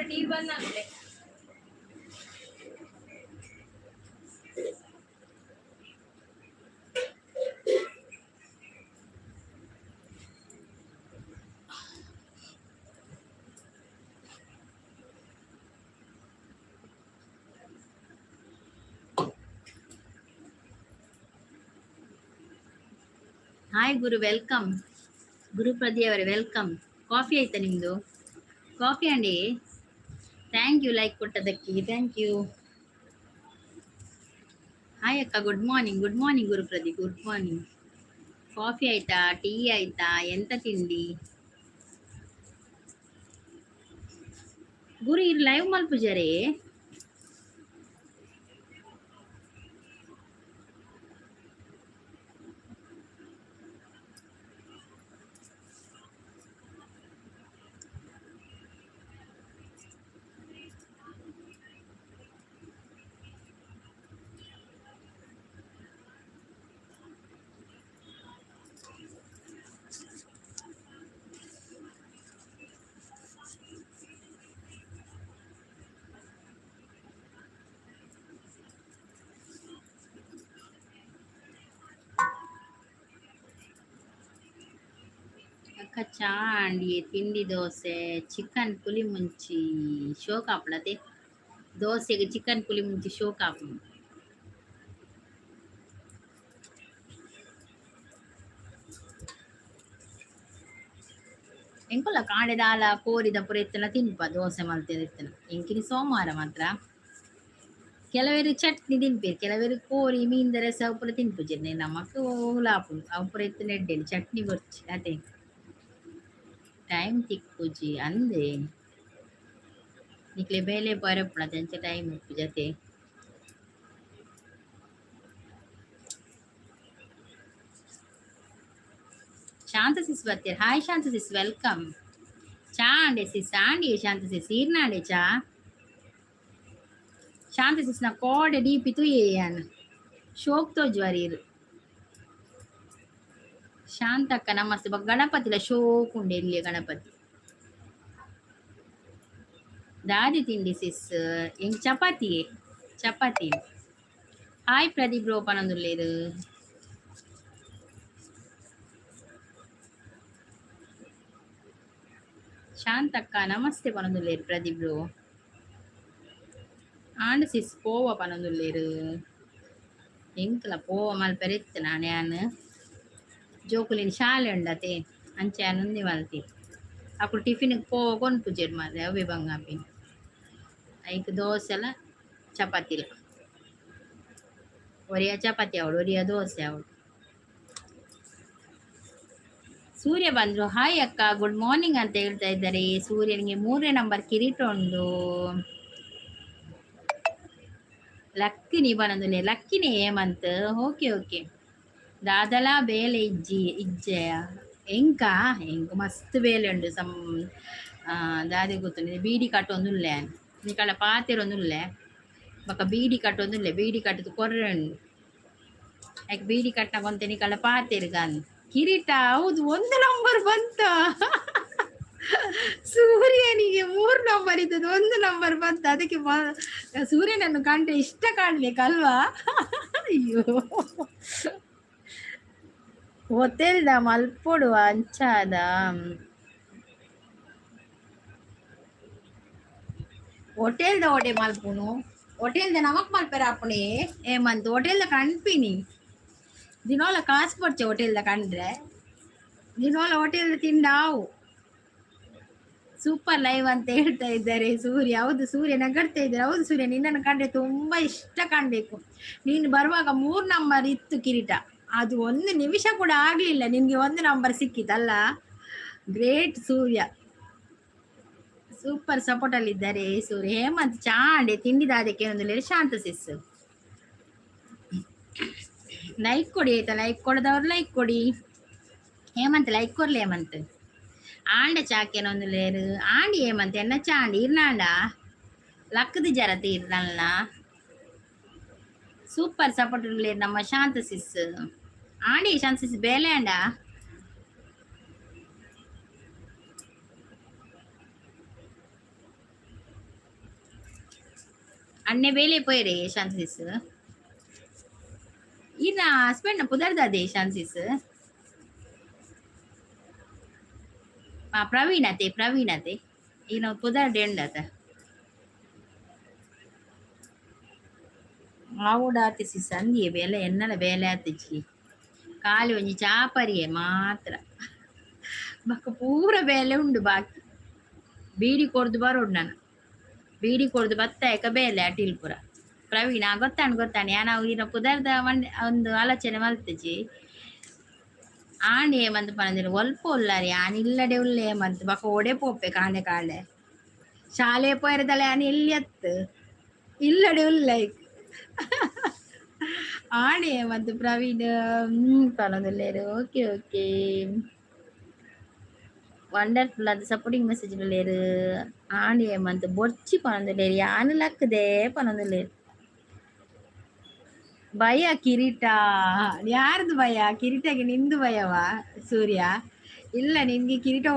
Tea ಬಂದಾಗಲೇ. Hi ಗುರು, welcome. ಗುರುಪ್ರದಿ ಅವರೇ, welcome. Coffee ಆಯ್ತಾ ನಿಮ್ಮದು? ಕಾಫಿ ಅಂಡಿ. Thank you like ಕೊಟ್ಟದಕ್ಕೆ, thank you. Hi ಅಕ್ಕ, ಗುಡ್ ಮಾರ್ನಿಂಗ್. ಗುಡ್ ಮಾರ್ನಿಂಗ್ ಗುರುಪ್ರದಿ, ಗುಡ್ ಮಾರ್ನಿಂಗ್. ಕಾಫಿ ಆಯ್ತಾ? ಟೀ ಆಯ್ತಾ? ಎಂತ ತಿಂಡಿ ಗುರು? ಇರ್ ಲೈವ್ ಮಲ್ಪುಜರೇ? ಅಕ್ಕ, ಚಾ ಅಂಡಿ, ತಿಂಡಿ ದೋಸೆ, ಚಿಕನ್ ಪುಲಿ ಮುಂಚಿ. ಶೋಕ್ ಆಪಡತೆ ದೋಸೆಗೆ ಚಿಕನ್ ಪುಲಿ ಮುಂಚಿ ಶೋಕ್ ಆಪುಂಡು. ಎಂಕುಲ ಕಾಂಡೆ ದಾಲ ಕೋರಿದ ಪುರ ಇತ್ತನ ತಿನ್ಪ, ದೋಸೆ ಮಲ್ತಿನ ಎಂಕಿನಿ ಸೋಮವಾರ ಮಾತ್ರ. ಕೆಲವರು ಚಟ್ನಿ ತಿನ್ಪೇರು, ಕೆಲವರು ಕೋರಿ ಮೀನ್ದ ರಸ ಪೂರ ತಿನ್ಪುಜೆರ್. ನಮಕ್ ಓಲ ಆಪುಂಡು ಅವು ಪೂರ ಇತ್ತಿನ ಎಡ್ಡೆಲಿ ಚಟ್ನಿ ಬೊರ್ಚಿ ಅತೆ. ಟೈಮ್ ತಿಕ್ಕುಜಿ ಅಂದೆ, ನಿಕ್ಲೆ ಬೇಲೆ ಪೋಯೆರೆ ಉಪ್ಪುಂಡು ಅಂಚ ಟೈಮ್ ಇಪ್ಪುಜಿ ಅತೆ. ಶಾಂತ ಸಿಸ್ ಬರ್ತೀರ. ಹಾಯ್ ಶಾಂತ ಸಿಸ್, welcome. ಚಾ ಅಂಡೆ ಸಿಸ್? ಆಂಡಿ ಶಾಂತ ಸಿಸ್, ಈರ್ನಾಂಡೆ ಚಾ? ಶಾಂತ ಸಿಸ್ ನ ಕೋಡೆ ಡಿಪಿ ತೂಯೆ ಯಾನ್, ಶೋಕ್ ತೋಜುವರ್ ಈರ್. ಶಾಂತಕ್ಕ ನಮಸ್ತೆ. ಬೊಕ್ಕ ಗಣಪತಿಲ ಶೋಕ್ ಉಂಡು, ಎಲ್ಯ ಗಣಪತಿ. ದಾದಿ ತಿಂಡಿ ಸಿಸ್? ಎಂಕ್ ಚಪಾತಿ, ಚಪಾತಿ. ಹಾಯ್ ಪ್ರದೀಪ್ ಬ್ರೋ ಪನೊಂದುಲ್ಲೆರ್. ಶಾಂತಕ್ಕ ನಮಸ್ತೆ ಪನೊಂದುಲ್ಲೆರ್ ಪ್ರದೀಪ್ ಬ್ರೋ. ಆಂಡ್ ಸಿಸ್, ಪೋವ ಪನೊಂದುಲ್ಲೆರ್. ಎಂಕ್ಲ ಪೋವ ಮಲ್ಪೆರೆ ಇತ್ತು ನಾನ್ ಯಾನ್ ಜೋಕುಲಿನ ಶಾಲೆ ಉಂಡತೆ, ಅಂಚ ಯಾನ್ ಉಂದೆ ಮಲ್ತಿ. ಅಕುಲು ಟಿಫಿನ್ ಪೋವ ಕೊನ್ಪುಜೆರ್ ಮಾರ್ರೆ, ಅವೇ ಬಂಗ ಆಪಿನಿ. ಐಕ್ ದೋಸೆಲ ಚಪಾತಿಲ, ಒರಿಯ ಚಪಾತಿ ಆವಡು, ಒರಿಯ ದೋಸೆ ಆವಡು. ಸೂರ್ಯ ಬಂದ್ರು. ಹಾಯ್ ಅಕ್ಕ, ಗುಡ್ ಮಾರ್ನಿಂಗ್ ಅಂತ ಹೇಳ್ತಾ ಇದ್ದಾರೆ. ಸೂರ್ಯನಿಗೆ ಮೂರನೇ ನಂಬರ್ ಕಿರೀಟ ಉಂಡು. ಲಕ್ಕಿನಿ ಬನಂದುಲೆ, ಲಕ್ಕಿನಿ ಹೇಮಂತ್. Okay okay. ದಾದಲಾ ಬೇಲೆ ಇಜ್ಜಿ ಇಜ್ಜೆಯ ಎಂಕ? ಎಂಕ್ ಮಸ್ತ್ ಬೇಲೆ ಉಂಡು. ಸಮ್ ದಾದೆ ಗೊತ್ತುಂಡು, ಬೀಡಿ ಕಟ್ಟೊಂದುಲ್ಲೆ, ನಿಕಳ ಪಾತೆರೊಂದುಲ್ಲೆ. ಬೊಕ ಬೀಡಿ ಕಟ್ಟೊಂದುಲ್ಲೆ, ಬೀಡಿ ಕಟ್ಟುದು ಕೊರ್ರೆ ಉಂಡು. ಐಕ್ ಬೀಡಿ ಕಟ್ಟಕೊಂತೆ ನಿಕಳ ಪಾತೆರ್ಗಂದ್. ಕಿರೀಟ ಹೌದು, ಒಂದು ನಂಬರ್ ಬಂತ ಸೂರ್ಯನಿಗೆ. ಮೂರು ನಂಬರ್ ಇದ್ದದ್ದು ಒಂದು ನಂಬರ್ ಬಂತು. ಅದಕ್ಕೆ ಸೂರ್ಯನನ್ನು ಕಂಡ್ರೆ ಇಷ್ಟ ಕಾಣ್ಬೇಕಲ್ವಾ? ಅಯ್ಯೋ, ಹೋಟೆಲ್ದ ಮಲ್ಪೊಡು ಅಂಚಾದ. ಹೋಟೆಲ್ದ ಒಡೆ ಮಲ್ಪುನು, ಹೋಟೆಲ್ದ ನಮಕ್ ಮಲ್ಪೆರ ಆಪುಣೆ ಹೇಮಂತ್. ಹೋಟೆಲ್ದ ಕಣ್ಪಿನಿ ದಿನೋಲ, ಕಾಸು ಕೊಡ್ಚೆ ಹೋಟೆಲ್ದ ಕಂಡ್ರೆ. ದಿನೋಲ ಹೋಟೆಲ್ದ ತಿಂಡಾವು. ಸೂಪರ್ ಲೈವ್ ಅಂತ ಹೇಳ್ತಾ ಇದ್ದಾರೆ ಸೂರ್ಯ. ಹೌದು, ಸೂರ್ಯ ನಗಡ್ತಾ ಇದ್ದಾರೆ. ಹೌದು ಸೂರ್ಯ, ನಿನ್ನನ್ನು ಕಂಡ್ರೆ ತುಂಬಾ ಇಷ್ಟ ಕಾಣ್ಬೇಕು. ನೀನು ಬರುವಾಗ ಮೂರ್ ನಂಬರ್ ಇತ್ತು ಕಿರೀಟ. ಅದು ಒಂದು ನಿಮಿಷ ಕೂಡ ಆಗ್ಲಿಲ್ಲ, ನಿನ್ಗೆ ಒಂದು ನಂಬರ್ ಸಿಕ್ಕಿತಲ್ಲ. ಗ್ರೇಟ್ ಸೂರ್ಯ, ಸೂಪರ್ ಸಪೋರ್ಟ್ ಅಲ್ಲಿ ಇದ್ದಾರೆ ಸೂರ್ಯ. ಹೇಮಂತ್ ಚಾಂಡೆ ತಿಂಡಿದ ಅದಕ್ಕೆ ಒಂದು. ಶಾಂತ ಸಿಸ್, ಲೈಕ್ ಕೊಡಿ ಆಯ್ತಾ? ಲೈಕ್ ಕೊಡದವ್ರು ಲೈಕ್ ಕೊಡಿ. ಹೇಮಂತ್, ಲೈಕ್ ಕೊರ್ಲಿ ಹೇಮಂತ್. ಆಂಡ ಚಾಕೇನೊಂದು ಲೇರು ಆಂಡಿ ಹೇಮಂತ್ ಎನ್ನ ಚಾಂಡಿ ಇರ್ನಾಂಡ ಲಕ್ಕದ ಜರ ತೀರ್ನಲ್ಲ. ಸೂಪರ್ ಸಪೋರ್ಟ್ ಲೇರ್ ನಮ್ಮ ಶಾಂತ ಸಿಸ್. ಆಂಡಿ ಶಾಂತ ಸಿಸ್, ಬೇಲೆ ಆಂಡ? ಅಣ್ಣೆ ಬೇಲೆ ಪೋಯರೆ ಶಾಂತಿಸ್. ಈರ್ನ ಹಸ್ಬೆಂಡ್ ಪುದರ್ದಾದೆ ಶಾಂತಿಸ್? ಆ ಪ್ರವೀಣ್ ಅತೆ, ಪ್ರವೀಣ್ ಅತೆ. ಈನ ಪುದರ್ ಡೆಂಡತ ಆವುಡಾತಿ ಸಂದಿಯೆ ಬೇಲೆ ಎನ್ನಲ ಬೇಲೆ ಆತಿಜಿ. ಖಾಲಿ ಒಂಜಿ ಚಾಪರಿಯೆ ಮಾತ್ರ, ಬೊಕ್ಕ ಪೂರ ಬೇಲೆ ಉಂಡು ಬಾಕಿ. ಬೀಡಿ ಕೊರ್ದು ಬರೋಡು ನಾನು. ಬೀಡಿ ಕೊರ್ದು ಬತ್ತಾಯಕ ಬೇಲೆ ಅಟಿಲ್ ಪೂರ. ಪ್ರವೀಣ ಗೊತ್ತಾಣ್ ಗೊತ್ತಾಣ್ ಯಾನ ಈನ ಪುದರ್ದ ಒಂದು ಆಲೋಚನೆ ಮಲ್ತಿಜಿ. ಆಂಡ್ ಏಮಂತ ಪನಂದಿರ ಒಲ್ಪ ಉಲ್ಲಾರಿ ಆನ್ ಇಲ್ಲಡೆ ಉಲ್ಲೆ ಏಮಂತ ಬೊಕ ಓಡೆ ಪೋಪೆ ಕಾಂಡೆ ಕಾಂಡೆ ಶಾಲೆ ಪೋಯೆರೆ ಆನ್ ಎಲ್ಲಿ ಅತ್ತು ಇಲ್ಲಡೆ ಉಲ್ಲ. ಆಂಡ್ ಏಮಂತ ಪ್ರವೀಣ್ ಪನೊಂದುಲ್ಲೆರ್. ಓಕೆ ಓಕೆ, ವಂಡರ್ಫುಲ್ ಅದು ಸಪೋರ್ಟಿಂಗ್ ಮೆಸೇಜ್ ಉಲ್ಲೆರ್. ಆಂಡ್ ಏಮಂತ ಬೊರ್ಚಿ ಪನೊಂದುಲ್ಲೆರ್, ಯಾನ್ ಲಕ್ಕುದೆ ಪನೊಂದುಲ್ಲೆರ್. ಭಯ ಕಿರೀಟ ಯಾರ್ದು ಭಯ? ಕಿರೀಟಗೆ ನಿಂದು ಭಯವಾ ಸೂರ್ಯ? ಇಲ್ಲ, ನಿನ್ಗೆ ಕಿರೀಟ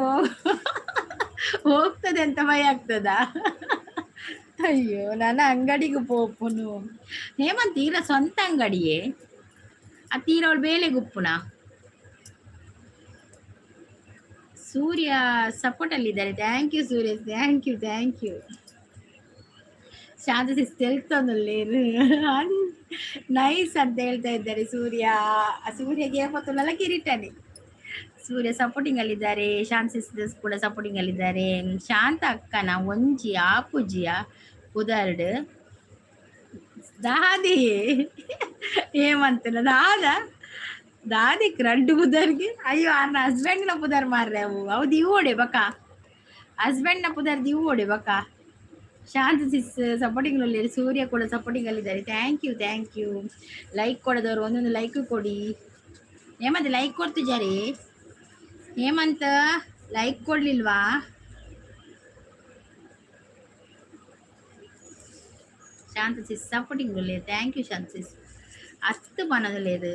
ಹೋಗ್ತದೆ ಅಂತ ಭಯ ಆಗ್ತದಾ? ಅಯ್ಯೋ, ನನ್ನ ಅಂಗಡಿಗೆ ಪೋಪುನು ಹೇಮಂತ್. ಈರ ಸ್ವಂತ ಅಂಗಡಿಯೇ ಆ ತೀರ ಅವಳು ಬೇಲೆ ಗುಪ್ಪುನ? ಸೂರ್ಯ ಸಪೋರ್ಟ್ ಅಲ್ಲಿದ್ದಾರೆ. Thank you Surya, thank you, thank you. Shanta sis ತೆಲ್ತೊಂದುಲ್ಲೇರು, nice ಅಂತ ಹೇಳ್ತಾ ಇದ್ದಾರೆ ಸೂರ್ಯ. ಸೂರ್ಯಗೆ ಏಪತ್ತುಲ್ಲ ಕಿರೀಟನೆ. ಸೂರ್ಯ ಸಪೋರ್ಟಿಂಗ್ ಅಲ್ಲಿದ್ದಾರೆ, ಶಾಂತ ಸಿಸ್ ಕೂಡ ಸಪೋರ್ಟಿಂಗ್ ಅಲ್ಲಿದ್ದಾರೆ. ಶಾಂತ ಅಕ್ಕನ ಒಂಜಿ ಆಪುಜಿಯ ಪುದರ್ಡ್ ದಾದಿ ಏಮಂತನ ದಾದ ದಾದಿಕ್ ರಡ್ಡು ಪುದರ್ಗೆ. ಅಯ್ಯೋ, ಆರ್ನ ಹಸ್ಬೆಂಡ್ನ ಪುದರ್ ಮಾರ್ರೆ ಅವು. ಅವು ದಿವೋಡೆ ಬಕ, ಹಸ್ಬೆಂಡ್ನ ಪುದರ್ ದಿವೋಡೆ ಬಕ. ಶಾಂತ ಸಿಸ್ ಸಪೋರ್ಟಿಂಗ್ ಅಲ್ಲಿ, ಸೂರ್ಯ ಕೂಡ ಸಪೋರ್ಟಿಂಗ್ ಅಲ್ಲಿದ್ದಾರೆ. Thank you, thank you. Like ಕೊಡದವರು ಒಂದೊಂದು ಲೈಕ್ ಕೊಡಿ. ಹೇಮಂತ್ ಲೈಕ್ ಕೊಡ್ತಿದ್ದಾರೆ. ಹೇಮಂತ್ ಲೈಕ್ ಕೊಡ್ಲಿಲ್ವಾ? ಶಾಂತ ಸಿಸ್ ಸಪೋರ್ಟಿಂಗ್ ಅಲ್ಲಿ, thank you Shanta sis. ಅತ್ತು ಪನದలేదు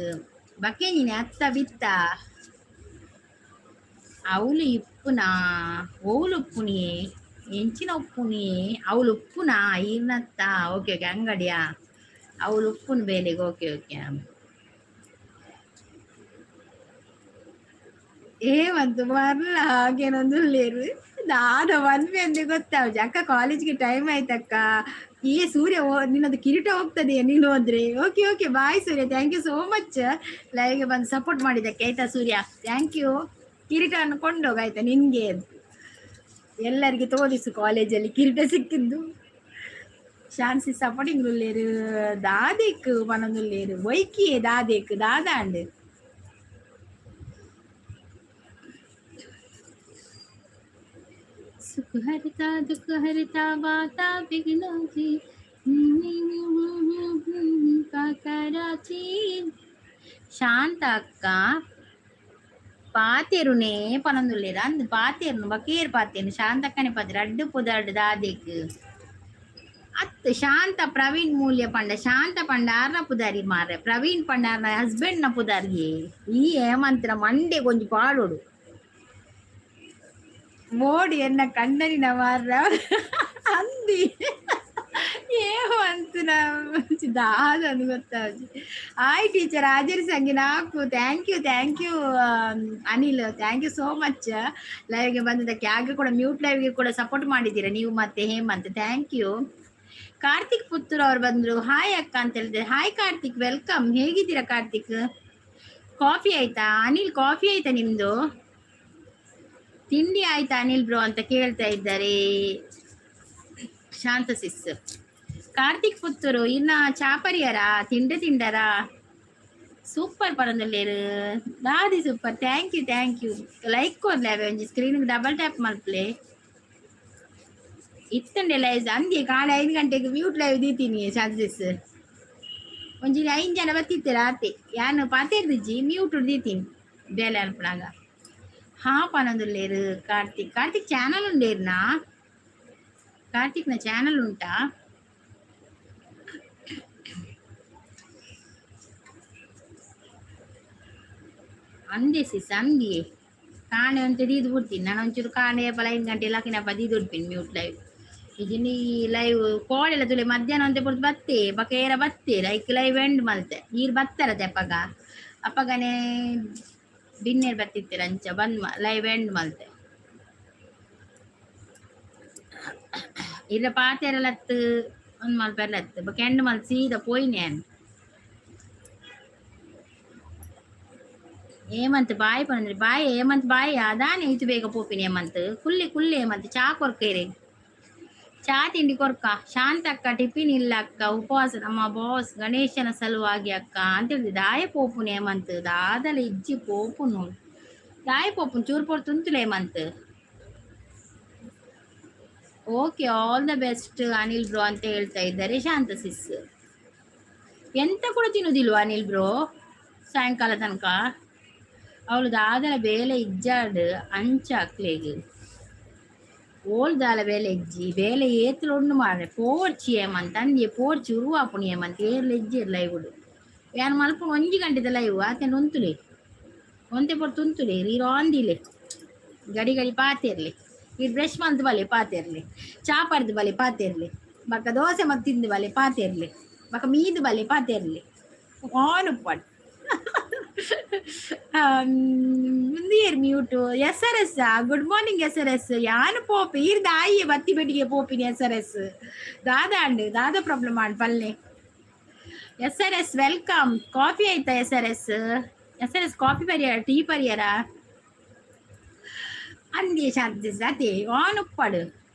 ಬಕ್ಕೇಂಜಿನಿ ಅತ್ತ ಬಿತ್ತ ಅವಳು ಇಪ್ಪುನಾ ಓಲು ಉಪ್ಪುನಿಯೇ ಎಂಚಿನ ಉಪ್ಪುನಿ? ಅವಳು ಉಪ್ಪುನಾ ಈರ್ನತ್ತ? ಓಕೆ ಓಕೆ, ಅಂಗಡಿಯಾ ಅವಳು ಉಪ್ಪುನ ಬೇಲೆಗೆ. Okay okay. ಏಮಂತ ಮರ್ಲ ಹಾಗೇನೊಂದು ದಾದ ಮನ್ವೆ ಅಂದ್ರೆ ಗೊತ್ತಾವಜಿ ಅಕ್ಕ. ಕಾಲೇಜ್ಗೆ ಟೈಮ್ ಆಯ್ತಕ್ಕ. ಈ ಸೂರ್ಯ ನಿನ್ನದು ಕಿರೀಟ ಹೋಗ್ತದೆ ನೀನು ಹೋದ್ರೆ. Okay okay, bye Surya, thank you so much ಲೈವ್ಗೆ ಬಂದು ಸಪೋರ್ಟ್ ಮಾಡಿದ್ದಕ್ಕೆ. ಆಯ್ತಾ ಸೂರ್ಯ, thank you. ಕಿರೀಟವನ್ನು ಕೊಂಡೋಗ ಆಯ್ತಾ ನಿನ್ಗೆ ಅಂತ. ಎಲ್ಲರಿಗೆ ತೋರಿಸು ಕಾಲೇಜಲ್ಲಿ ಕಿರೀಟ ಸಿಕ್ಕಿದ್ದು. ಶಾನ್ಸಿ ಸಪೋರ್ಟಿಂಗ್ ಉಲ್ಲೇರು. ದಾದೆಕ್ ಪನೊಂದುಲ್ಲೇರು ಒಯ್ಕಿಯೇ ದಾದೆಕ್ ದಾದಾಂಡ್. सुख हरता दुख हरता वाता विघ्नाची ಕಾಕರಾಚಿ. ಶಾಂತ ಅಕ್ಕ ಪಾತೆರುನೇ ಪನೊಂದುಲ್ಲೆರ್. ಅಂದ್ ಪಾತೆರುನು ಬಕೇರ್ ಪಾತೆರ್ನು ಶಾಂತಕ್ಕನೆ ಪಾತೆರ್ ಅಡ್ಡು ಪುದರ್ಡ್ ದಾದೆಕ್ ಅತ್ ಶಾಂತ ಪ್ರವೀಣ್ ಮೂಲ್ಯ ಪಂಡ. ಶಾಂತ ಪಂಡ ಆರ್ನ ಪುದಾರಿ ಮಾರ್ರೆ, ಪ್ರವೀಣ್ ಪಂಡ ಆರ್ನ ಹಸ್ಬೆಂಡ್ ನ ಪುದಾರ್ಗೆ. ಈ ಹೇಮಂತ್ರ ಮಂಡೆ ಕೊಂಚ ಪಾಡೋಡು ಮೋಡಿ ಎನ್ನ ಕಣ್ಣನಿನ ಮಾರ್ರ ಅಂದಿ ಏಮಂತನ ದಾದ ಗೊತ್ತಾಜಿ. ಆಯ್ ಟೀಚರ್ ಹಾಜರಿ ಸಂಗಿ ನಾಕು. Thank you, thank you Anil, thank you so much ಲೈವ್ಗೆ ಬಂದಿದ್ದಕ್ಕೆ. ಹಾಗೆ ಕೂಡ ಮ್ಯೂಟ್ ಲೈವ್ಗೆ ಕೂಡ ಸಪೋರ್ಟ್ ಮಾಡಿದ್ದೀರಾ ನೀವು ಮತ್ತೆ Hemant, thank you. Karthik Puttur ಅವ್ರು ಬಂದರು, ಹಾಯ್ ಅಕ್ಕ ಅಂತ ಹೇಳಿದ್ರೆ. Hi Karthik, welcome. ಹೇಗಿದ್ದೀರಾ ಕಾರ್ತಿಕ್? ಕಾಫಿ ಆಯ್ತಾ ಅನಿಲ್? ಕಾಫಿ ಆಯ್ತಾ ನಿಮ್ದು? ತಿಂಡಿ ಆಯ್ತಾ ಅನಿಲ್ ಬ್ರೋ ಅಂತ ಕೇಳ್ತಾ ಇದ್ದಾರೆ ಶಾಂತ ಸಿಸ್. ಕಾರ್ತಿಕ್ ಪುತ್ತೂರು ಇನ್ನ ಚಾಪರಿಯರ ತಿಂಡಿ ತಿಂಡರ? ಸೂಪರ್ ಪರಂದಲ್ಲೇರು ದಾದಿ super, thank you, thank you. Like ಕೊರ್ಲೆ ಒಂಜಿ ಸ್ಕ್ರೀನ್ ಡಬಲ್ ಟ್ಯಾಪ್ ಮಲ್ಪಲೆ. ಇತ್ತಂಡೆ ಲೈವ್ ಅಂದಿ ಕಾಲೆ 5 ಗಂಟೆಗೆ ಮ್ಯೂಟ್ ಲೈವ್ ದೀತೀನಿ ಶಾಂತ ಸಿಸ್. ಒಂಜಿ 5 ಜನ ಬತ್ತಿತ್ತೀರ ಆತೆ ಯಾನು ಪಾತೆರ್ದಿಜ್ಜಿ ಮ್ಯೂಟ್ ದೀತೀನಿ ಬೇಲೆ ಅನ್ಪನಾಗ. ಹಾ ಪನೊಂದುಲ್ಲೇರು ಕಾರ್ತಿಕ್. ಕಾರ್ತಿಕ್ ಚಾನಲ್ ಉಂಡೇರ್ನಾ? ಕಾರ್ತಿಕ್ನ ಚಾನಲ್ ಉಂಟಾ? ಅಂದೆ ಸಿಸ್ ಅಂದಿಯೇ ಕಾಣೆ ಅಂತ ದೀದು ಬಿಡ್ತೀನಿ ನಾನು. ಒಂಚೂರು ಕಾಣೆ ಏಪಲ 5 ಗಂಟೆ ಲಕಿನಪ್ಪ ದೀದು ಬಿಡ್ತೀನಿ ಮ್ಯೂಟ್ ಲೈವ್. ಇಜಿನಿ ಲೈವ್ ಕೋಡೆಲ ತುಲೆ ಮಧ್ಯಾಹ್ನ ಅಂತ ಪೊರ್ತು ಬತ್ತೆ ಬಕ ಏರ ಬತ್ತೇರ ಐಕ್ ಲೈವ್ ಎಂಡ್ ಮಲ್ತೆ. ನೀರು ಬತ್ತಾರ ತೆಪ್ಪಗ ಅಪ್ಪಗನೆ ಬಿನ್ನೇರ್ ಬತ್ತಿತ್ತೀರ ಅಂಚ ಬಂದ್ ಲೈವ್ ಎಂಡ್ ಮಲ್ತೆ. ಇಲ್ಲ ಪಾತೆರಲತ್ತು ಒಂದ್ ಮಲ್ಪೆರ್ಲತ್ತು ಬೊಕ ಎಂಡ್ ಮಲ್ತ್ ಸೀದಾ ಪೋಯಿನೆ ಯಾನ್. ಹೇಮಂತ್ ಬಾಯ್ ಪಂದ್ರೆ ಬಾಯ್ ಹೇಮಂತ್ ಬಾಯ್ ಅದಾನೆ ಈತು ಬೇಗ ಪೋಪಿನಿ ಹೇಮಂತ್. ಕುಲ್ಲಿ ಕುಲ್ಲಿ ಹೇಮಂತ್, ಚಾ ಕೊರ್ಕೇರಿ, ಚಾ ತಿಂಡಿ ಕೊರ್ಕ. ಶಾಂತ ಅಕ್ಕ ಟಿಫಿನ್ ಇಲ್ಲ ಅಕ್ಕ, ಉಪವಾಸ ನಮ್ಮ ಬಾಸ್ ಗಣೇಶನ ಸಲುವಾಗಿ ಅಕ್ಕ ಅಂತ ಹೇಳಿದೆ. ದಾಯ ಪೋಪುನು ಹೇಮಂತ್, ದಾದಲ ಇಜ್ಜಿ ಪೋಪುನು, ದಾಯ ಪೋಪುನು ಚೂರು ಪೋರು ತುಂತುಲೆ Hemanth. Okay, all the best Anil bro ಅಂತ ಹೇಳ್ತಾ ಇದ್ದಾರೆ ಶಾಂತ ಸಿಸ್. ಎಂತ ಕೂಡ ತಿನ್ನುದಿಲ್ವಾ ಅನಿಲ್ ಬ್ರೋ ಸಾಯಂಕಾಲ ತನಕ? ಅವಳು ದಾದಲ ಬೇಲೆ ಇಜ್ಜಾಡ್ ಅಂಚ ಅಕ್ಲೆಗ್ ಓಲ್ ದಾಲ ಬೇಲೆ ಇಜ್ಜಿ, ಬೇಲೆ ಏತ್ಲ ಉಂಡು ಮಾರ್ರೆ. ಪೋರ್ಚಿ ಏಮಂತ ಅಂದ್ಯೆ, ಪೋರ್ಚಿ ಉರುವಾಪುಣಿ ಏಮಂತ ಏರ್ಲ ಇಜ್ಜಿರ್ ಲೈವುಡು. ಯಾನ್ ಮಲ್ಪುನು ಒಂಜಿ ಗಂಟೆದ ಲೈವ್ ಆತೆಂಡ ಉಂತುಲೆ, ಒಂತೆ ಪೊರ್ತು ಉಂತುಲೆ, ರೀರಾಂದಿಲೆ ಗಡಿ ಗಡಿ ಪಾತೆರ್ಲೆ. ಈ ಬ್ರಷ್ ಮಲ್ತ್ ಬಲೆ ಪಾತೆರ್ಲೆ, ಚಾ ಪರ್ದು ಬಲೆ ಪಾತೆರ್ಲೆ, ಬೊಕ್ಕ ದೋಸೆ ಮಲ್ತ್ ತಿಂದು ಬಲೆ ಪಾತೆರ್ಲೆ, ಬೊಕ್ಕ ಮೀದು ಬಲೆ ಪಾತೆರ್ಲೆ. ಆನ್ ಉಪ್ಪಡ್ ಮುಂದಿಯರ್ mute. S R S, good morning S R S. ಯಾನ್ ಪೋಪಿ ಈರ್ ದಾಯಿ ಬತ್ತಿ ಬೆಟ್ಟಿಗೆ ಪೋಪಿನಿ ಎಸ್ ಆರ್ ಎಸ್. ದಾದ ಅಂಡ್ ದಾದ ಪ್ರಾಬ್ಲಮ್ ಆಂಡ್ ಪಲ್ಲೆ. S R S welcome. Coffee ಆಯ್ತಾ S R S? S R S coffee ಪರಿಯಾರ, tea ಪರಿಯಾರ? ಅಂದೇ ಶಾಂತಿ ಅದೇ ಆನ್ ಉಪ್ಪಾಡು.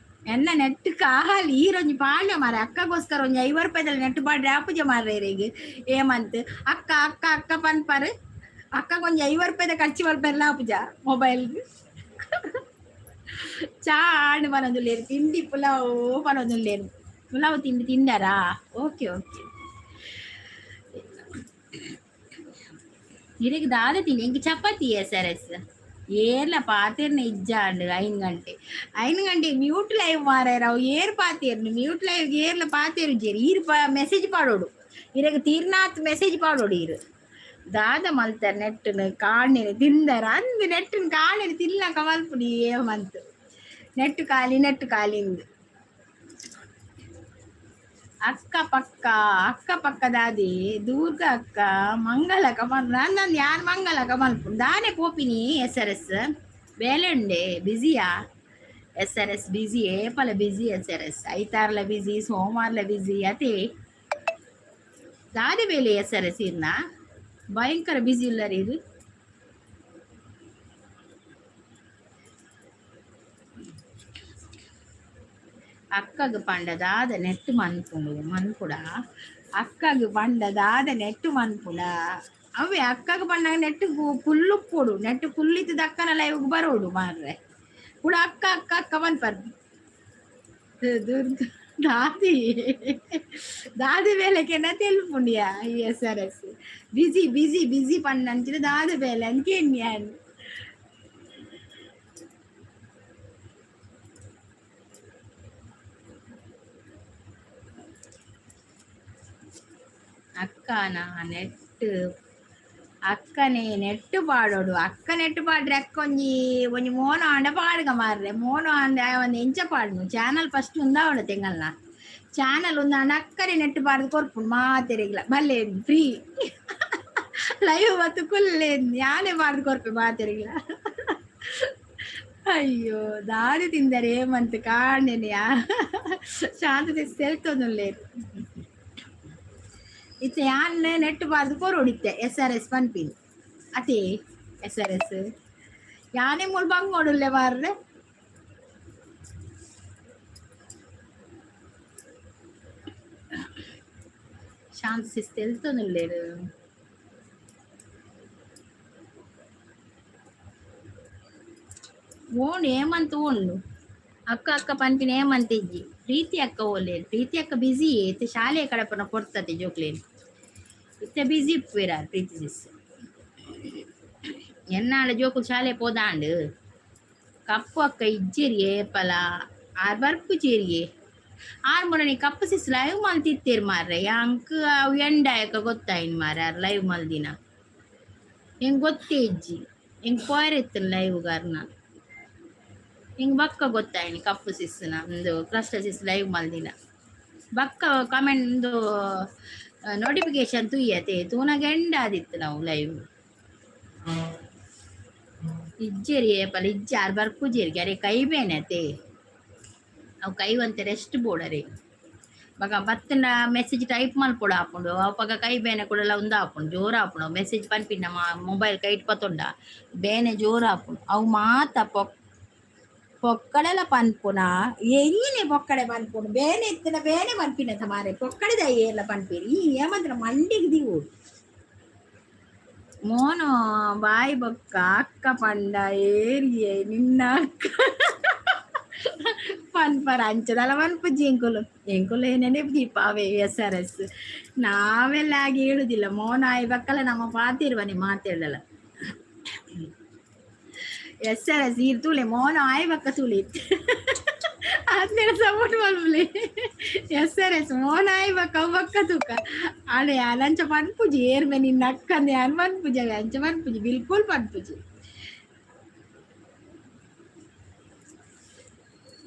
ಎನ್ನ ನೆಟ್ ಕಾಲಿ ಈರೊಂಜಿ ಪಾಡ್ಲೆ ಮಾರೆ ಅಕ್ಕಗೋಸ್ಕರ ಒಂಜಿ 50 ರೂಪಾಯಿದಲ್ಲಿ ನೆಟ್ ಪಾಡ್ರೆ ಆಪುಜ ಮಾರ್ರೆ ಇರೆಗ್. ಏಮಂತ್ ಅಕ್ಕ ಅಕ್ಕ ಅಕ್ಕ ಪನ್ಪರ್, ಅಕ್ಕಗೊಂಜಿ ಒಂಜಿ 50 ರೂಪಾಯಿದ ಖರ್ಚು ಮಲ್ಪೆರ್ಲ ಆಪುಜ ಮೊಬೈಲ್. ಚಾ ಆಂಡ್ ಪನೊಂದುಲ್ಲೆರ್, ತಿಂಡಿ ಪುಲಾವ್ ಪನೊಂದುಲ್ಲೆರ್. ಪುಲಾವ್ ತಿಂಡಿ ತಿಂಡರಾ? Okay okay. ಇರೆಗ್ ದಾದ ತಿಂಡಿ? ಎಂಕ್ ಚಪಾತಿ ಎಸ್ ಆರ್ ಎಸ್. ಏರ್ಲ ಪಾತೆರ್ನ ಇಜ್ಜಾಂಡ್ 5 ಗಂಟೆ, 5 ಗಂಟೆಗೆ ಮ್ಯೂಟ್ ಲೈವ್ ಮಾರಾಯರ. ಅವು ಏರ್ ಪಾತೆರ್ನು ಮ್ಯೂಟ್ ಲೈವ್ ಏರ್ಲ ಪಾತೆರುಜೆರ್. ಈರ್ ಮೆಸೇಜ್ ಪಾಡೋಡು, ಇರೆಗ್ ತೀರ್ನಾತ್ ಮೆಸೇಜ್ ಪಾಡೋಡು. ಈರ್ ದಾದ ಮಲ್ತಾರ? ನೆಟ್ಟನು ಕಾಣಿನ ತಿಂದರ ಅಂದ್ ನೆಟ್ಟನ್ ಕಾಣಿನ ತಿನ್ನಕ ಮಲ್ಪುಡಿ ಏಮಂತ್. ನೆಟ್ಟು ಖಾಲಿ, ನೆಟ್ಟು ಖಾಲಿ. ಅಕ್ಕ ಪಕ್ಕ ಅಕ್ಕ ಪಕ್ಕದಾದಿ ದುರ್ಗ ಅಕ್ಕ ಮಂಗಳಕ್ಕ ನಂದೊಂದು ಯಾರು ಮಂಗಳಕ್ಕ ಮಲ್ಪುಂಡು ದಾನೆ ಪೋಪಿನಿ ಎಸ್ ಆರ್ ಎಸ್. ಬೇಲೆ ಉಂಡೆ ಬಿಸಿಯಾ ಎಸ್ ಆರ್ ಎಸ್? ಬಿಸಿ ಏಪಲ ಬಿಸಿ ಎಸ್ ಆರ್ ಎಸ್, ಐತಾರ್ಲ ಬಿಸಿ, ಸೋಮವಾರ್ಲ ಬಿಸಿ. ಅದೇ ದಾದೆ ಬೇಲೆ ಎಸ್ ಆರ್ ಎಸ್ ಇರ್ನ? ಭಯಂಕರ ಬಿಸಿ ಇಲ್ಲ ಇದು. ಅಕ್ಕಗ್ ಪಂಡ ದಾದ ನೆಟ್ ಮನ್ಪುಂಡು ಮನ್ಪುಡ? ಅಕ್ಕಗ್ ಪಂಡ ದಾದ ನೆಟ್ ಮನ್ಪುಡ? ಅವೇ ಅಕ್ಕಗ್ ಪಂಡಾಗ ನೆಟ್ ಕುಲ್ಲು ನೆಟ್ ಕುಲ್ಲಿತ್ತದ ಅಕ್ಕನ ಲೈವ್ಗೆ ಬರೋಡು ಮಾರ್ರೆ. ಕೂಡ ಅಕ್ಕ ಅಕ್ಕ ಅಕ್ಕ ಮನ್ಪರ್. ದುರ್ಗ ದಾದಿ ದಾದಿ ಬೇಲೆಕೆನ ತೆಲ್ಪುಂಡಿಯಾ S R S? Busy busy busy ಪಂಡ ದಾದ ಬೇಲೆ ಅಂಕೇನ್ಯಾನ್. ಅಕ್ಕನ ನೆಟ್ ಅಕ್ಕನೇ ನೆಟ್ಟು ಪಾಡೋಡು. ಅಕ್ಕ ನೆಟ್ಟು ಪಾಡ್ರೆ ಅಕ್ಕ ಒಂಜಿ ಒಂಜಿ ಮೋನೋ ಆಂಡ ಪಾಡ್ಗ ಮಾರ್ರೆ. ಮೋನೋ ಆಂಡ ಒಂದು ಎಂಚ ಪಾಡ್ನು? ಚಾನಲ್ ಫಸ್ಟ್ ಉಂದಾವಡ ತೆಂಗಲ್ನ ಚಾನಲ್ ಉಂದಾಂಡ ಅಕ್ಕನೆ ನೆಟ್ಟು ಪಾಡ್ದು ಕೊರ್ಪುಂಡು ಮಾತೆರೆಗ್ಲ. ಬಲ್ಲೆ ಫ್ರೀ ಲೈವ್ ಮತ್ತು ಕುಲ್ಲೆ ಯಾನೆ ಪಾಡ್ದು ಕೊರ್ಪೆ ಮಾತೆರೆಗ್ಲ. ಅಯ್ಯೋ ದಾರಿ ತಿಂದರೆ ಏಮಂತ ಕಾಣೆನೆಯಾ ಶಾಂತ ಸೆಲ್ತೊಂದುಲ್ಲೇರು. ಇತ್ತೆ ಯಾನ್ ನೆಟ್ ಪಾಡ್ದು ಕೊರೊಡಿತ್ತೆ ಎಸ್ ಆರ್ ಎಸ್ ಪನ್ಪಿನಿ ಅತೇ ಎಸ್ ಆರ್ ಎಸ್. ಯಾನೇ ಮೂಲು ಬಂಗೋಡುಲ್ಲೆ ಮಾರ್ರೆ. ಶಾಂತ ಸಿಸ್ ತೆಲ್ತೊಂದುಲ್ಲೆರ್. ಓಣು ಏಮಂತ ಓಂಡು ಅಕ್ಕ ಅಕ್ಕ ಪನ್ಪಿನ ಏಮಂತ ಇಜ್ಜಿ. ಪ್ರೀತಿ ಅಕ್ಕ ಓಲೇರು? ಪ್ರೀತಿ ಅಕ್ಕ ಬಿಸಿ ಇತ್ತೆ, ಶಾಲೆ ಕಡಪನ ಕೊಡ್ತತೆ ಜೋಕ್ಲೇನ್. ಇತ್ತೆ ಬಿಸಿ ಇಪ್ಪುವೆರ್ ಪ್ರೀತಿ ಸಿಸ್. ಎನ್ನಾಳ ಜೋಕುಲು ಶಾಲೆ ಪೋದಾಂಡ್. ಕಪ್ಪು ಅಕ್ಕ ಇಜ್ಜೆರ್ ಏಪಲ, ಆರ್ ಬರ್ಪುಜೆರ್ಗೆ. ಆರ್ ಮೊನ್ನೆ ಕಪ್ಪು ಸಿಸ್ ಲೈವ್ ಮಲ್ತಿತ್ತೆರ್ ಮಾರ್ರೆ. ಅಂಕ್ ಅವು ಎಂಡಾಯಕ ಗೊತ್ತಾಯಿನ್ ಮಾರ್ರೆ ಆರ್ ಲೈವ್ ಮಲ್ದಿನ. ಎಂಕ್ ಗೊತ್ತೇ ಇಜ್ಜಿ, ಎಂಕ್ ಪೋಯೆರೆ ಇತ್ತಿನ ಲೈವ್ ಗಾರ್ನ. ಹಿಂಗೆ ಬಕ್ಕ ಗೊತ್ತಾಯ್ನಿ ಕಪ್ಪು ಸಿಸ್ನ ಒಂದು ಕ್ಲಸ್ಟರ್ ಸಿಸ್ ಲೈವ್ ಮಲ್ದಿನ. ಬಕ್ಕ ಕಮೆಂಟ್ ಒಂದು ನೋಟಿಫಿಕೇಶನ್ ತುಯ್ಯತೆ ತೂನಾಗ ಎಂಡ್ ಆದಿತ್ತು ನಾವು ಲೈವ್. ಇಜ್ಜೇರಿ ಏಪಲ ಇಜ್ಜಾರ್ ಬರ್ಪುಜೇರಿಗೆ ಅರೆ ಕೈ ಬೇನತೆ. ಅವು ಕೈ ಒಂತೆ ರೆಸ್ಟ್ ಬೋಡರೆ. ಬಗ ಬತ್ತಂಡ ಮೆಸೇಜ್ ಟೈಪ್ ಮಲ್ಪೊಡು ಆಪುಂಡು. ಅಪಗ ಕೈ ಬೇನೆ ಕೂಡಲ ಉಂದು ಆಪುಂಡು, ಜೋರು ಆಪುಂಡು. ಮೆಸೇಜ್ ಪನ್ಪಿನ ಮೊಬೈಲ್ ಕೈಟ್ ಪತ್ತೊಂಡ ಬೇನೆ ಜೋರು ಆಪುಂಡು. ಅವು ಮಾತ ಪೊಕ್ಕಡೆಲ ಪನ್ಪುನ ಎಂಜಿನೆ ಪೊಕ್ಕಡೆ ಪನ್ಪುಂಡು. ಬೇನೆ ಇತ್ತಿನ ಬೇನೆ ಪನ್ಪಿನ ಮಾರೆ ಪೊಕ್ಕಡೆದ ಏರ್ಲ ಪನ್ಪಿರಿ. ಈ ಏಮಂತ್ರ ಮಂಡಿಗೆ ದಿವು ಮೋನು ಬಾಯಿ ಬೊಕ್ಕ ಅಕ್ಕ ಪಂಡ ಏರಿಯೆ ನಿನ್ನ ಅಕ್ಕ ಪನ್ಪರ ಅಂಚದಲ ಪನ್ಪುಜಿ ಎಂಕುಲು. ಎಂಕುಲು ಏನೇನೆ ದೀಪಾವೆ ಎಸ್ ಆರ್ ಎಸ್ ನಾವೆಲ್ಲ ಆಗಿ ಹೇಳುದಿಲ್ಲ. ಮೋನ ಆಯಿ ಬಕ್ಕಲ ನಮ್ಮ ಪಾತಿರುವನಿ ಮಾತೇಳಲ್ಲ ಎಸ್ ಆರ್ ಎಸ್ ಈರ್ ತೂಲೆ ಮೋನ ಆಯಿ ಬಕ್ಕ ತೂಲೆ ಆದ್ಮೇಲೆ ಸಪೋರ್ಟ್ ಮಲ್ಪುಲೆ. ಎಸ್ ಆರ್ ಎಸ್ ಮೋನ ಆಯಿ ಬಕ್ಕ ಅವ್ ಬಕ್ಕ ತೂಕ ಅಡೆ ಅಂಚ ಪನ್ಪುಜಿ ಏರ್ಮೆ ನಿನ್ನ ಅಕ್ಕಂದೆ ಯಾನ್ ಪನ್ಪುಜಿ. ಅವೆ ಅಂಚ ಪನ್ಪುಜಿ, ಬಿಲ್ಕುಲ್ ಪನ್ಪುಜಿ.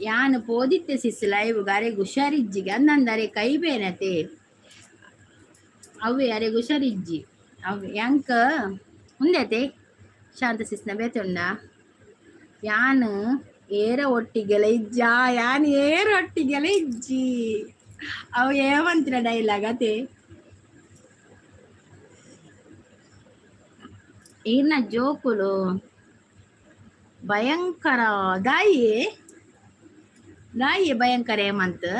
ಯಾನ್ ಪೋದಿತ್ತೆ ಸಿಸ್ ಲೈವ್ ಅರೆಗ್ ಹುಷಾರಿಜ್ಜಿಗೆ ಅಂದಂದ ಅರೆ ಕೈ ಬೇನತೆ ಅವ್ವೆ ಅರೆಗ್ ಹುಷಾರಿಜ್ಜಿ ಅವ್ ಯಾಂಕ್ ಉಂದೆತೆ ಶಾಂತ ಸಿಸ್ನ ಬೇತೆ ಉಂಡ. ಯಾನ್ ಏರ ಒಟ್ಟಿಗೆಲ ಇಜ್ಜಾ, ಯಾನ್ ಏರ ಒಟ್ಟಿಗೆಲ ಇಜ್ಜಿ. ಅವು ಏಮಂತಿನ ಡೈಲಾಗ್ ಅತೆ. ಈರ್ನ ಜೋಕುಲು ಭಯಂಕರ ದಾಯಿ ದಾಯಿ ಭಯಂಕರ ಏಮಂತ್.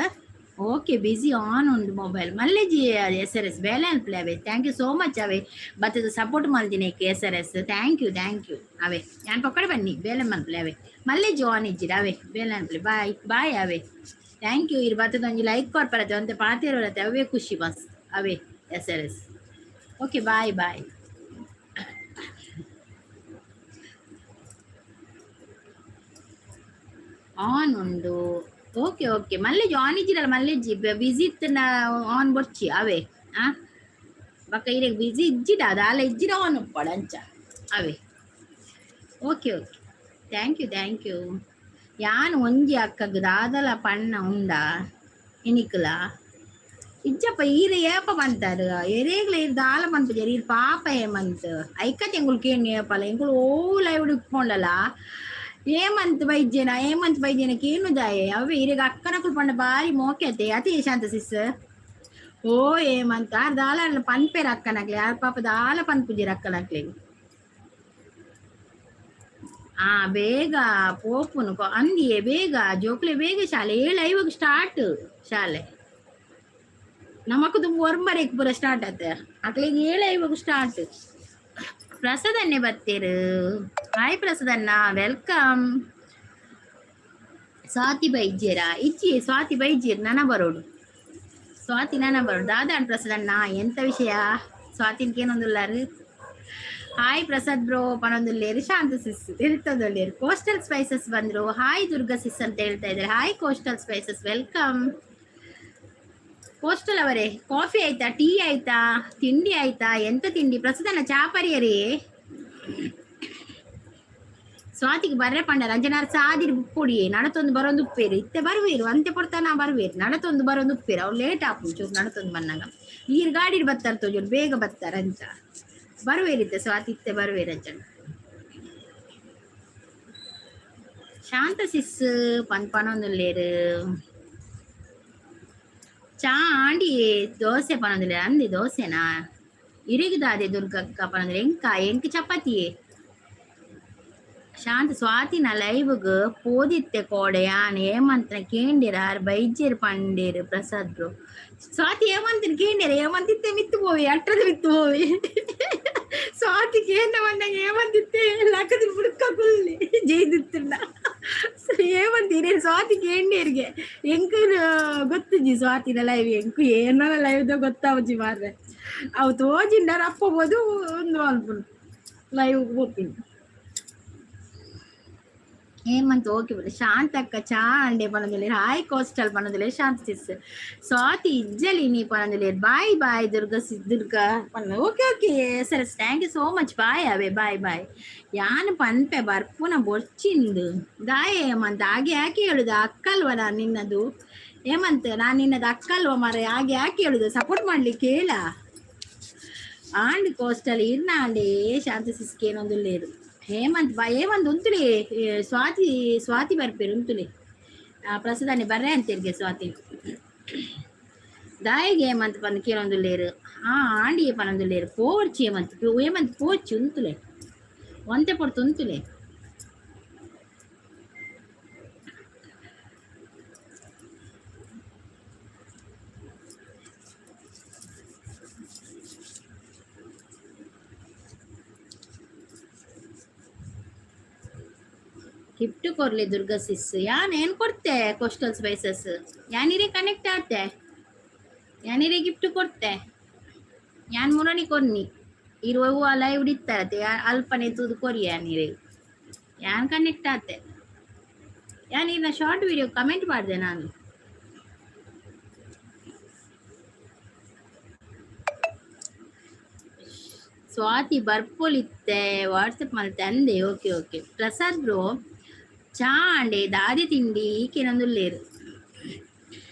ಓಕೆ ಬಿಸಿ ಆನ್ ಉಂಡು ಮೊಬೈಲ್ ಮಲ್ಲೆಜಿ ಎಸ್ ಆರ್ ಎಸ್ ಬೇಲೆ ಅನ್ಪ್ಲೆ ಅವೆ. Thank you so much ಅವೆ ಬತ್ತದ ಸಪೋರ್ಟ್ ಮಲ್ದಿನ S R S. Thank you, thank you ಅವೆ. ಯಾನ್ ಪೊಕ್ಕಡೆ ಬನ್ನಿ ಬೇಲೆ ಮಲ್ಪ್ಲೆ ಅವೆ. ಮಲ್ಲೆಜಿ ಆನ್ ಇಜ್ಜಿಡ ಅವೆ ಬೇಲೆ ಅನ್ಪ್ಲೆ. ಬಾಯ್ ಬಾಯ್ ಅವೆ. Thank you. ಇರ್ ಬತ್ತದ ಒಂಜಿ ಲೈಕ್ ಕೊರ್ಪರತೆ ಒಂತೆ ಪಾತೆರೊಲತೆ ಅವೇ ಖುಷಿ ಬಸ್ ಅವೇ S R S. Okay bye bye. On ಉಂಡು. ಓಕೆ ಓಕೆ ಮಲ್ಲೆಜಿ ಆನ್ ಇಜ್ಜಿರಲ್ಲ ಮಲ್ಲೆಜಿ ಬಿಸಿ ಇತ್ತಂಡ ಆನ್ ಬೊರ್ಚಿ ಅವೇ. ಆ ಬಕ್ಕ ಇರೆಗ್ ಬಿಸಿ ಇಜ್ಜಿಡ ದಾಲ ಇಜ್ಜಿಡ ಆನ್ ಉಪ್ಪಡ ಅಂಚ ಅವೇ. Okay okay thank you, thank you. ಯಾನ್ ಒಂಜಿ ಅಕ್ಕಗ್ ದಾದಲ ಪಣ್ಣ ಉಂಡಾ ಇನಿಕ್ಲ ಇಜ್ಜಪ್ಪ. ಈರ್ ಏಪ ಪಂತಾರು ಎರೇಗ್ಲ ಈರ್ ದಾಲ ಪನ್ಪುಜೆರ್. ಈರ್ ಪಾಪ ಏಮಂತ್ ಐಕತ್ ಎಂಕುಲು ಕೇಣಿ ಏಪಲ ಎಂಕುಲು ಓ ಲೈವ್ ಇಪ್ಪೊಂಡಲ ಏಮಂತ್ ಬೈಜೇನ ಏಮಂತ್ ಬೈಜೇನ ಕೇನುದಾಯೆ ಅವೆ. ಇರೆಗ್ ಅಕ್ಕನಕುಲು ಪಂಡ ಬಾರಿ ಮೋಕೆತೆ ಅತಿ ಶಾಂತ ಸಿಸ್. ಓ ಏಮಂತ ಆರ್ ದಾಲ ಪನ್ಪೇರ್ ಅಕ್ಕನಕ್ಲೆ. ಆರ್ ಪಾಪ ದಾಲ ಪನ್ಪುಜೆರ್ ಅಕ್ಕನಕ್ಲೆಗ್. ಆ ಬೇಗ ಪೋಪುನು ಅಂದಿಯೇ ಬೇಗ ಜೋಕ್ಲೆ ಬೇಗ ಶಾಲೆ 7:50 ಸ್ಟಾರ್ಟ್ ಶಾಲೆ. ನಮಕ್ ದುಂಬು ಒರ್ಂಬರೆಗ್ ಪೂರ ಸ್ಟಾರ್ಟ್ ಆತ, ಅಕ್ಲೆಗ್ 7:50 ಸ್ಟಾರ್ಟ್. ಪ್ರಸಾದನ್ನೇ ಬತ್ತೇರು. ಹಾಯ್ ಪ್ರಸಾದಣ್ಣ, welcome. Swati ಬೈಜ್ಯರಾ? ಇಜ್ಜಿ ಸ್ವಾತಿ ಬೈಜ್ಯರ್, ನನ ಬರೋಡು ಸ್ವಾತಿ ನನ ಬರೋಡು. ದಾದಾನ್ ಪ್ರಸಾದಣ್ಣ ಎಂತ ವಿಷಯ? ಸ್ವಾತಿನ್ಕ ಏನೊಂದುಲ್ಲಾರು? ಹಾಯ್ ಪ್ರಸಾದ್ ಬ್ರೋ ಪನೊಂದುಲ್ಲೇರು. ಶಾಂತ ಸಿಸ್ ತಿರ್ತದೊಲ್ಲೇರು. ಕೋಸ್ಟಲ್ ಸ್ಪೈಸಸ್ ಬಂದ್ರು. ಹಾಯ್ ದುರ್ಗಾ ಸಿಸ್ ಅಂತ ಹೇಳ್ತಾ ಇದ್ದಾರೆ. Hi coastal spices, welcome. Coastal ಅವರೇ, ಕಾಫಿ ಆಯ್ತಾ? ಟೀ ಆಯ್ತಾ? ತಿಂಡಿ ಆಯ್ತಾ? ಎಂತ ತಿಂಡಿ? ಪ್ರಸಾದಣ್ಣ ಚಾ ಪರಿಯರಿ. ಸ್ವಾತಿಗೆ ಬರ್ರೆ ಪಂಡ ರಂಜನಾರ್ ಸಾದಿರ್ ಬುಪ್ಪೊಡಿಯೇ ನಡತೊಂದು ಬರೋದು ಉಪ್ಪೇರು ಇತ್ತೆ ಬರುವೇರು ಅಂತೆ ಪೊರ್ತಾನ ಬರುವೇರು ನಡತೊಂದು ಬರೋದು ಉಪ್ಪೇರು. ಅವ್ರು ಲೇಟ್ ಆಪುಂಡು ಚೂರು ನಡತೊಂದು ಬನ್ನಾಗ. ಈರ್ ಗಾಡಿಡ್ ಬತ್ತಾರ ತೋಜೋಡು ಬೇಗ ಬತ್ತಾರ ಅಂತ ಬರುವೇರಿತ್ತೆ ಸ್ವಾತಿ ಇತ್ತೆ ಬರುವೇರು ಅಂಚನ. ಶಾಂತ ಸಿಸ್ ಪನ್ ಪನೊಂದುಲ್ಲೇರು. ಚಾ ಆಂಡಿ ದೋಸೆ ಪನೊಂದುಲ್ಲೇರು. ಅಂದಿ ದೋಸೆನಾ ಇರಿಗುದಾದೆ ದುರ್ಗಕ್ಕ ಪನೊಂದುಲ್ಲೇರು. ಎಂಕ ಎಂಕ್ ಚಪಾತಿಯೇ. ಶಾಂತ ಸ್ವಾತಿನ ಲೈವ್ಗ್ ಪೋದಿತ್ತೆ ಕೋಡೆ ಯಾನ್ ಏಮಂತನ ಕೇಂಡಿರ ಆರ್ ಬೈಜೇರ್ ಪಂಡೇರು ಪ್ರಸಾದ್ ಬ್ರೋ. ಸ್ವಾತಿ ಏಮಂತನ ಕೇಂಡಿರ ಏಮಂತಿತ್ತೆ ಮಿತ್ತು ಪೋವಿ ಅಟ್ರದ ಮಿತ್ತು ಪೋವಿ. ಸ್ವಾತಿ ಕೇಂದ್ರ ಬಂದಂಗ ಏಮಂತಿತ್ತೆ ಲಕ್ಕದ ಬುಡ್ಕ ಕುಲ್ಲಿ ಜೈದಿತ್ತಿಂಡ ಏಮಂತೀರಿ ಸ್ವಾತಿ ಕೇಂಡೇರಿಗೆ. ಎಂಕ್ ಗೊತ್ತುಜಿ ಸ್ವಾತಿನ ಲೈವ್ ಎಂಕು ಏನನ ಲೈವ್ದ ಗೊತ್ತಾವಜಿ ಮಾರ್ರೆ. ಅವು ತೋಜಿಂಡ ರಪ್ಪಬೋದು ಒಂದು ಮಲ್ಪುಂಡು ಲೈವ್ ಪೋಪಿಂಡು. ಹೇಮಂತ್ ಓಕೆ ಬಿಡು. ಶಾಂತಕ್ಕ ಚಾ ಅಂಡೆ ಪನೊಂದುಲ್ಲೆರ್. ಹಾಯ್ ಕೋಸ್ಟಲ್ ಪನೊಂದುಲ್ಲೆರ್. ಶಾಂತ ಸಿಸ್. ಸ್ವಾತಿ ಇಜ್ಜಲಿ ನೀ ಪನೊಂದುಲ್ಲೆರ್. ಬಾಯ್ ಬಾಯ್ ದುರ್ಗಾ ಸಿ ದುರ್ಗಾ ಪನ್ನ. ಓಕೆ ಓಕೆ ಸರಿ, thank you so much. Bye away, bye bye. ಯಾನ್ ಪನ್ಪೆ ಬರ್ಪುನ ಬೊರ್ಚಿಂದು ದಾಯೆ ಹೇಮಂತ್ ಹಾಗೆ ಯಾಕೆ ಹೇಳುದು? ಅಕ್ಕಲ್ವ ನಾನು ನಿನ್ನದು? ಹೇಮಂತ್, ನಾನು ನಿನ್ನದು ಅಕ್ಕಲ್ವ ಮಾರೆ? ಹಾಗೆ ಯಾಕೆ ಹೇಳುದು? ಸಪೋರ್ಟ್ ಮಾಡ್ಲಿಕ್ಕೆ ಹೇಳ. ಆಂಡ್ ಕೋಸ್ಟಲ್ ಇರ್ನ ಆಂಡೆ. ಶಾಂತ ಸಿಸ್ಗೆ ಏನೊಂದುಲ್ಲೇರು. ಹೇಮಂತ್ ಬಾ ಹೇಮಂತ್, ಉಂತುಲಿ. ಸ್ವಾತಿ, ಸ್ವಾತಿ ಬರ್ಪೇರು, ಉಂತುಲಿ. ಪ್ರಸಾದಾನಿ ಬರ್ರೆ ಅಂತೀರ್ಗೆ. ಸ್ವಾತಿ ದಾಯಿಗೆ ಹೇಮಂತ್ ಪಂದ್ ಕೇಳೊಂದುಲ್ಲೇರು. ಆ ಆಂಡಿಯೇ ಪನೊಂದುಲ್ಲೇರು. ಪೋರ್ಚಿ ಹೇಮಂತ್, ಹೇಮಂತ್ ಪೋರ್ಚಿ, ಉಂತುಲೆ. ಒಂತೆ ಪೊರ್ತು ಉಂತುಲೆ. ಗಿಫ್ಟ್ ಕೊರ್ಲಿ ದುರ್ಗಾ ಸಿಸ್. ಯಾನ್ ಏನ್ ಕೊಡ್ತೆ? ಕೋಸ್ಟಲ್ ಸ್ಪೈಸಸ್, ಯಾನಿರೇ ಕನೆಕ್ಟ್ ಆತೆ, ಯಾನಿರೇ ಗಿಫ್ಟ್ ಕೊಡ್ತೆ. ಯಾನ್ ಮುರಣಿ ಕೊರ್ನಿ. ಇರುವ ಲೈವ್ ಇತ್ತಾರತೆ ಅಲ್ಪನೆ ತೂದು ಕೊರಿ. ಯಾನಿರೇ ಯಾನ್ ಕನೆಕ್ಟ್ ಆತೆ. ಯಾನ್ ಇನ್ನ ಶಾರ್ಟ್ ವಿಡಿಯೋ ಕಮೆಂಟ್ ಮಾಡಿದೆ ನಾನು. ಸ್ವಾತಿ ಬರ್ಪೊಲಿತ್ತೆ, ವಾಟ್ಸಪ್ ಮಲ್ತೆ ಅಂದೆ. ಓಕೆ ಓಕೆ ಪ್ರಸಾದ್ ಬ್ರೋ, ಚಾ ಅಂಡೆ? ದಾದಿ ತಿಂಡಿ ಈಕೆನೊಂದುಲ್ಲೇರು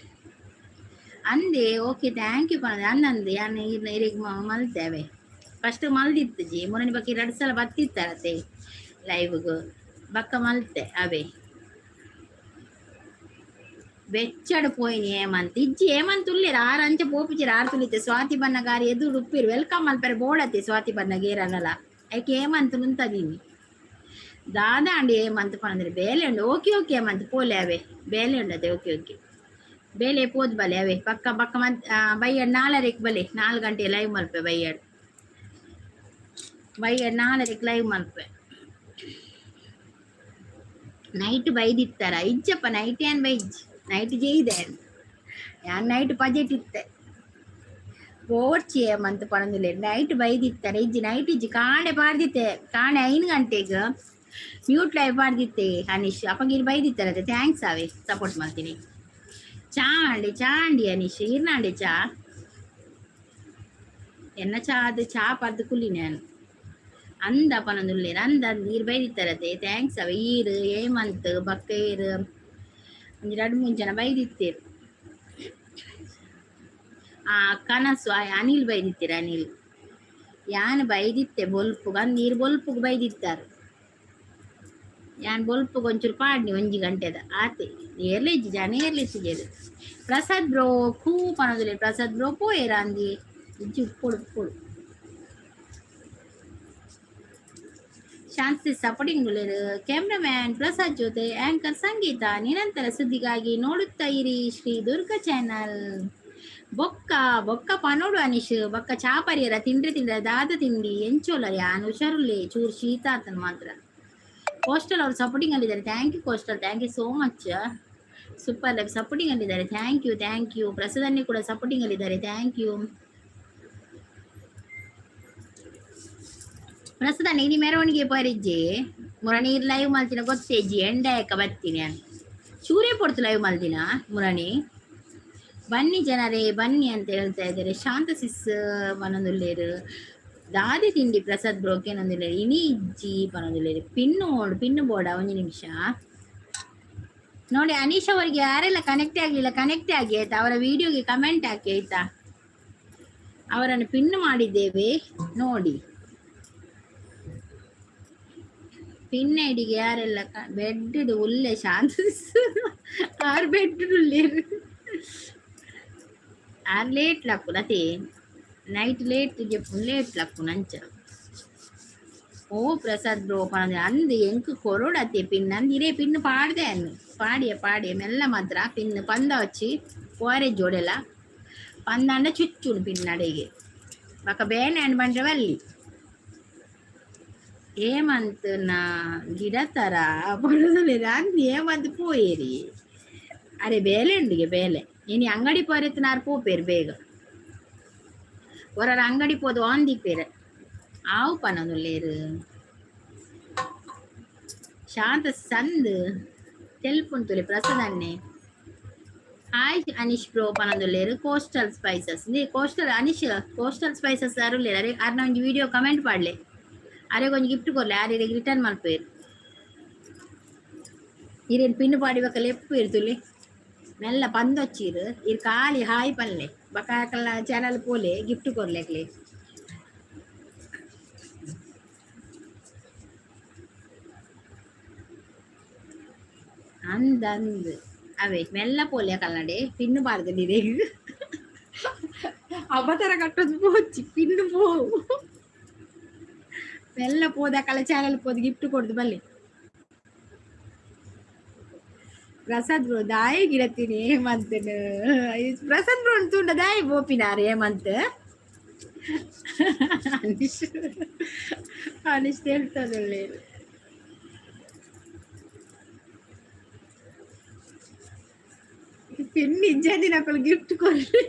ಅಂದೆ. Okay, thank you ಪನದೆ ಅಂದಂದೆ. ಯಾನ್ ಇರ್ನ ಇರೆಗ್ ಮಲ್ತೆ. ಫಸ್ಟ್ ಮಲ್ದಿತ್ತುಜಿ ಮೊನ್ನೆ. ಬಕ್ಕ ಎರಡು ಸಲ ಬತ್ತಿತ್ತಾರತೆ ಲೈವ್ಗ್. ಬಕ್ಕ ಮಲ್ತೆ ಅವೇ. ಬೆಚ್ಚಡ್ ಪೋಯಿನಿ ಹೇಮಂತ್. ಇಜ್ಜಿ ಹೇಮಂತ್ ಉಲ್ಲೇರು. ಆರು ಅಂಚ ಪೋಪುಜೆರ್ ಆರು ತುಲಿತೆ. ಸ್ವಾತಿ ಬನ್ನಗ ಆರು ಎದುರು ಉಪ್ಪೇರು. Welcome ಮಲ್ಪೆರೆ ಬೋಡತ್ತೆ ಸ್ವಾತಿ ಬನ್ನಗ ಏರನಲ. ಐಕೆ ಹೇಮಂತ್ ನುಂತದೀನಿ. ದಾದ ಅಂಡಿ ಹೇಮಂತ್ ಪಂದ್ರೆ? ಬೇಲೆ ಉಂಡು. ಓಕೆ ಓಕೆ ಹೇಮಂತ್, ಪೋಲೆ ಅವೇ. ಬೇಲೆ ಉಂಡತೆ. ಓಕೆ ಓಕೆ, ಬೇಲೆ ಪೋದ್ ಬಲೆ ಅವೇ. ಪಕ್ಕ ಪಕ್ಕ ಮತ್ ಬೈಯಡ್ 4:30ಕ್ಕೆ ಬಲೆ. 4 ಗಂಟೆ ಲೈವ್ ಮಲ್ಪೆ. ಬೈಯಡ್ ಬೈಯಡ್ 4:30ಕ್ಕೆ ಲೈವ್ ಮಲ್ಪೆ. ನೈಟ್ ಬೈದಿತ್ತಾರ? ಇಜ್ಜಪ್ಪ, ನೈಟ್ ಏನ್ ಬೈಜ್. ನೈಟ್ ಜೈದೆ ಯಾನ್. ನೈಟ್ ಬಜೆಟ್ ಇತ್ತೆ. ಪೋರ್ಚಿ ಮಂತ್ ಪನೊಂದುಲ್ಲೆರ್. ನೈಟ್ ಬೈದಿತ್ತಾರೆ? ಇಜ್ಜಿ, ನೈಟ್ ಇಜ್ಜಿ. ಕಾಂಡೆ ಪಾಡ್ದಿತ್ತೆ. ಕಾಂಡೆ 5 ಗಂಟೆಗ್ ಮ್ಯೂಟ್ ಲೈವ್ ಪಾಡ್ದಿತ್ತೆ ಅನೀಶ್. ಅಪ್ಪಂಗಿರ್ ಬೈದಿತ್ತಾರತೆ. Thanks ಅವೇ, ಸಪೋರ್ಟ್ ಮಾಡ್ತೀನಿ. ಚಾ ಅಂಡಿ? ಚಾ ಅಂಡಿ ಅನೀಶ್, ಇರ್ನಾಂಡಿ ಚಾ. ಎನ್ನ ಚಾ ಅದು ಚಾ ಪರ್ದು ಕುಲ್ಲಿ ನಾನು. ಅಂದ ಪನೊಂದುಲ್ಲೆರ್. ಅಂದ ಅಂದ್, ಈರ್ ಬೈದಿತ್ತಾರತೆ. Thanks ಅವೆ. ಈರ್ ಹೇಮಂತ್ ಬಕ್ಕ ಈರ್ ಒಂಜಿ ರಡ್ಡ್ ಮೂಜಿ ಜನ ಬೈದಿತ್ತೇರು. ಆ ಕನಸು ಅನಿಲ್ ಬೈದಿತ್ತೀರ. ಅನಿಲ್ ಯಾನ್ ಬೈದಿತ್ತೆ ಬೊಲ್ಪುಗು ಅಂದ್. ನೀರು ಬೊಲ್ಪುಗು ಬೈದಿತ್ತಾರೆ. ಯಾನ್ ಬೊಲ್ಪುಗು ಒಂಚೂರು ಪಾಡ್ನಿ 1 ಗಂಟೆದ ಆತೆ. ಏರ್ಲೆ ಇಜ್ಜಿ ಜನ, ಏರ್ಲೆ ಇತ್ತಿಜೆರ್. ಪ್ರಸಾದ್ ಬ್ರೋ ಖೂ ಪನೊಂದುಲ್ಲೆರ್. ಪ್ರಸಾದ್ ಬ್ರೋ ಪೋಯೆರ ಅಂದಿ? ಇಜ್ಜಿ, ಉಪ್ಪೊಡು ಉಪ್ಪೊಡು. ಶಾಂತಿ ಸಪೋರ್ಟಿಂಗ್ ಕ್ಯಾಮ್ರಾಮ್ಯಾನ್ ಪ್ರಸಾದ್ ಜೊತೆ ಆಂಕರ್ ಸಂಗೀತ. ನಿರಂತರ ಸುದ್ದಿಗಾಗಿ ನೋಡುತ್ತಾ ಇರಿ ಶ್ರೀ ದುರ್ಗಾ ಚಾನಲ್. ಬೊಕ್ಕ ಬೊಕ್ಕ ಪನೋಡು ಅನಿಶ್. ಬೊಕ್ಕ ಚಾ ಪರಿಯರ? ತಿಂಡ್ರೆ ತಿಂಡ್ರೆ? ದಾದ ತಿಂಡಿ? ಎಂಚೋಲ? ಯಾನ್ ಹುಷಾರುಲ್ಲೆ, ಚೂರು ಶೀತ ಆತನ ಮಾತ್ರ. ಕೋಸ್ಟಲ್ ಅವರು ಸಪೋರ್ಟಿಂಗ್ ಅಲ್ಲಿದ್ದಾರೆ. Thank you coastal, thank you so much. Super live supporting ಅಲ್ಲಿದ್ದಾರೆ. Thank you, thank you. ಪ್ರಸಾದನ್ನೇ ಕೂಡ ಸಪೋರ್ಟಿಂಗ್ ಅಲ್ಲಿದ್ದಾರೆ. Thank you ಪ್ರಸಾದ. ಇನಿ ಮೆರವಣಿಗೆ ಪರಿಜ್ಜೆ ಮುರಣಿ. ಲೈವ್ ಮಲ್ತಿನ ಗೊತ್ತೇಜಿ. ಎಂಡಾಯಕ ಬರ್ತೀನಿ ನಾನು. ಚೂರೇ ಪೊಡ್ತು ಲೈವ್ ಮಲ್ದಿನ ಮುರಣಿ. ಬನ್ನಿ ಜನರೇ, ಬನ್ನಿ ಅಂತ ಹೇಳ್ತಾ ಇದ್ದಾರೆ. ಶಾಂತ ಸಿಸ್ ಪನೊಂದುಲ್ಲೇರು. ದಾದಿ ತಿಂಡಿ ಪ್ರಸಾದ್ ಬ್ರೋಕೇನೊಂದುಲ್ಲೇರು. ಇನಿ ಇಜ್ಜಿ ಪನೊಂದುಲ್ಲೇರು. ಪಿನ್ನು ಪಿನ್ನು ಬೋರ್ಡ. ಒಂದು ನಿಮಿಷ ನೋಡಿ. ಅನೀಶ್ ಅವರಿಗೆ ಯಾರೆಲ್ಲ ಕನೆಕ್ಟ್ ಆಗಲಿಲ್ಲ, ಕನೆಕ್ಟ್ ಆಗಿ ಆಯ್ತಾ? ಅವರ ವಿಡಿಯೋಗೆ ಕಮೆಂಟ್ ಹಾಕಿ ಆಯ್ತಾ? ಅವರನ್ನು ಪಿನ್ ಮಾಡಿದ್ದೇವೆ ನೋಡಿ. ಪಿನ್ ಐಡಿಗೆ ಯಾರೆಲ್ಲ ಬೆಡ್ ಉಲ್ಲೆ. ಶಾಂತ ಆರ್ ಬೆಡ್ ಉಲ್ಲೇರು. ಆರ್ ಲೇಟ್ ಲಕ್ಕುನ ಅದೇ. ನೈಟ್ ಲೇಟ್ ಲೇಟ್ ಲಕ್ಕುನ ಅಂಚ. ಓ ಪ್ರಸಾದ್ ಬ್ರೋ ಪನಂದ್ರೆ ಅಂದ್ ಎಂಕ್ ಕೊರೊಡತ್ತೆ ಪಿನ್ ಅಂದ್. ಇರೇ ಪಿನ್ ಪಾಡ್ದೆ ಅನ್ನು. ಪಾಡಿಯ ಪಾಡಿಯ ಮೆಲ್ಲ ಮಾತ್ರ. ಪಿನ್ ಪಂದ ವಚ್ಚಿ ಪೋರೆ ಜೋಡೆಲ್ಲ ಪಂದಾಂಡ ಚುಚ್ಚುನು ಪಿನ್ ಅಡೆಗೆ. ಬಕ ಬೇನೆ ಅಂಡ್ ಬಂದ್ರೆ ವಲ್ಲಿ. ಹೇಮಂತ್ ನಾ ಗಿಡ ತರ ಪಡೋದಿಲ್ಲ ಅಂದ್. ಹೇಮಂತ್ ಪೋಯೇರಿ. ಅರೆ ಬೇಲೆ ಉಂಡಿಗೆ ಬೇಲೆ. ಇನಿ ಅಂಗಡಿ ಪೋರೆತ್ನಾರ್ ಪೋಪೇರು ಬೇಗ. ಹೊರರ ಅಂಗಡಿ ಪೋದು ಆನ್ ದೀಪೇರು. ಆವು ಪನೊಂದುಲ್ಲೇರು. ಶಾಂತ ಸಂದ್ ತೆಲ್ಪುಂತುಲೆ ಪ್ರಸದನ್ನೇ. ಹಾಯ್ ಅನಿಶ್ ಬ್ರೋ ಪನೊಂದುಲ್ಲೆರ್. Coastal spices coastal Anish coastal spices ಅರುಲ್ಲೆರ್. ಅರೆ ಅರ್ನ ಒಂಜಿ ವಿಡಿಯೋ ಕಮೆಂಟ್ ಪಾಡ್ಲೆ. ಅರೆಗ್ ಒಂಜಿ ಗಿಫ್ಟ್ ಕೊರ್ಲೆ, ಆರ್ ಇರೆಗ್ ರಿಟರ್ನ್ ಮಲ್ಪುವೆರ್. ಇರೇನ್ ಪಿನ್ ಪಾಡಿ ಬೊಕ ಲೆಪ್ಪುವೆರ್ ತುಲೆ. ಮೆಲ್ಲ ಪಂದೊಚ್ಚಿರ್ ಇರ್ ಖಾಲಿ ಹಾಯ್ ಪನ್ಲೆ. ಬೊಕ ಅಕಲ್ನ ಚಾನಲ್ ಪೋಲೆ, ಗಿಫ್ಟ್ ಕೊರ್ಲೆ ಅಕ್ಲೆ. ಅಂದ್ ಅಂದ್ ಅವೇ ಮೆಲ್ಲ ಪೋಲೆ ಅಕಲ್ನಡೆ ಪಿನ್ನು ಪಾಡ್ದೆರ್ ಇರೆಗ್. ಅವತಾರ ಕಟ್ಟೊಂದು ಪೋಚಿ ಪಿನ್ನು ಪೋ. ಮೆಲ್ಲ ಪೋದು ಅಕಲ್ನ ಚಾನಲ್ ಪೋದು ಗಿಫ್ಟ್ ಕೊರ್ದು ಬಲ್ಲೆ. ಪ್ರಸಾದ್ ಬ್ರೋ ದಾಯೆ ಗಿಡತೀನಿ ಹೇಮಂತನು? ಪ್ರಸಾದ್ ಬ್ರೋ ತೂಂಡ ದಾಯೆ ಪೋಪಿನಾರ್ ಹೇಮಂತ್? ಅನಿಶ್ ಅನಿಶ್ ತೆಲ್ತೊಂದುಲ್ಲೆರ್. ಪಿನ್ ಇಜ್ಜಂದಿನಕುಲು ಗಿಫ್ಟ್ ಕೊರ್ಲೆ.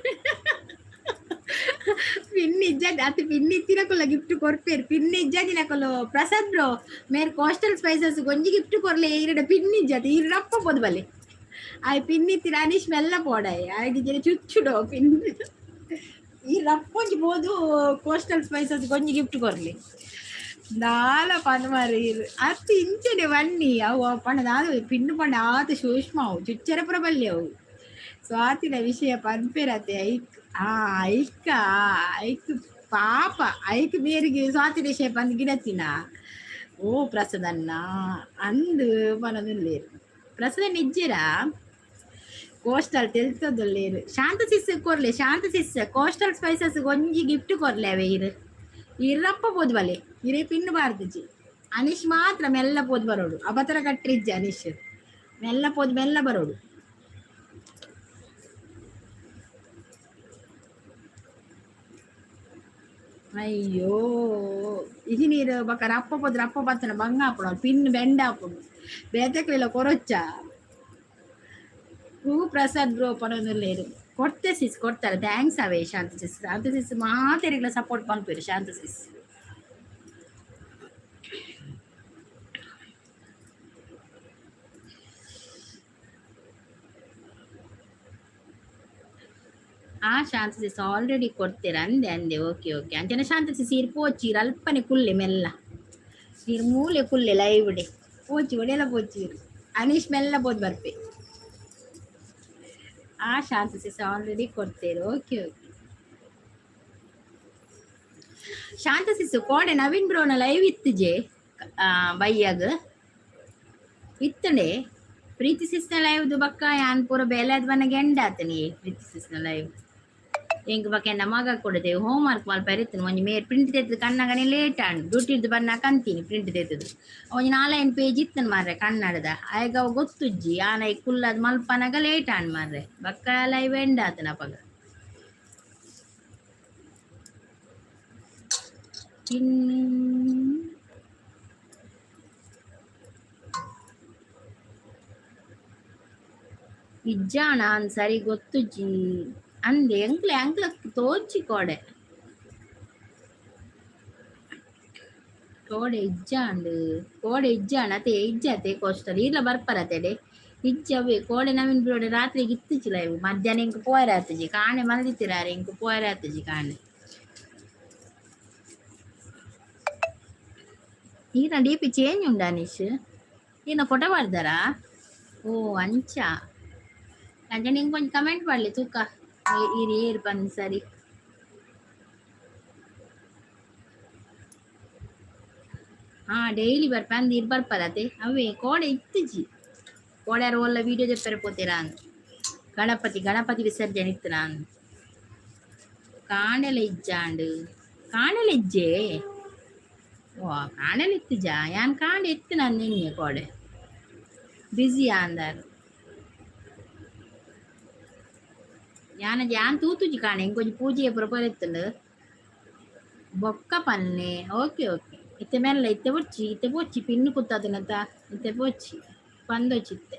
ಪಿನ್ ಇಜ್ಜಂದಿ ಅತ್ ಪಿನ್ ಇತ್ತಿನಕುಲ ಗಿಫ್ಟ್ ಕೊರ್ಪೆರ್. ಪಿನ್ ಇಜ್ಜಂದಿನಕುಲು ಪ್ರಸಾದ್ ಬ್ರೋ ಮೇರ್ ಕೋಸ್ಟಲ್ ಸ್ಪೈಸಸ್ ಒಂಜಿ ಗಿಫ್ಟ್ ಕೊರ್ಲೆ. ಈರೆಡ ಪಿನ್ ಇಜ್ಜತೆ ಈರ್ ರಪ್ಪ ಪೋದು ಬಲ್ಲೆ. ಆಯ್ ಪಿನ್ ಇತ್ತಿನ ಅನೀಶ್ ಮೆಲ್ಲ ಪೋಡಾಯ್ ಆಯಗ್ ಇಜ್ಜಂಡ ಚುಚ್ಚುಡೋ ಪಿನ್. ಈ ರಪ್ಪೊಂಜಿ ಪೋದು ಕೋಸ್ಟಲ್ ಸ್ಪೈಸಸ್ ಒಂಜಿ ಗಿಫ್ಟ್ ಕೊರ್ಲೆ. ದಾಲ ಪಂದ್ ಮಾರ್ರೆ ಈರ್ ಅತ್ ಇಂಚನೆ ಬನ್ನಿ. ಅವು ಪಂಡ ದಾದ ಪಿನ್ ಪಂಡ ಆತ್ ಸೂಕ್ಷ್ಮ ಅವು ಚುಚ್ಚರೆ ಪೂರ ಬಲ್ಲಿ ಅವು. ಸ್ವಾತಿನ ವಿಷಯ ಪನ್ಪೆರತೆ ಐಕ್ ಆ ಐಕ್ಕ ಐಕ್ ಪಾಪ ಐಕ್ ಮೇರಿಗೆ ಸ್ವಾತಿ ವಿಷಯ ಪಂದ್ ಗಿಡತ್ತಿನ. ಓ ಪ್ರಸದನ್ನ ಅಂದ್ ಪನೊಂದುಲ್ಲೆರ್. ಪ್ರಸದಣ್ಣ ಇಜ್ಜೆರಾ? ಕೋಸ್ಟಲ್ ತೆಲ್ತೊಂದುಲ್ಲೆರ್. ಶಾಂತ ಸಿಸ್ ಕೊರ್ಲೆ. ಶಾಂತ ಸಿಸ್ ಕೋಸ್ಟಲ್ ಸ್ಪೈಸಸ್ ಒಂಜಿ ಗಿಫ್ಟ್ ಕೊರ್ಲೆ ಅವೆ ಈರ್. ಈರ್ ರಪ್ಪ ಪೋದು ಬಲೆ. ಇರೆ ಪಿನ್ ಬಾರ್ದಿಜಿ. ಅನೀಶ್ ಮಾತ್ರ ಮೆಲ್ಲ ಪೋದು ಬರೋಡು. ಅಬತರ ಕಟ್ರೆ ಇಜ್ಜಿ ಅನೀಶ್. ಮೆಲ್ಲ ಪೋದು ಮೆಲ್ಲ ಬರೋಡು. ಅಯ್ಯೋ ಇಜಿನೀರ್ ಬೊಕ ರಪ್ಪ ಪೋದು ರಪ್ಪ ಬತ್ತನ ಬಂಗ ಆಪುಂಡು ಪಿನ್ ಬೆಂಡ್ ಆಪುಂಡು. ಬೇತೆಕ್ಲೆಲ ಕೊರೊಚ್ಚ. ಹೂ ಪ್ರಸಾದ್ ಬ್ರೋ ಪನೊಂದುಲ್ಲೆರ್. ಕೊರ್ತೆ ಸಿಸ್ ಕೊರ್ತಾರೆ. Thanks ಅವೇ ಶಾಂತ ಸಿಸ್. ಶಾಂತ ಸಿಸ್ ಮಾತೆರೆಗ್ಲ ಸಪೋರ್ಟ್ ಮಲ್ಪುವೆರ್ ಶಾಂತ ಸಿಸ್. ಆ ಶಾಂತ ಸಿಸ್ ಆಲ್ರೆಡಿ ಕೊಡ್ತೀರ ಅಂದೆ ಅಂದೆ. ಓಕೆ ಓಕೆ ಅಂಚನೆ ಶಾಂತ ಸಿಸ್ ಈರ್ ಪೋಚಿ ಈರ್ ಅಲ್ಪನೆ ಕುಲ್ಲೆ ಮೆಲ್ಲ. ಈರ್ ಮೂಲೆ ಕುಲ್ಲೆ ಲೈವ್ ಡೆ. ಪೋಚಿ ಒಡೆಲ ಪೋಚಿ ಈರ್. ಅನೀಶ್ ಮೆಲ್ಲ ಪೋದು ಬರ್ಪೆ. ಆ ಶಾಂತ ಸಿಸ್ ಆಲ್ರೆಡಿ ಕೊಡ್ತೇರು. ಓಕೆ ಓಕೆ ಶಾಂತ ಸಿಸ್ ಕೋಡೆ ನವೀನ್ ಬ್ರೋನ ಲೈವ್ ಇತ್ತುಜೆ ಬಯ್ಯಾಗ ಇತ್ತಂಡೆ. ಪ್ರೀತಿ ಸಿಸ್ನ ಲೈವ್ ಬಕ್ಕ ಯಾನ್ ಪೂರ ಬೇಲೆ ಬನ್ನ ಗೆಂಡ ಆತನಿ ಪ್ರೀತಿ ಸಿಸ್ನ ಲೈವ್. ಎಂಕ್ ಬಕ್ಕ ಎನ್ನ ಮಗ ಕೊಡದೆ ಹೋಮ್ ವರ್ಕ್ ಮಲ್ಪೆರೆ ಇತ್ತುಂಡು. ಒಂಜಿ ಮೇರ್ ಪ್ರಿಂಟ್ ತೆತ್ತದು ಕಣ್ಣಗನೆ ಲೇಟ್ ಆಂಡ್. ಡ್ಯೂಟಿರ್ದ್ ಬನ್ನಾಕ ಅಂತೀನಿ ಪ್ರಿಂಟ್ ತೆತ್ತದು. ಒಂಜಿ ನಾಲೈನ್ ಪೇಜ್ ಇತ್ತುಂಡು ಮಾರ್ರೆ ಕನ್ನಡದ. ಆಯಗ್ ಅವು ಗೊತ್ತುಜ್ಜಿ. ಆನ್ ಐಕ್ ಕುಲ್ಲದ್ ಮಲ್ಪನಗ ಲೇಟ್ ಆಂಡ್ ಮಾರ್ರೆ. ಬಕ್ಕ ಲೈವ್ ಎಂಡ್ ಆತುಂಡು ಅಪಗ. ಪಿನ್ ಇಜ್ಜಾಣ ಅಂದ್ ಸರಿ ಗೊತ್ತುಜ್ಜಿ ಅಂದೆ. ಎಂಕ್ಲೆ ಅಂಕ್ಲ ತೋಜಿ ಕೋಡೆ. ಕೋಡೆ ಇಜ್ಜಾಂಡ್ ಕೋಡೆ ಇಜ್ಜಾಂಡ್ ಅತೆ ಇಜ್ಜಾತೆ ಕೋಸ್ಟಲ್ ಈರ್ಲ ಬರ್ಪರತೆಡೆ ಇಜ್ಜಿ ಅವೇ ಕೋಡೆ ನವೀನ್ ಬ್ರೋಡೆ ರಾತ್ರಿಗೆ ಇತ್ತುಜಿ ಲೈವ್. ಮಧ್ಯಾಹ್ನ ಎಂಕ್ ಪೋಯೆರೆ ಆತುಜಿ. ಕಾಂಡೆ ಮಲ್ದಿತ್ತಿರಾರೆ ಎಂಕ್ ಪೋಯೆರೆ ಆತುಜಿ ಕಾಂಡೆ. ಈರ್ನ ಡಿ ಪಿ ಚೇಂಜ್ ಉಂಡಾ ಅನೀಶ್? ಈರ್ನ ಫೋಟೋ ಪಾಡ್ದಾರಾ? ಓ ಅಂಚ. ಅಂಚನೆ ಎಂಕ್ ಒಂಜಿ ಕಮೆಂಟ್ ಪಾಡ್ಲೆ ತೂಕ. ಈರ್ ಏರ್ ಪಂದ್ ಸರಿ. ಹಾ ಡೈಲಿ ಬರ್ಪೆ ಅಂದ್ ಈರ್ ಬರ್ಪರತೆ ಅವೇ ಕೋಡೆ ಇತ್ತುಜಿ. ಕೋಡೆ ಓಲ್ಲ ವೀಡಿಯೋ ದೆಪ್ಪರೆ ಪೋತೆರಾ ಅಂದ್. ಗಣಪತಿ ಗಣಪತಿ ವಿಸರ್ಜನೆ ಇತ್ತುನಾ ಅಂದ್. ಕಾಂಡೆಲ ಇಜ್ಜಾಂಡ್. ಕಾಂಡೆಲ ಇಜ್ಜೆ? ಓ ಕಾಂಡೆಲ ಇತ್ತುಜಾ? ಯಾನ್ ಕಾಂಡೆ ಇತ್ತಿನ ನಿನ್ನೆ ಕೋಡೆ. ಬ್ಯುಸಿ ಆಂದಾರ್. ಯಾನ್ ಯಾನ್ ತೂತುಜಿ ಕಾಣೆ ಎಂಕೊಂಜಿ ಪೂಜೆ ಪೂರ ಪೋರೆತ್ತುಂಡು. ಬೊಕ್ಕ ಪನ್ನೆ. ಓಕೆ ಓಕೆ ಇತ್ತೆ ಮೆಲ್ಲ ಇತ್ತೆ ಬೊರ್ಚಿ ಇತ್ತೆ ಪೋಚಿ ಪಿನ್ ಕುತ್ತಾದಿನತ ಇತ್ತೆ ಪೋಚಿ ಪಂದೊಚಿ ಇತ್ತೆ.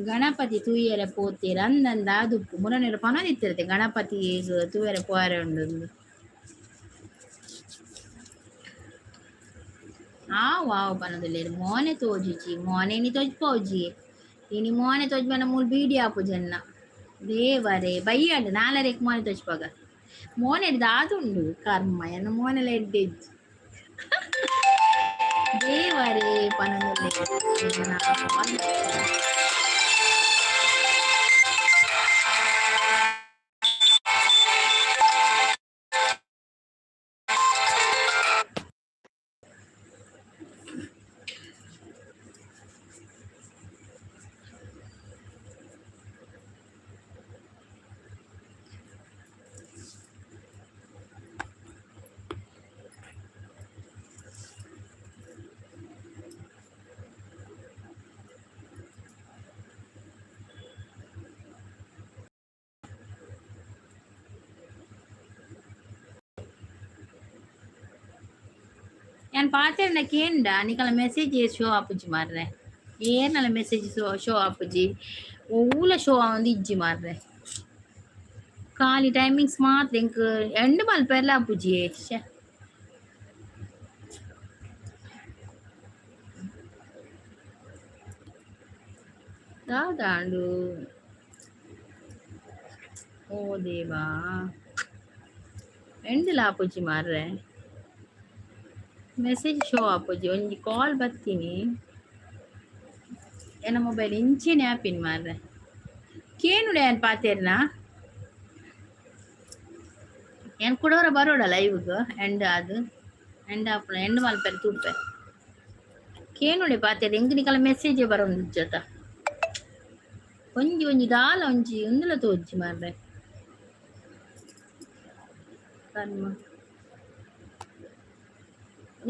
ಗಣಪತಿ ತೂಯೆರೆ ಪೋತೆರ್ ಅಂದಂದ ಆದುಪ್ಪು ಮುರನೇರ್ ಪನೊಂದಿತ್ತೆರತೆ ಗಣಪತಿ ತೂಯೆರೆ ಪೋಯೆರೆ ಉಂಡುಂದು. ಆವ್ ಆವ್ ಪನೊಂದುಲ್ಲೆರ್ ಮೋನೆ ತೋಜುಜಿ ಮೋನೆ ಇನಿ ತೋಜ್ಪೋಜಿ ಇನಿ ಮೋನೆ ತೋಜ್ಪನ ಮೂಲು ಬೀಡಿ ಆಪುಜನ್ನ ದೇವರೇ ಬಯ್ಯಂಡ್ ನಾಲರೆಕ್ ಮೋನೆ ತೋಜ್ಪಾಗ ಮೋನೆ ದಾದುಂಡು ಕರ್ಮ ಎನ್ನ ಮೋನೆಲ ಎಡ್ಡೆಜ್ಜಿ ದೇವರೇ ಪನೊಂದುಲ್ಲೆರ್. ಯಾನ್ ಪಾತೆರ್ನ ಕೇಂಡ ನಿಕಲ ಮೆಸೇಜ್ ಶೋ ಆಪುಜಿ ಮಾರ್ರೆ ಏರ್ನಲ ಮೆಸೇಜ್ ಶೋ ಆಪುಜಿ ಒವ್ಲ ಶೋ ಆವೊಂದು ಇಜ್ಜಿ ಮಾರ್ರೆ ಖಾಲಿ ಟೈಮಿಂಗ್ಸ್ ಮಾತ್ರ ಎಂಕ್ ಎಂಡ್ ಮಲ್ಪೆರ್ಲ ಆಪುಜಿ ಶ್ಯೆ. ದಾದಾಂಡು ಓ ದೇವಾ ಎಂಡ್ಲ ಆಪುಜಿ ಮಾರ್ರೆ ಮೆಸೇಜ್ ಶೋ ಆಪುಜಿ ಒಂಜಿ ಕಾಲ್ ಬತ್ತೀನಿ ಎನ್ನ ಮೊಬೈಲ್ ಇಂಚೆನೆ ಆಪಿನ್ ಮಾರ್ರೆ ಕೇನುಡೆ ಯಾನ್ ಪಾತೆರ್ನ ಯಾನ್ ಕುಡೋರ ಬರೋಡ ಲೈವ್ಗ್ ಎಂಡ್ ಅದು ಎಂಡ್ ಆಪುನ ಎಂಡ್ ಮಲ್ಪೆರೆ ತೂಪೆ ಕೇನುಡೆ ಪಾತೆರ್ ಎಂಕ್ ನಿಕಲ ಮೆಸೇಜ್ ಬರೊಂದಿಜ್ಜತ ಒಂಜಿ ಒಂಜಿ ದಾಲ ಒಂಜಿ ಉಂದುಲ ತೋಜ್ಜಿ ಮಾರ್ರೆ ಕರ್ಮ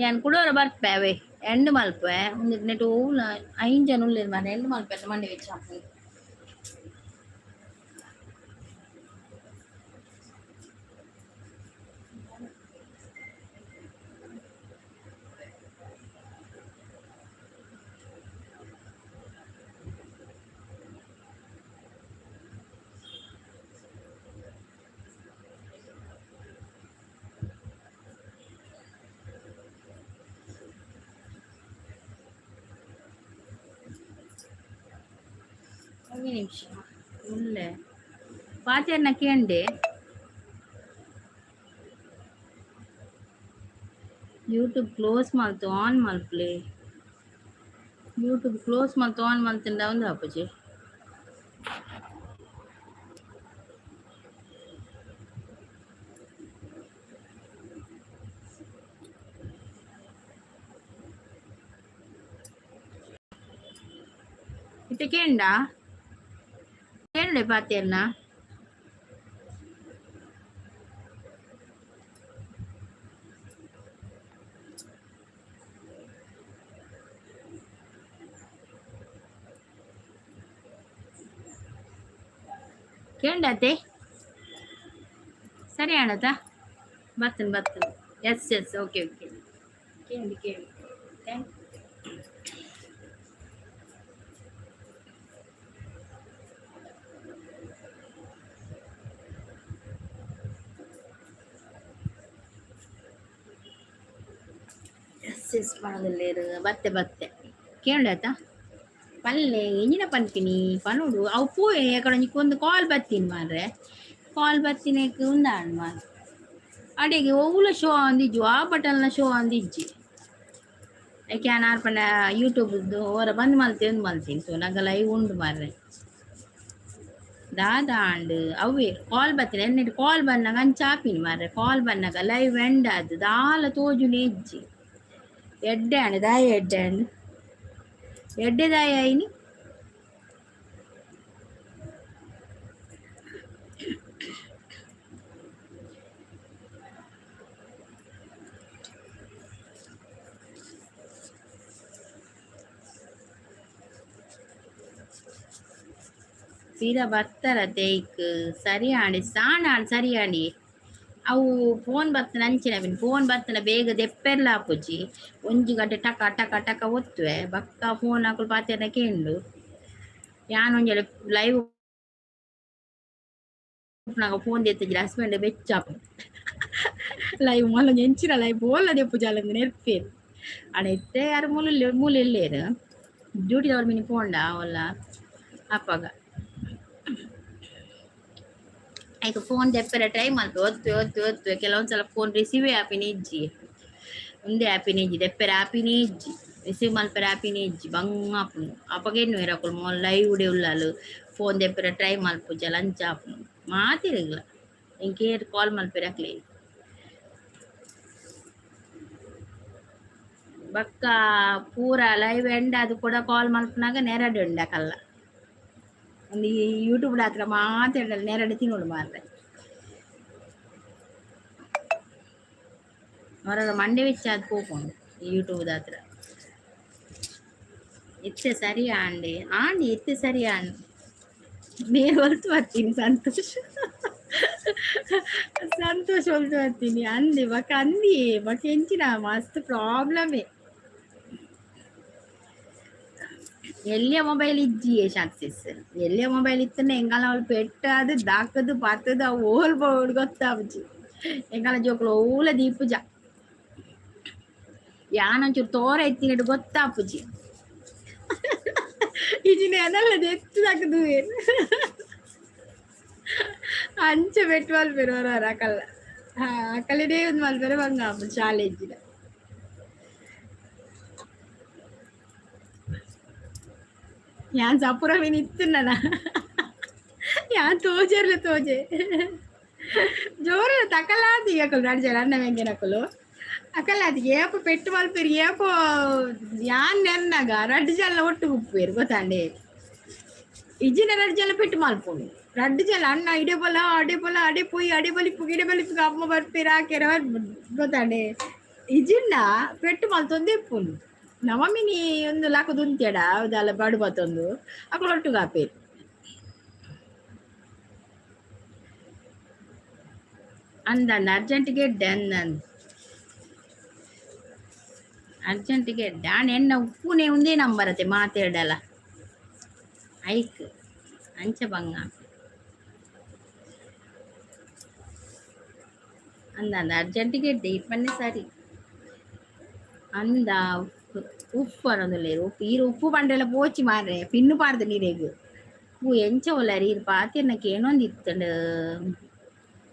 ಯಾನ್ ಕುಡೋರ ಬರ್ಪೆ ಅವೇ ಎಂಡ್ ಮಲ್ಪೆ ಉಂದು ನೆಟ್ ಒವ್ಲ ಐನ್ ಜನ ಉಲ್ಲೆರ್ ಮಾರ್ರೆ ಎಂಡ್ ಮಲ್ಪೆ ಮಂಡೆ ಬೆಚ್ಚ ಆಪುಂಡು. ಒಂಜಿ ನಿಮಿಷ ಉಲ್ಲೆ ಪಾತೆರ್ನ ಕೇಂಡೆ ಯೂಟ್ಯೂಬ್ ಕ್ಲೋಸ್ ಮಲ್ತು ಆನ್ ಮಲ್ಪುಲೆ ಯೂಟ್ಯೂಬ್ ಕ್ಲೋಸ್ ಮಲ್ತು ಆನ್ ಮಲ್ತುಂಡ ಉಂದು ಆಪುಜಿ ಇತ್ತೆ ಕೇಂಡ ಕೇಂಡೆ ಪಾತೆರ್ನ ಕೇಂಡತೆ ಸರಿ ಆಣತ ಬರ್ತೇನೆ ಬರ್ತೇನೆ ಎಸ್ ಎಸ್ ಓಕೆ ಓಕೆ ಕೇಳಿ ಕೇಳಿ thank S S ಪಣದಲ್ಲೇರು ಬತ್ತೆ ಬತ್ತೆ ಕೇಂಡಾತ ಪಲ್ಲೆ ಎಂಜಿನ ಪನ್ಪಿನಿ ಪನೋಡು ಅವು ಪೋಯೆ ಅಕಡೆ ಒಂಜಿ ಒಂದು ಕಾಲ್ ಬತ್ತೀನಿ ಮಾರ್ರೆ ಕಾಲ್ ಬತ್ತಿನೇಕ್ ಉಂದಾಂಡ್ ಮಾರ್ರೆ ಅಡೆಗೆ ಒವ್ಲ ಶೋ ಆಂದಿಜ್ಜು ಆ ಬಟನ್ಲ ಶೋ ಆಂದಿಜ್ಜಿ ಐಕೆ ಯಾನ್ ಆರ್ಪಂಡ ಯೂಟ್ಯೂಬ್ ಓರ ಬಂದ್ ಮಲ್ತೆ ಒಂದು ಮಲ್ತೀನಿ ಸೊ ನಂಗೆ ಲೈವ್ ಉಂಡು ಮಾರ್ರೆ ದಾದ ಆಂಡ್ ಅವೇ ಕಾಲ್ ಬತ್ತಿನ ಎನ್ನೆಟ್ ಕಾಲ್ ಬನ್ನಾಗ ಅಂಚ ಆಪಿನಿ ಮಾರ್ರೆ ಕಾಲ್ ಬನ್ನಾಗ ಲೈವ್ ಎಂಡ್ ಆದ್ ದಾಲ ತೋಜುನೆ ಇಜ್ಜಿ ಎಡ್ಡೆ ಆಂಡ್ ದಾಯ ಎಡ್ಡೆ ಆಂಡ್ ಎಡ್ಡೆ ದಾಯ ಆಯಿನಿ ಪಿರ ಬರ್ತಾರ ತೇಯ್ಕ್ ಸರಿ ಆಂಡ್ ಸಾಣ ಆಂಡ್ ಸರಿ ಆಂಡಿ ಅವು ಫೋನ್ ಬತ್ತನ ಅಂಚಿನ ಫೋನ್ ಬತ್ತನ ಬೇಗ ದೆಪ್ಪೆರ್ಲ ಆಪುಜಿ ಒಂಜಿ ಗಂಟೆ ಟಕ ಟಕ ಟಕ ಒತ್ತುವೆ ಬಕ್ಕ ಫೋನ್ ಅಕುಲು ಪಾತೆರ್ನ ಕೇಂಡು ಯಾನ್ ಒಂಜಿ ಲೈವ್ ಉಪ್ಪುನಗ ಫೋನ್ ದೆತ್ತುಜಿ ಹಸ್ಬೆಂಡ್ ಬೆಚ್ಚಾಪು ಲೈವ್ ಮಲ್ಲ ಎಂಚಿನ ಲೈವ್ ಬೋಲ ದೆಪ್ಪುಜಾಲ ನೆರ್ಪೇರು. ಆಡ ಇತ್ತೆ ಯಾರು ಮೂಲು ಮೂಲೆ ಇಲ್ಲೇರು ಡ್ಯೂಟಿದವ್ರು ಮಿನಿ ಪೋಂಡ ಅವಲ್ಲ ಅಪ್ಪಗ ಐಕ್ ಫೋನ್ ದೆಪ್ಪರೆ ಟ್ರೈ ಮಲ್ಪೆ ಒತ್ತು ಒತ್ತು ಒತ್ತು ಕೆಲವೊಂದ್ಸಲ ಫೋನ್ ರಿಸೀವೇ ಆಪಿನ ಇಜ್ಜಿ ಉಂದೇ ಆಪಿನ ಇಜ್ಜಿ ದೆಪ್ಪರೆ ಆಪಿನೇ ಇಜ್ಜಿ ರಿಸೀವ್ ಮಲ್ಪೆರೆ ಆಪಿನೇ ಇಜ್ಜಿ ಬಂಗ ಆಪುಂಡು ಅಪಗೇನು ಇರಕುಲು ಮೊಲ್ ಲೈವ್ ಉಡೆ ಉಳ್ಳಾಲು ಫೋನ್ ದೆಪ್ಪರೆ ಟ್ರೈ ಮಲ್ಪುಜ ಲಂಚ ಆಪುಂಡು ಮಾತಿರಗ್ಲ ಎಂಕೇರ್ ಕಾಲ್ ಮಲ್ಪೆರೆ ಅಕ್ಲೆ ಬಕ್ಕ ಪೂರ ಲೈವ್ ಎಂಡ್ ಅದು ಕೂಡ ಕಾಲ್ ಮಲ್ಪನಾಗ ನೆರಡು ಉಂಡಕಲ್ಲ ಒಂದು ಯೂಟ್ಯೂಬ್ ಹತ್ರ ಮಾತಾಡಲ್ಲ ನೆರಡು ತಿನ್ನೋಡು ಮಾರ್ರೆ ಅವರ ಮಂಡೆ വെച്ച് ಅದು ಪೋಪುಂಡು ಯೂಟ್ಯೂಬ್ ಹತ್ರ ಇತ್ತೆ ಸರಿ ಆಂಡಿ ಆಂಡಿ ಇತ್ತೆ ಸರಿ ಆಂಡ್ ಮೇಲ್ ಹೊಲ್ತು ಬರ್ತೀನಿ ಸಂತೋಷ ಸಂತೋಷ ಹೊಲ್ತು ಬರ್ತೀನಿ ಅಂದಿ ಬಕ ಅಂದಿ ಬಕ ಎಂಚಿನ ಮಸ್ತ್ ಪ್ರಾಬ್ಲಮೇ ಎಲ್ಲಿಯ ಮೊಬೈಲ್ ಇಜ್ಜಿ ಶಾಂತಿಸ್ ಎಲ್ಲಿಯ ಮೊಬೈಲ್ ಇತ್ತನೆ ಎಂಗಾಲ ಅವಳು ಪೆಟ್ಟಾದು ದಾಕದು ಪಾತದು ಅವು ಓಲ್ ಬೋಡು ಗೊತ್ತಾಪುಜಿ ಎಂಗಾಲ ಜೋಕುಲು ಓಲ ದೀಪುಜ ಯಾನೊಂಚೂರು ತೋರ ಎತ್ತಿನಡು ಗೊತ್ತಾಪುಜಿ ಇಜಿನ ಏನಲ್ಲ ಎತ್ತು ದಾಕದು ಅಂಚ ಬೆಟ್ಟು ಮಲ್ಪೆರು ಹೊರ ಅಕಲ್ಲ ಅಕಲಿಡೇ ಒಂದು ಮಲ್ಪೆರೆ ಬಂಗ ಶಾಲೆ ಇಜ್ಜಿಡ ಯಾನ್ ಸಪುರ ಮೀನ್ ಇತ್ತುನ್ನನ ಯಾನ್ ತೋಜೆರ್ಲ ತೋಜೆ ಜೋರ ತಕಲಾದಿ ಅಕುಲು ನಡ್ಜರ ಅಣ್ಣ ವೆಂಗೆನಕುಲು ಅಕಲಾದಿ ಏಪ ಪೆಟ್ಟು ಮಲ್ಪೆರು ಏಪ ಯಾನ್ ನೆನ್ನಾಗ ರಡ್ಡು ಜನ ಒಟ್ಟು ಉಪ್ಪೇರು ಗೊತ್ತಾಂಡೆ ಇಜ್ಜಿನ ರಡ್ಡು ಜನ ಪೆಟ್ಟು ಮಲ್ಪುಂಡು ರಡ್ಡು ಜನ ಅಣ್ಣ ಇಡೆ ಬೊಲ ಅಡೆ ಬೊಲ ಅಡೆ ಪೋಯಿ ಅಡೆ ಬಲಿಪು ಇಡೆ ಬಲಿಪು ಅಮ್ಮ ಬರ್ಪೇರು ಆಕೆರ ಗೊತ್ತಾಂಡೆ ಇಜಿಂಡ ಪೆಟ್ಟು ಮಲ್ತೊಂದು ಇಪ್ಪುಂಡು ನವಮಿನಿ ಒಂದು ಲಾಕುದುಂತ್ಯಡ ದಾಲ ಬಡು ಬತ್ತೊಂದು ಅಕುಲು ಒಟ್ಟುಗು ಆಪೆರ್ ಅಂದಂದ ಅರ್ಜೆಂಟ್ಗೆ ಎಡ್ಡೆ ಅಂದಂದು ಅರ್ಜೆಂಟ್ಗೆ ಎಡ್ಡೆ ಆಂಡ ಎನ್ನ ಉಪ್ಪುನೆ ಒಂದೇ ನಂಬರ್ ಅತೆ ಮಾತೆರ್ಡಲ ಐಕ್ ಅಂಚ ಬಂಗ ಅಂದಂದ ಅರ್ಜೆಂಟ್ಗೆ ಎಡ್ಡೆ ಇಪ್ಪನ್ನೆ ಸರಿ ಅಂದ ಉಪ್ಪು ಉಪ್ಪು ಅನ್ನೊಂದುಲ್ಲೆರ್ ಉಪ್ಪು ಈರ್ ಉಪ್ಪು ಪಂಡೆಲ ಪೋಚಿ ಮಾರ್ರೆ ಪಿನ್ನು ಪಾಡ್ದು ನೀರೆಗ್ ಉಪ್ಪು ಎಂಚ ಉಲ್ಲರ್ ಈರ್ ಪಾತೆರ್ನ ಕೇನೊಂದಿತ್ತುಂಡು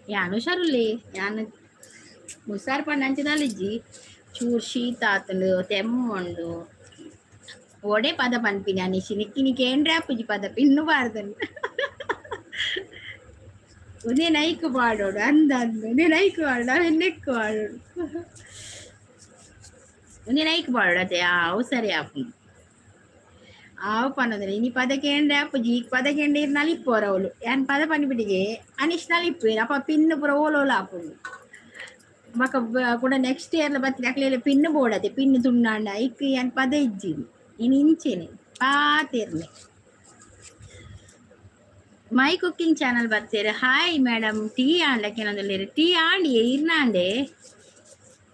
ಯಾನ್ ಹುಷಾರುಲ್ಲೆ ಯಾನ್ ಹುಷಾರ್ ಪಂಡ ಅಂಚ ದಾಲ ಇಜ್ಜಿ ಚೂರು ಶೀತ ಆತುಂಡು ತೆಮ್ಮುಂಡು ಒಡೆ ಪದ ಪನ್ಪಿನಿ ಅನಿಶಿ ನಿಕ್ಕಿ ನಿಕ್ ಕೇಂಡ್ರೆ ಆಪುಜಿ ಪದ ಪಿನ್ನು ಪಾಡ್ದನ್ ಉಂದೇ ನೈಕ್ ಪಾಡೋಡು ಅಂದ ಅಂದ್ ಉಂದೇ ನೈಕ್ ಪಾಡೋಡು ಅವೆನ್ ನೆಕ್ಕ್ ಪಾಡೋಡು ಉಂದೇ ನೈಕ್ ಪಾಡೋಡು ಅತೆ ಅವು ಸರಿ ಆಪುಂಡು ಆವು ಪನೊಂದುಲ್ಲೆ ಇನಿ ಪದ ಕೇಂಡ್ರೆ ಆಪುಜಿ ಈ ಪದ ಕೇಂಡೆ ಇರ್ ನಲಿಪುವರ್ ಅವ್ಲು ಯಾನ್ ಪದ ಪನ್ಪಿಟಿಗೆ ಅನಿಶ್ ನಲಿಪುವೆರ್ ಅಪ ಪಿನ್ನು ಪೂರ ಓಲೋಲು ಆಪುಂಡು ಬೊಕ ಕುಡ ನೆಕ್ಸ್ಟ್ ಇಯರ್ಲ ಬತ್ತಿನ ಅಕ್ಲೆಲ ಪಿನ್ನು ಬೋಡತೆ ಪಿನ್ನು ತುಂಡಾಂಡ ಐಕ್ ಯಾನ್ ಪದ ಇಜ್ಜಿ ಇನಿ ಇಂಚೆನೆ ಪಾತೆರ್ನೆ my cooking channel ಬತ್ತೇರು hi madam tea ಆಂಡ ಕೇನೊಂದುಲ್ಲೆರ್ ಟೀ ಆಂಡಿ ಇರ್ನಾಂಡೆ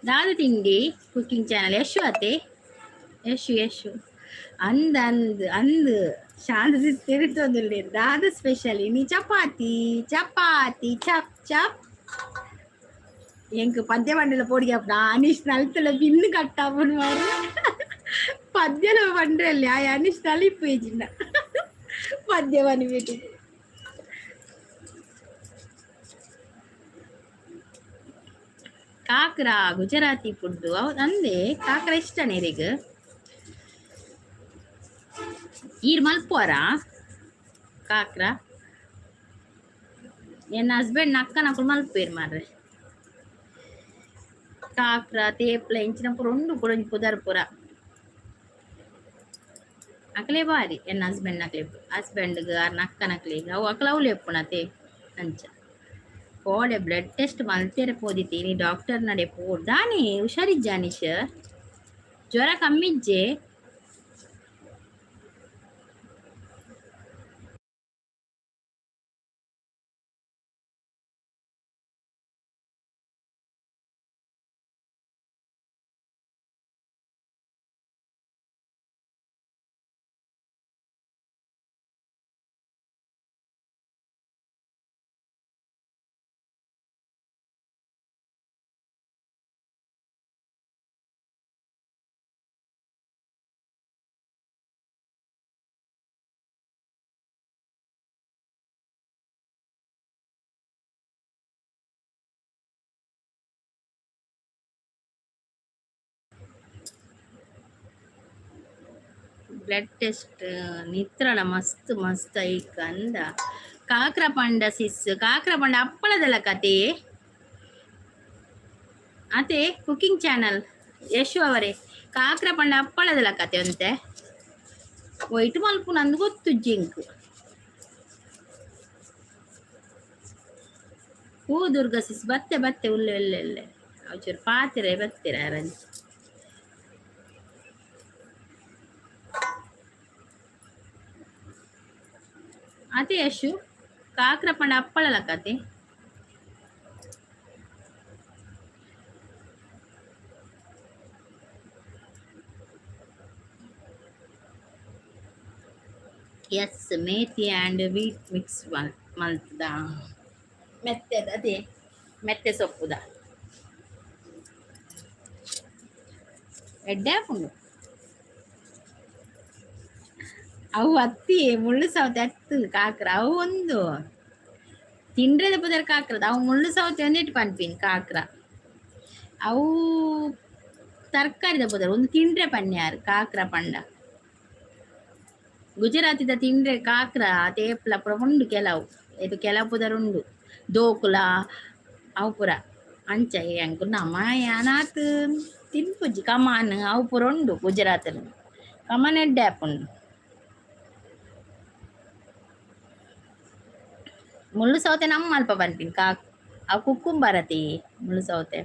ದಾದ ತಿಂಡಿ ಕುಕ್ಕಿಂಗ್ ಚಾನಲ್ ಯಶು ಅತೆ ಯಶು ಯಶು ಅಂದ್ ಅಂದ್ ಅಂದ್ ಶಾಂತ ತಿರುತ್ತೊಂದುಲ್ಲೆರ್ ದಾದ ಸ್ಪೆಷಲ್ ಇನಿ ಚಪಾತಿ ಚಪಾತಿ ಚಪ್ ಚಪ್ ಎಂಕ್ ಪದ್ಯ ಪಂಡಲ ಪೋಡಿಗೆ ಆಪುಂಡು ಅನಿಶ್ ನಲ್ತಲ ಬಿನ್ನು ಕಟ್ಟಾಪುಂಡು ಮಾರ್ರೆ ಪದ್ಯಲ ಪಂಡ್ರಲ್ಲಿ ಆಯ್ ಅನಿಶ್ ನಲಿಪು ಇಜ್ಜಿಂಡ ಪದ್ಯ ಪನ್ಪಿಟಿ ಕಾಕ್ರಾ ಗುಜರಾತಿ ಫುಡ್ ಅಂದೆ ಕಾಕ್ರಾ ಇಷ್ಟ ನೀರಿಗ್ ಈರ್ ಮಲ್ಪುವರಾ ಕಾಕ್ರಾ ಎನ್ನ ಹಸ್ಬೆಂಡ್ ಅಕ್ಕನಕುಲು ಮಲ್ಪುವೆರ್ ಮಾರ್ರೆ ಕಾಕ್ರಾ ತೇಪ್ಲ ಇಂಚಿನ ಪೂರ ಉಂಡು ಪೂರ ಒಂಜಿ ಪುದರ್ ಪೂರ ಅಕ್ಲೆ ಬಾರಿ ಎನ್ನ ಹಸ್ಬೆಂಡ್ ನಕ್ಲೆ ಹಸ್ಬೆಂಡ್ಗ್ ಆರ್ನ ಅಕ್ಕನಕ್ಲೆಗ್ ಅವು ಅಕ್ಲ ಅವ್ಲು ಎಪ್ಪುನತೆ ಅಂಚ ಕೋಡೆ ಬ್ಲಡ್ ಟೆಸ್ಟ್ ಮಲ್ತೆರೆ ಪೋದಿತ್ತಿ ಡಾಕ್ಟರ್ ನಡೆ ಪೋಡ್ ದಾನೆ ಹುಷಾರಿಜ್ಜ ಅನಿಶ್ ಜ್ವರ ಕಮ್ಮಿ ಇಜ್ಜೆ. ಬ್ಲಡ್ ಟೆಸ್ಟ್ ನಿತ್ರಳ ಮಸ್ತ್ ಮಸ್ತ್ ಐಕ್ ಅಂದ. ಕಾಕ್ರ ಪಂಡ ಸಿಸ್, ಕಾಕ್ರ ಪಂಡ ಅಪ್ಪಳದಲ್ಲ ಕತೆ ಅತೆ. ಕುಕಿಂಗ್ ಚಾನಲ್ ಯಶು ಅವರೇ, ಕಾಕ್ರ ಪಂಡ ಅಪ್ಪಳದಲ್ಲ ಕತೆ ಅಂತೆ. ವೈಟ್ ಮಲ್ಪುನ ಅಂದ್ ಗೊತ್ತು ಜಿಂಕ್. ಹೂ ದುರ್ಗಾ ಸಿಸ್, ಬತ್ತೆ ಬತ್ತೆ, ಉಲ್ಲೆ ಉಲ್ಲೆ ಉಲ್ಲೆ. ಅವು ಪಾತಿರೆ ಬತ್ತೀರ ಅರಂಜಿ. ಅದೇ ಯಶು, ಕಾಕ್ರ ಪಂಡ ಅಪ್ಪಳಲ ಕತೆ. Yes, methi and wheat mix ಮಲ್ತದ ಮೆತ್ತೆದ, ಅದೇ ಮೆತ್ತೆ ಸೊಪ್ಪುದ ಎಡ್ಡೆ ಆಪುಂಡು ಅವು. ಅತ್ತಿ ಮುಳ್ಳು ಸೌತೆ ಅತ್ತು ಕಾಕ್ರ. ಅವು ಒಂದು ತಿಂಡ್ರೆದ ಪುದರ್ ಕಾಕ್ರದ. ಅವು ಮುಳ್ಳು ಸೌತೆ ಒಂದಿಟ್ಟು ಪನ್ಪಿನ್ ಕಾಕ್ರ. ಅವು ತರಕಾರಿದ ಪುದರ್. ಒಂದು ತಿಂಡ್ರೆ ಪನ್ಯಾರ್ ಕಾಕ್ರ ಪಂಡ. ಗುಜರಾತಿದ ತಿಂಡ್ರೆ ಕಾಕ್ರ ತೇಪ್ಲ ಪೂರ ಉಂಡು ಕೆಲವು. ಇದು ಕೆಲವು ಪುದರ್ ಉಂಡು, ದೋಕುಲ ಅವು ಪೂರ. ಅಂಚ ಎಂಕು ನಮ ಯಾನಾತ್ ತಿನ್ಪುಜಿ. ಕಮಾನ್ ಅವು ಪೂರ ಉಂಡು ಗುಜರಾತ್. ಕಮಾನ್ ಎಡ್ಡೆ ಆಪುಂಡು. ಮುಳ್ಳು ಸೌತೆ ನಮ್ಮ ಅಲ್ಪ ಪನ್ಪಿನಿ ಕಾಕ್. ಅವು ಕುಕ್ಕುಂಬರ್ ಅತಿ ಮುಳ್ಳು ಸೌತೆ.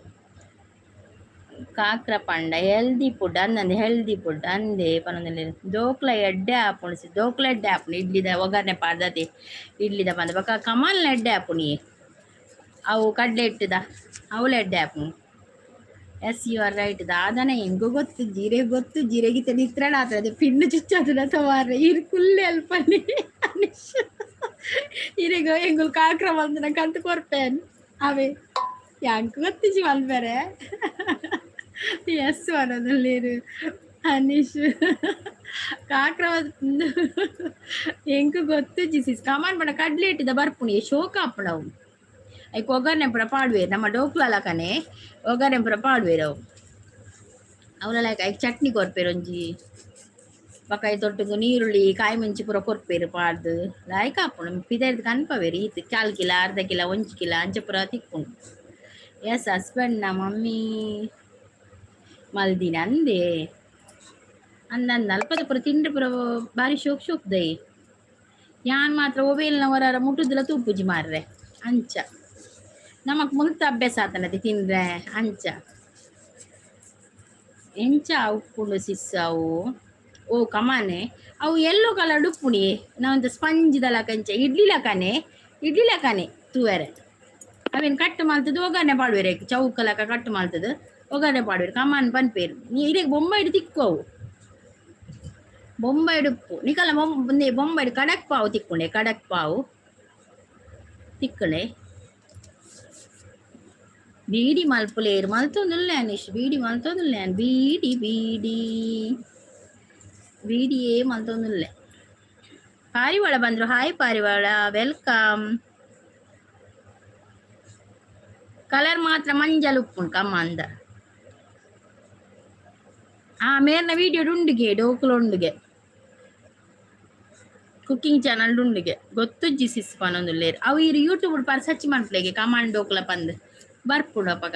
ಕಾಕ್ರ ಪಂಡ ಹೆಲ್ದಿ ಫುಡ್ ಅಂದಂದೆ, ಹೆಲ್ದಿ ಫುಡ್ ಅಂದೆ ಪನೊಂದುಲ್ಲೆರ್. ದೋಕ್ಲ ಎಡ್ಡೆ ಆಪುಂಡು ಸಿ, ದೋಕ್ಲ ಎಡ್ಡೆ ಆಪುಂಡು. ಇಡ್ಲಿದ ಒಗ್ಗರಣೆ ಪಾಡ್ದತೆ ಇಡ್ಲಿದ ಪಂದ್. ಬೊಕ ಕಮಾಲ್ನ ಎಡ್ಡೆ ಆಪುಂಡು. ಅವು ಕಡ್ಲೆ ಹಿಟ್ಟುದ ಅವುಲ ಎಡ್ಡೆ ಆಪುಂಡು. Yes, you are right. ದಾದನ ಎಂಕು ಗೊತ್ತು, ಜೀರೆ ಗೊತ್ತು. ಜೀರೆಗಿತ್ತ ನಿತ್ರಣ ಆತದೆ ಪಿನ್ನು ಚುಚ್ಚಾತದ ಮಾರ್ರೆ. ಇರ್ ಕುಲ್ಲೆ ಅಲ್ಪನೆ ಇರೆಗ್ ಎಂಗುಲ್ ಕಾಕ್ರ ಮಲ್ದಿನ ಕಂತ್ ಕೊರ್ಪೇನ್ ಅವೆ. ಯಾಂಕ್ ಗೊತ್ತಿಜಿ ಮಲ್ಪೆರೆ. ಎಸ್ ಪನೊಂದುಲ್ಲೆರ್ ಅನೀಶ್. ಕಾಕ್ರ ಎಂಕ್ ಗೊತ್ತುಜ್ಜಿ ಸಿಸ್. ಕಮಾನ್ ಪಂಡ ಕಡ್ಲೆ ಹಿಟ್ಟುದ ಬರ್ಪುಂಡು, ಶೋಕ ಆಪುಂಡು ಅವು. ಐಕ್ ಒಗ್ಗರಣೆ ಪೂರ ಪಾಡುವೆರ್ ನಮ್ಮ ಡೋಕ್ಲ ಲಕನೆ ಒಗ್ಗರಣೆ ಪೂರ ಪಾಡುವೆರ್ ಅವು. ಅವಲ ಲೈಕ್ ಐಕ್ ಚಟ್ನಿ ಕೊರ್ಪೆರ್ ಒಂಜಿ. ಬೊಕ ಐತೊಟ್ಟುಗು ನೀರುಳ್ಳಿ, ಕಾಯಿ ಮುಂಚಿ ಪೂರ ಕೊರ್ಪೆರ್ ಪಾಡ್ದ್. ಲಾಯ್ಕ್ ಆಪುಂಡು. ಪಿದಯ್ರ್ದ್ ಕನ್ಪವೆರ್ ಈತ್ ಕಾಲ್ ಕಿಲ, ಅರ್ಧ ಕಿಲ, ಒಂಜಿ ಕಿಲ ಅಂಚ ಪೂರ ತಿಕ್ಕುಂಡು. ಎಸ್, ಹಸ್ಬೆಂಡ್ ನ ಮಮ್ಮಿ ಮಲ್ದಿನ ಅಂದೆ. ಅಂದಂದ ಅಲ್ಪದ ಪೂರ ತಿಂಡ್ರೆ ಪೂರ ಬಾರಿ ಶೋಕ್ ಶೋಕ್ ದೈ. ಯಾನ್ ಮಾತ್ರ ಒವೇಲ್ನ ಹೊರ ಮುಟ್ಟುದಿಲ್ಲ, ತೂಪುಜಿ ಮಾರ್ರೆ. ಅಂಚ ನಮಕ್ ಮುಲ್ತ ಅಭ್ಯಾಸ ಆತನದಿ ತಿಂದ್ರೆ ಅಂಚ. ಎಂಚ ಉಪ್ಪುಂಡು ಸಿಸ್ ಅವು? ಓ ಕಮಾನೆ, ಅವು ಎಲ್ಲೋ ಕಲರ್ ಉಪ್ಪುಣಿ. ನಾವೊಂದು ಸ್ಪಂಜ್ ಲಕಂಚ ಇಡ್ಲಿ ಲಕನೆ, ಇಡ್ಲಿ ಲಕನೆ ತೂವೆರೆ. ಅವೇನು ಕಟ್ ಮಲ್ತದು ಒಗ್ಗರಣೆ ಪಾಡುವೆರ್. ಚೌಕ ಲಕ ಕಟ್ ಮಲ್ತದು ಒಗ್ಗರಣೆ ಪಾಡುವೆರ್. ಕಮಾನ್ ಪನ್ಪೇರು. ನೀ ಇರೆಗ್ ಬೊಂಬೈಡ್ ತಿಕ್ಕು ಅವು, ಬೊಂಬೈಡ್ ಉಪ್ಪು ನಿಕಲ. ಬೊಂಬೈಡ್ ಕಡಕ್ ಪಾವು ತಿಕ್ಕುಂಡೆ, ಕಡಕ್ ಪಾವು ತಿಕ್ಕುಂಡೆ. ಬೀಡಿ ಮಲ್ಪುಲೇರ್ ಮಲ್ತೊಂದುಲ್ಲೆ ಅನೀಶ್, ಬೀಡಿ ಮಲ್ತೊಂದುಲ್ಲೆ. ಬೀಡಿ ಬೀಡಿ ಬೀಡಿಯೇ ಮಲ್ತೊಂದುಲ್ಲೆ. ಪಾರಿವಾಳ ಬಂದ್ರು. ಹಾಯ್ ಪಾರಿವಾಳ, welcome. Colour ಮಾತ್ರ ಮಂಜಲ್ ಉಪ್ಪುಂಡು ಕಮ್ಮಂದ. ಆ ಮೇರ್ನ ವಿಡಿಯೋ ಉಂಡುಗೆ, ಡೋಕುಲ ಉಂಡುಗೆ, ಕುಕಿಂಗ್ ಚಾನಲ್ ಉಂಡುಗೆ. ಗೊತ್ತುಜ್ಜಿ ಸಿಸ್ ಪನೊಂದುಲ್ಲೆರ್. ಅವು ಇರ್ ಯೂಟ್ಯೂಬ್ ಪರ್ ಸರ್ಚ್ ಮನ್ಪುಲೆಗೆ ಕಮಾಂಡ್ ಡೋಕ್ಲ ಪಂದ್ ಬರ್ಪುಂಡು ಅಪಗ.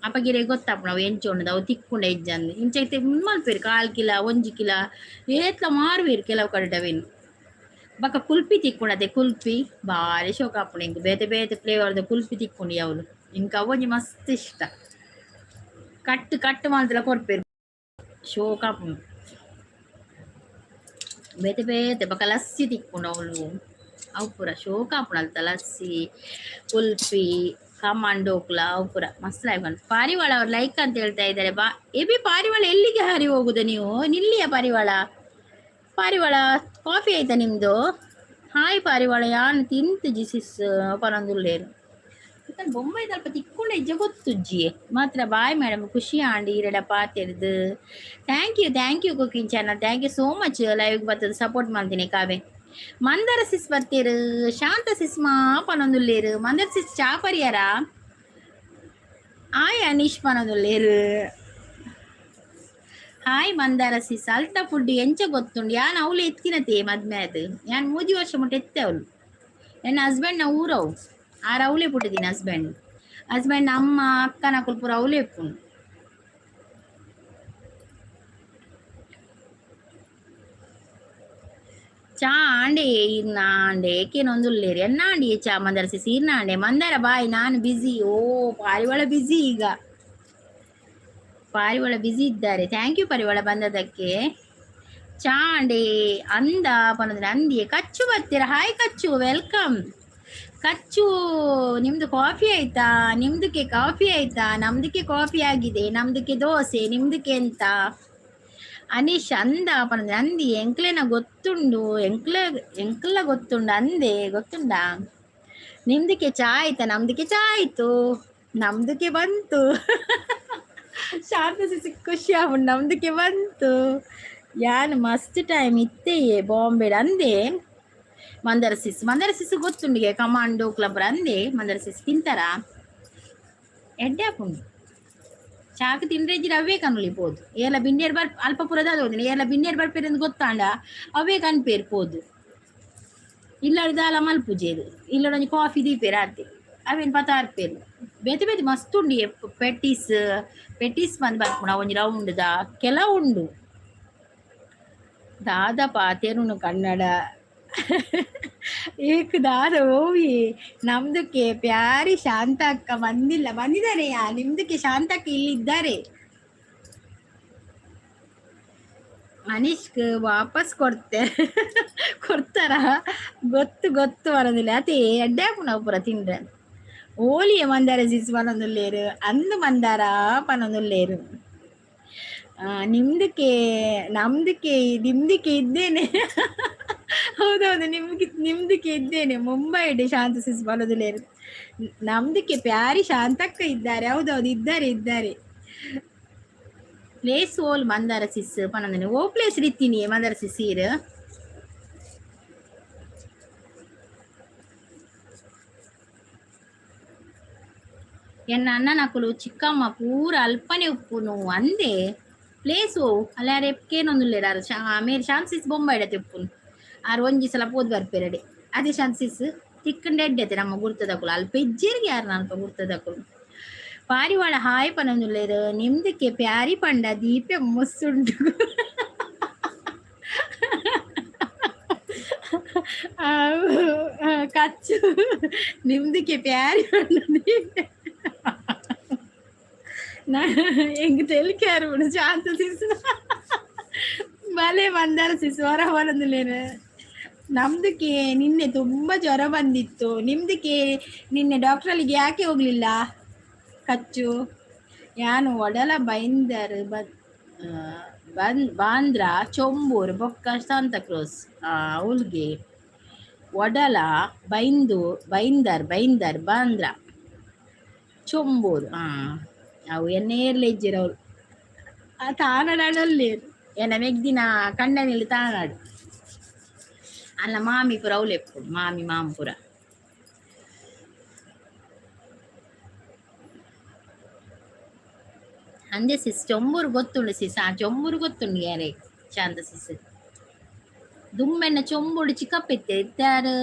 ಅಪಗಿರೆ ಗೊತ್ತಾಪುಂಡು ಅವು ಎಂಚ ಉಂಡು, ಅವು ತಿಕ್ಕುಂಡ ಇಜ್ಜಂದ್. ಇಂಚ ಇತ್ತೆ ಮಲ್ಪೆರ್ ಕಾಲ್ ಕಿಲ, ಒಂಜಿ ಕಿಲ ಏತ್ಲ ಮಾರುವೆರ್ ಕೆಲವು ಕಡೆಟ್ ಅವೆನ್. ಬೊಕ ಕುಲ್ಪಿ ತಿಕ್ಕುಂಡು ಅದೇ. ಕುಲ್ಪಿ ಬಾರಿ ಶೋಕ ಆಪುಂಡು ಎಂಕ್. ಬೇತೆ ಬೇತೆ ಫ್ಲೇವರ್ದ ಕುಲ್ಪಿ ತಿಕ್ಕುಂಡು ಯಾವ್ಲು. ಎಂಕ್ ಅವೊಂಜಿ ಮಸ್ತ್ ಇಷ್ಟ. ಕಟ್ ಕಟ್ ಮಲ್ತ್ಲ ಕೊರ್ಪೆರ್, ಶೋಕ ಆಪುಂಡು. ಬೇತೆ ಬೇತೆ. ಬೊಕ ಲಸ್ಸಿ ತಿಕ್ಕುಂಡು ಅವ್ಲು. ಅವು ಪೂರ ಶೋಕ ಆಪುಂಡು ಅಲ್ತ. ಲಸ್ಸಿ, ಕುಲ್ಫಿ, ಕಮಾನ್ ಡೋಕ್ಲ ಅವು ಪೂರ ಮಸ್ತ್ ಲಾಯ್ಕ್. ಪಾರಿವಾಳ ಅವ್ರು ಲೈಕ್ ಅಂತ ಹೇಳ್ತಾ ಇದ್ದಾರೆ. ಬಾ ಎಬಿ ಪಾರಿವಾಳ, ಎಲ್ಲಿಗೆ ಹಾರಿ ಹೋಗುದು ನೀವು? ನಿಲ್ಲಿಯ ಪಾರಿವಾಳ? ಪಾರಿವಾಳ, ಕಾಫಿ ಆಯ್ತಾ ನಿಮ್ದು? ಹಾಯ್ ಪಾರಿವಾಳ. ಯಾನ್ ತಿಂತುಜಿ ಸಿಸ್ ಪನೊಂದುಲ್ಲೆರ್. ಬೊಂಬೈ ಅಲ್ಪ ತಿಕ್ಕುಂಡ ಇಜ್ಜ ಗೊತ್ತುಜ್ಜಿ ಮಾತ್ರ. ಬಾಯ್ ಮೇಡಮ್, ಖುಷಿ ಆಂಡ್ ಈರೆಡ ಪಾತೆರ್ದು. Thank you, thank you cooking channel, thank you so much. Live ಬತ್ತದ ಸಪೋರ್ಟ್ ಮಾಡ್ತೀನಿ ಕಾವೆ. ಮಂದರ ಸಿಸ್ ಬತ್ತೀರು, ಶಾಂತ ಸಿಸ್ ಮಾ ಪನೊಂದುಲ್ಲೇರು. ಮಂದರ ಸಿಸ್ ಚಾ ಪರಿಯಾರ? ಆಯ್ ಅನೀಶ್ ಪನೊಂದುಲ್ಲೇರು. ಹಾಯ್ ಮಂದಾರ ಸಿಸ್, ಅಲ್ತ ಫುಡ್ ಎಂಚ ಗೊತ್ತುಂಡು? ಯಾನ್ ಅವಳು ಎತ್ತಿನತೆ ಮದ್ಮೆ ಅದು. ಯಾನ್ 3 ವರ್ಷ ಮುಟ್ಟ ಎತ್ತೆ ಅವಳು. ನನ್ನ ಹಸ್ಬೆಂಡ್ ನ ಊರವು ಆರ್ ಅವಳೇ ಪುಟ್ಟಿದ್ದೀನಿ. ಹಸ್ಬೆಂಡ್ ಹಸ್ಬೆಂಡ್ ಅಮ್ಮ ಅಕ್ಕನ ಪೂರ ಅವಳೇ ಇಪ್ಪುಂಡು. ಚಾ ಆಂಡೆ ಇರ್ನ ಆಂಡೆ ಏಕೇನೊಂದುಲ್ಲೇರಿ ಎನ್ನ ಆಂಡಿ ಚಾ ಮಂದಾರ ಸಿಸ್ ಇರ್ನ ಆಂಡೆ. ಮಂದಾರ ಬಾಯ್, ನಾನು ಬಿಸಿ. ಓ, ಪಾರಿವಾಳ ಬಿಸಿ. ಈಗ ಪಾರಿವಾಳ ಬಿಸಿ ಇದ್ದಾರೆ. Thank you ಪಾರಿವಾಳ ಬಂದದಕ್ಕೆ. ಚಾಂಡೆ ಅಂದ ಪನಂದ್ರೆ ಅಂದಿಯೇ. ಕಚ್ಚು ಬರ್ತೀರಾ? ಹಾಯ್ ಕಚ್ಚು, welcome ಕಚ್ಚು. ನಿಮ್ದು ಕಾಫಿ ಆಯ್ತಾ? ನಿಮ್ದಕ್ಕೆ ಕಾಫಿ ಆಯ್ತಾ? ನಮ್ದಕ್ಕೆ ಕಾಫಿ ಆಗಿದೆ. ನಮ್ದಕ್ಕೆ ದೋಸೆ, ನಿಮ್ದಕ್ಕೆ ಎಂತ? ಅನೀಶ್ ಅಂದ ಪನಂದ್ರೆ ಅಂದಿ. ಎಂಕ್ಲೆನ ಗೊತ್ತುಂಡು, ಎಂಕ್ಲ ಎಂಕ್ಲ ಗೊತ್ತುಂಡು ಅಂದೆ ಗೊತ್ತುಂಡಾ? ನಿಮ್ದಕ್ಕೆ ಚಾ ಆಯ್ತಾ? ನಮ್ದಕ್ಕೆ ಚಾ ಆಯ್ತು. ನಮ್ದಕ್ಕೆ ಬಂತು. ಶಾಂತ ಸಿಸಿ ಖುಷಿ ಆಪುಂಡು. ನಮ್ದಕ್ಕೆ ಬಂತು. ಯಾನ್ ಮಸ್ತ್ ಟೈಮ್ ಇತ್ತೆಯೇ ಬಾಂಬೆ ಅಂದೆ. ಮಂದರ ಸಿಸ್, ಮಂದರ ಸಿಸ್ ಗೊತ್ತುಂಡಿಗೆ. ಕಮಾಂಡೋ ಕ್ಲಬ್ ಅಂದೆ. ಮಂದರ ಸಿಸ್ ತಿಂತಾರಾ? ಎಡ್ಡೆ ಆಪುಂಡು. ಚಾಕ್ ತಿಂಡ್ರೆ ಅವೇ ಕನುಲಿ ಪೋದು. ಏಲ ಬಿಂಡಿಯರ್ ಬರ್ ಅಲ್ಪ ಪುರದ ಹೋದಿನಿ. ಏಲ ಬಿಂಡಿಯರ್ ಬರ್ಪೇರೆಂದು ಗೊತ್ತಾಂಡ ಅವೇ ಕನ್ಪೇರ್ ಪೋದು. ಇಲ್ಲಡ್ ದಾಲ ಮಲ್ಪುಜೇರು. ಇಲ್ಲಡೊಂಜಿ ಕಾಫಿ ದೀಪೇರು ಆತೆ. ಅವೇನು ಪತಾರ್ಪೇರು. ಬೇತೆ ಬೇತೆ ಮಸ್ತ್ ಉಂಡು. ಪೆಟ್ಟಿಸ್ ಪೆಟ್ಟಿಸ್ ಬಂದು ಬರ್ಪುಂಡು. ಒಂಜಿ ರೌಂಡ್ದ ಕೆಲವು ಉಂಡು. ದಾದ ಪಾತೆರುನು ಕನ್ನಡ ಏಕ್ ದಾದ ಓವಿ? ನಮ್ದಕ್ಕೆ ಪ್ಯಾರಿ ಶಾಂತ ಅಕ್ಕ ಬಂದಿಲ್ಲ. ಬಂದಿದ್ದಾರೆಯಾ? ನಿಮ್ದಕ್ಕೆ ಶಾಂತಕ್ಕ ಇಲ್ಲಿದ್ದಾರೆ. ಅನೀಶ್ಕ್ ವಾಪಸ್ ಕೊಡ್ತೆ ಕೊಡ್ತಾರ? ಗೊತ್ತು ಗೊತ್ತು ಬರೋದಿಲ್ಲ. ಅದೇ ಎಡ್ಡೆ ಆಪುಂಡು ಅವು ಪೂರ ತಿಂಡ್ರೆ. ಓಲಿಯ ಮಂದಾರ ಸಿಸ್ ಪನೊಂದುಲ್ಲೇರು. ಅಂದು ಮಂದಾರ ಪನೊಂದುಲ್ಲೇರು. ನಿಮ್ದಕ್ಕೆ ನಮ್ದಕ್ಕೆ ನಿಮ್ದಕ್ಕೆ ಇದ್ದೇನೆ. ಹೌದೌದು, ನಿಮ್ಗೆ ನಿಮ್ದಕ್ಕೆ ಇದ್ದೇನೆ ಮುಂಬೈ. ಶಾಂತ ಸಿಸ್ ಬರೋದಿಲ್ಲೇರು. ನಮ್ದಕ್ಕೆ ಪ್ಯಾರಿ ಶಾಂತಕ್ಕ ಇದ್ದಾರೆ. ಹೌದೌದು, ಇದ್ದಾರೆ ಇದ್ದಾರೆ. ಪ್ಲೇಸ್ ಓಲ್ ಮಂದಾರ ಸಿಸ್ ಪನಂದನೆ? ಓ ಪ್ಲೇಸ್ ಇತ್ತೀನಿ ಮಂದಾರ ಸಿಸ್ ಈರ್? ಎನ್ನ ಅಣ್ಣನಕುಲು ಚಿಕ್ಕಮ್ಮ ಪೂರ ಅಲ್ಪನೆ ಉಪ್ಪುನು ಅಂದೆ. ಪ್ಲೇಸ್ ಓ ಅಲ್ಲ? ಎಪ್ಕೇನೊಂದುಲ್ಲೇರು ಆರು ಶಾ ಮೇರ್ ಶಾಂತ ಸಿಸ್ ಬೊಂಬೈ ಉಪ್ಪುನು. ಆರು ಒಂಜಿ ಸಲ ಪೋದು ಬರ್ಪೆರಡೆ. ಅದೇ ಶಾಂತ ಸಿಸ್ ತಿಕ್ಕಂಡೆ ಎಡ್ಡೆತೆ. ನಮ್ಮ ಗುರ್ತದಕುಲು ಅಲ್ಪ ಇಜ್ಜೆರ್ಗೆ ಯಾರು ಅಲ್ಪ ಗುರ್ತದಕುಲು. ಪಾರಿವಾಳ ಹಾಯ್ ಪನೊಂದುಲ್ಲೇರು. ನಿಮ್ದಕ್ಕೆ ಪ್ಯಾರಿ ಪಂಡ ದೀಪೆ ಮುಸ್ಸುಂಡು. ಕಚ್ಚು ನಿಮ್ದಕ್ಕೆ ಪ್ಯಾರಿ ಪಂಡ ದೀಪೆ ಎಂಗ್ ತೆಲಿಕಾರು ಶಾಂತ ಸಿಸ್. ಬಲೆ ಮಂದಾರ ಸಿಸ್ ಹೊರ ಬರಂದಿಲ್ಲೇನು. ನಮ್ದಕ್ಕೆ ನಿನ್ನೆ ತುಂಬ ಜ್ವರ ಬಂದಿತ್ತು. ನಿಮ್ದಕ್ಕೆ ನಿನ್ನೆ ಡಾಕ್ಟ್ರಲ್ಲಿಗೆ ಯಾಕೆ ಹೋಗ್ಲಿಲ್ಲ ಕಚ್ಚು? ಯಾನು ಒಡಲ ಬೈಂದರ್ ಬನ್ ಬಾಂದ್ರ ಚೊಂಬೂರು ಬೊಕ್ಕ ಕ್ರೋಸ್ ಅವಳಿಗೆ. ಒಡಲ ಬೈಂದು ಬೈಂದರ್ ಬೈಂದರ್ ಬಾಂದ್ರ ಚೊಂಬೂರು. ಹಾಂ, ಅವು ಎಣ್ಣೆ ಏರ್ಲೆ ಅವರು ಆ ತಾನಡಲ್ಲಿ ಎನ್ನ ಮೆಗ್ದಿನ ಕಣ್ಣನಲ್ಲಿ ತಾನಾಡು ಅಲ್ಲ. ಮಾಮಿ ಪುರ ಅವಲೆಪ್ಪು ಮಾಮಿ ಮಾಂಪುರ. ಅಂದೆ ಸಿಸ್, ಚೊಂಬೂರು ಗೊತ್ತುಂಡು ಸಿಸ್. ಆ ಚೊಂಬೂರು ಗೊತ್ತುಂಡು ಯಾರೇ ಶಾಂತ ಸಿಸ್. ದುಮ್ಮೆನ್ನ ಚೊಂಬುಡು ಚಿಕ್ಕಪ್ಪ ಇತ್ತಾರು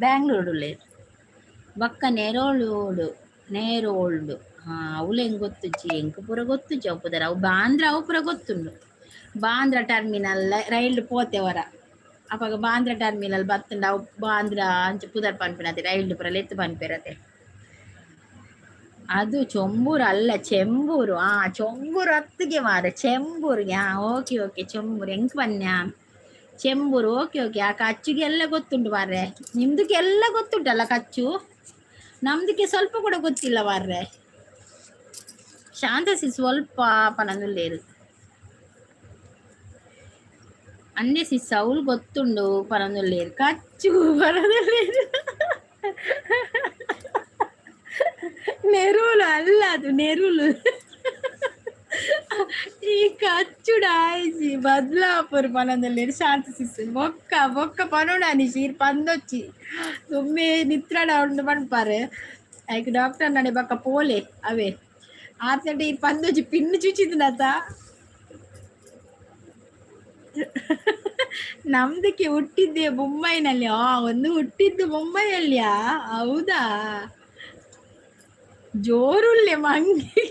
ಬ್ಯಾಂಗ್ಳೂರುಲೆ ಬಕ್ಕ ನೆರೋಳೋಡು ನೇರೋಲ್ಡು. ಹಾಂ, ಅವಳು ಹೆಂಗೆ ಗೊತ್ತುಜ್ಜಿ. ಎಂಕ್ ಪೂರ ಗೊತ್ತುಜ್ಜಿ ಅವು ಪುದರ್. ಅವು ಬಾಂದ್ರ ಅವು ಪೂರ ಗೊತ್ತುಂಡು. ಬಾಂದ್ರ ಟರ್ಮಿನಲ್ ರೈಲ್ ಪೋತೆ ವರ. ಅಪಗ ಬಾಂದ್ರ ಟರ್ಮಿನಲ್ ಬತ್ತುಂಡ ಅವು ಬಾಂದ್ರ ಅಂಚ ಪುದರ್ ಪನ್ಪಿನತೆ. ರೈಲ್ ಪೂರ ಲೆತ್ತು ಪನ್ಪೆರತೆ. ಅದು ಚೊಂಬೂರು ಅಲ್ಲ, ಚೆಂಬೂರು. ಆ ಚೊಂಬೂರು ಅತ್ತಿಗೆ ಮಾರ ಚೆಂಬೂರಿಗೆ. ಹಾ, ಓಕೆ ಓಕೆ, ಚೆಂಬೂರು ಎಂಕ್ ಬನ್ಯ ಚೆಂಬೂರು. Okay okay. ಆ ಕಚ್ಚುಗೆ ಎಲ್ಲ ಗೊತ್ತುಂಟು ಮಾರ್ರೆ. ನಿಮ್ದಕ್ಕೆ ಎಲ್ಲ ಗೊತ್ತುಂಟಲ್ಲ ಕಚ್ಚು? ನಮ್ದಕ್ಕೆ ಸ್ವಲ್ಪ ಕೂಡ ಗೊತ್ತಿಲ್ಲ ಮಾರ್ರೆ. ಶಾಂತಸಿ ಸ್ವಲ್ಪ ಪನಂದುಲ್ಲೇರು. ಅಂದೆ ಸಿಸ್, ಅವ್ಲು ಗೊತ್ತುಂಡು ಪನಂದುಲ್ಲೇರು. ಕಚ್ಚು ಪನಂದುಲ್ಲೇರು. ನೆರುಲು ಅಲ್ಲ, ಅದು ನೆರುಲು. ಈ ಕಚ್ಚುಡಾಯ್ಜಿ ಬದ್ಲಾಪುರ ಪನಂದುಲ್ಲೇರು ಶಾಂತ ಸಿಸ್. ಬೊಕ್ಕ ಬೊಕ್ಕ ಪನುಡಾನಿ ಶೀರ್ ಪಂದೊಚ್ಚಿ ತುಮ್ಮೆ ನಿತ್ರಡ ಉಂಡು ಪನ್ಪಾರೆ. ಐಕ್ ಡಾಕ್ಟರ್ ನಡೆ ಬೊಕ್ಕ ಪೋಲೆ. ಅವೇ ಆತಂటే ಈ ಪಂದೊಚ್ಚಿ ಪಿನ್ನು ಚುಚಿದ್ನತ. ನಮ್ದಕ್ಕೆ ಹುಟ್ಟಿದ್ದೆ ಮುಂಬೈನಲ್ಲಿ. ಒಂದು ಹುಟ್ಟಿದ್ದು ಮುಂಬೈಯಲ್ಲಿಯಾ? ಹೌದಾ? ಜೋರುಲ್ಲೆ ಮಂಗಿ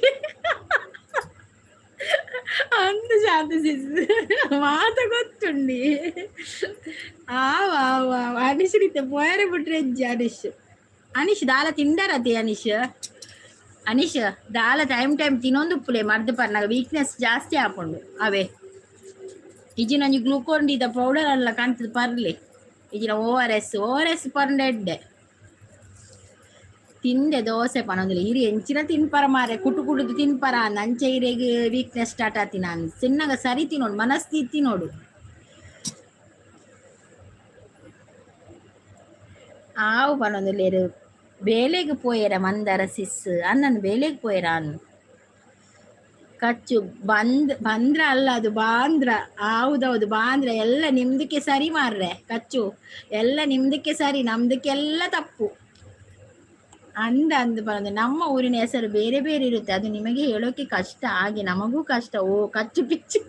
ಅಂದು ಶಾಂತ ಮಾತ ಗೊತ್ತುಂಡಿ. ಆವ್ ಆವ್ ಆವ್. ಅನಿಶ್ ರೀತೆ ಪೋಯರೆ ಬಿಟ್ರೆ ಹೆಜ್ಜೆ. ಅನಿಶ್, ಅನಿಶ್ ದಾಲ ತಿಂಡರತೆ. ಅನಿಶ್, ಅನಿಶ್ ದಾಲ ಟೈಮ್ ಟೈಮ್ ತಿನ್ನೊಂದು ಉಪ್ಪುಲೆ. ಮರ್ದು ಪರ್ನಾಗ ವೀಕ್ನೆಸ್ ಜಾಸ್ತಿ ಆಪುಂಡು. ಅವೇ ಇಜ್ಜಿ ನಂಜಿ ಗ್ಲೂಕೋನ್ ಡಿದ ಪೌಡರ್ ಅಲ್ಲ ಕಂತದ ಪರ್ಲಿ. ಇಜಿನ O R S, O R S ಪರ್ಂಡ ಎಡ್ಡೆ. ತಿಂದೆ ದೋಸೆ ಪನೊಂದಿಲ್ಲ. ಇರಿ ಎಂಚಿನ ತಿನ್ಪರ ಮಾರೆ, ಕುಟು ಕುಡುದು ತಿನ್ಪರ. ಅಂಚೆ ಇರೆಗ್ ವೀಕ್ನೆಸ್ ಸ್ಟಾರ್ಟ್ ಆತಿನ. ತಿನ್ನಾಗ ಸರಿ ತಿನ್ನೋಡು, ಮನಸ್ತಿ ತಿನ್ನೋಡು. ಆವು ಪನೊಂದುಲ್ಲೆರ್. ಬೇಲೆಗ್ ಪೋಯೆರ ಮಂದರ ಸಿಸ್ ಅನ್ನನ್ ಬೇಲೆಗ್ ಪೋಯೆರ ಅನ್ ಕಚ್ಚು ಬಂದ್ ಬಂದ್ರ ಅಲ್ಲ, ಅದು ಬಾಂದ್ರ. ಹೌದೌದು, ಬಾಂದ್ರ. ಎಲ್ಲ ನಿಮ್ದಕ್ಕೆ ಸರಿ ಮಾರ್ರೆ ಕಚ್ಚು, ಎಲ್ಲ ನಿಮ್ದಕ್ಕೆ ಸರಿ, ನಮ್ದಕ್ಕೆಲ್ಲ ತಪ್ಪು. ಅಂದ ಅಂದ ಬಂದು ನಮ್ಮ ಊರಿನ ಹೆಸರು ಬೇರೆ ಬೇರೆ ಇರುತ್ತೆ, ಅದು ನಿಮಗೆ ಹೇಳೋಕೆ ಕಷ್ಟ, ಹಾಗೆ ನಮಗೂ ಕಷ್ಟ. ಓ ಕಚ್ಚು ಪಿಚ್ಚು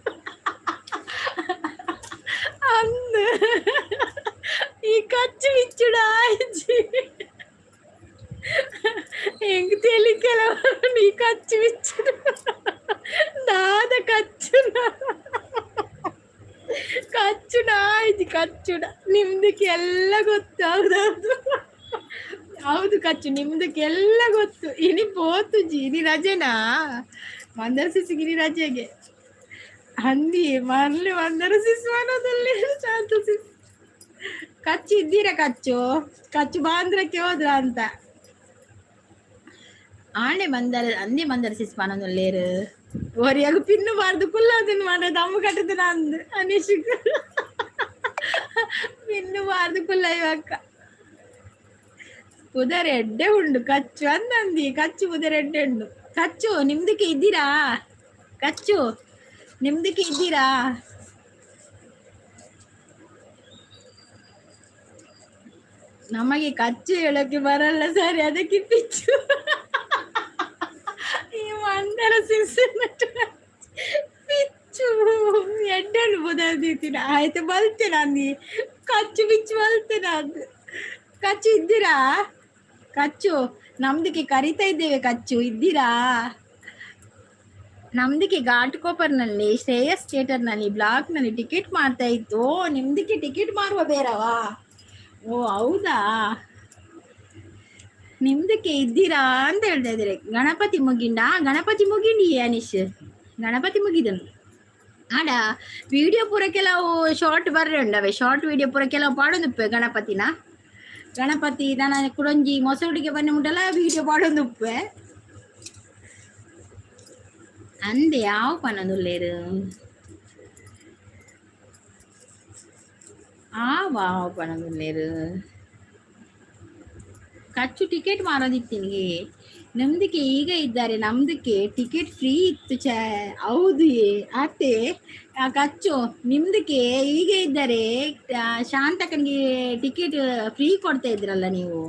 ಅಂದ ಈ ಕಚ್ಚು ಪಿಚ್ಚುಡ ಆಯ್ತು. ಹೆಂಗ್ ತೆಲಿಕೆಲ ನೀ ಕಚ್ಚು ಬಿಚ್ಚು ದಾದ ಕಚ್ಚುನ ಕಚ್ಚುನ ಆಯ್ತು. ಕಚ್ಚುಡ ನಿಮ್ದಕ್ಕೆ ಎಲ್ಲ ಗೊತ್ತು. ಹೌದೌದು ಹೌದು ಕಚ್ಚು, ನಿಮ್ದಕ್ಕೆಲ್ಲ ಗೊತ್ತು. ಇನಿ ಪೋತುಜಿ, ಇನಿ ರಜೆನಾ ಮಂದರ ಸಿಸಿಗೆ? ಇನಿ ರಜೆಗೆ ಹಂದಿ ಮರ್ಲಿ ಮಂದರ ಸಿಸ್ ಮನದಲ್ಲಿ ಶಾಂತ ಸಿಸ್. ಕಚ್ಚು ಇದ್ದೀರಾ? ಕಚ್ಚು, ಕಚ್ಚು ಬಾಂದ್ರಕ್ಕೆ ಹೋದ್ರ ಅಂತ ಆಣೆ ಮಂದರ ಅಂದಿ ಮಂದರ ಸಿಸ್ ಪನೊಂದುಲ್ಲೇರು. ಒರಿಯಾಗ ಪಿನ್ನು ಬಾರ್ದು ಕುಲ್ಲದನ್ನು ಮಾಡ ದಮ್ಮು ಕಟ್ಟುದು ನಂದು. ಅನಿಶ್ ಪಿನ್ನು ಬಾರ್ದು ಕುಲ್ಲ ಇವಕ್ಕ. ಪುದರ್ ಎಡ್ಡೆ ಉಂಡು ಕಚ್ಚು ಅಂದಂದಿ. ಕಚ್ಚು ಪುದರ್ ಎಡ್ಡೆ ಉಂಡು. ಕಚ್ಚು ನಿಮ್ದಕ್ಕೆ ಇದ್ದೀರಾ? ಕಚ್ಚು ನಿಮ್ದಕ್ಕೆ ಇದ್ದೀರಾ? ನಮಗೆ ಕಚ್ಚು ಹೇಳೋಕೆ ಬರಲ್ಲ ಸರಿ, ಅದಕ್ಕೆ ಪಿಚ್ಚು. ಈ ಮಂದರ ಪಿಚ್ಚು ಎಡ್ಡೆಂಡು ಪುದರ್ ದೀತಿನ. ಆಯ್ತು, ಬಲ್ತೆ ಅಂದಿ ಕಚ್ಚು ಬಿಚ್ಚು ಬಲ್ತೆ ಅದು. ಕಚ್ಚು ಇದ್ದೀರಾ? ಕಚ್ಚು ನಮ್ದಕ್ಕೆ ಕರಿತಾ ಇದ್ದೇವೆ. ಕಚ್ಚು ಇದ್ದೀರಾ? ನಮ್ದಕ್ಕೆ ಘಾಟ್ಕೋಪರ್ನಲ್ಲಿ ಶ್ರೇಯಸ್ ಥಿಯೇಟರ್ನಲ್ಲಿ ಬ್ಲಾಕ್ನಲ್ಲಿ ಟಿಕೆಟ್ ಮಾಡ್ತಾ ಇತ್ತು. ಓ ನಿಮ್ದಕ್ಕೆ ಟಿಕೆಟ್ ಮಾರುವ ಬೇರವಾ? ಓ ಹೌದಾ? ನಿಮ್ದಕ್ಕೆ ಇದ್ದೀರಾ ಅಂತ ಹೇಳ್ತಾ ಇದ್ದಾರೆ. ಗಣಪತಿ ಮುಗಿಂಡ? ಗಣಪತಿ ಮುಗಿಂಡಿ ಅನಿಶ್, ಗಣಪತಿ ಮುಗಿದನು. ಆಡ ವಿಡಿಯೋ ಪೂರ ಕೆಲವು ಶಾರ್ಟ್ ಬರ್ರೆ ಉಂಡವೆ. ಶಾರ್ಟ್ ವಿಡಿಯೋ ಪೂರ ಕೆಲವು ಪಾಡೊಂದುಪ್ಪೆ ಗಣಪತಿನ. ಗಣಪತಿ ನನ್ನ ಕುಡೊಂಜಿ ಮೊಸರುಡಿಗೆ ಬನ್ನಿ ಉಂಟಲ್ಲ, ವಿಡಿಯೋ ಪಾಡೊಂದುಪ್ಪೆ ಅಂದೆ. ಯಾವ ಪನೊಂದುಲ್ಲೇರು? ಆ ವಾವ್ ಪನೊಂದುಲ್ಲೇರು. ಕಚ್ಚು ಟಿಕೆಟ್ ಮಾರೋದಿತ್ತಿನಿಗೆ ನಮ್ದಕ್ಕೆ ಈಗ ಇದ್ದಾರೆ. ನಮ್ದಕ್ಕೆ ಟಿಕೆಟ್ ಫ್ರೀ ಇತ್ತು ಚ. ಹೌದು ಅತ್ತೆ. ಕಚ್ಚು ನಿಮ್ದಕ್ಕೆ ಈಗ ಇದ್ದಾರೆ. ಶಾಂತಕನಿಗೆ ಟಿಕೆಟ್ ಫ್ರೀ ಕೊಡ್ತಾ ಇದ್ರಲ್ಲ ನೀವು.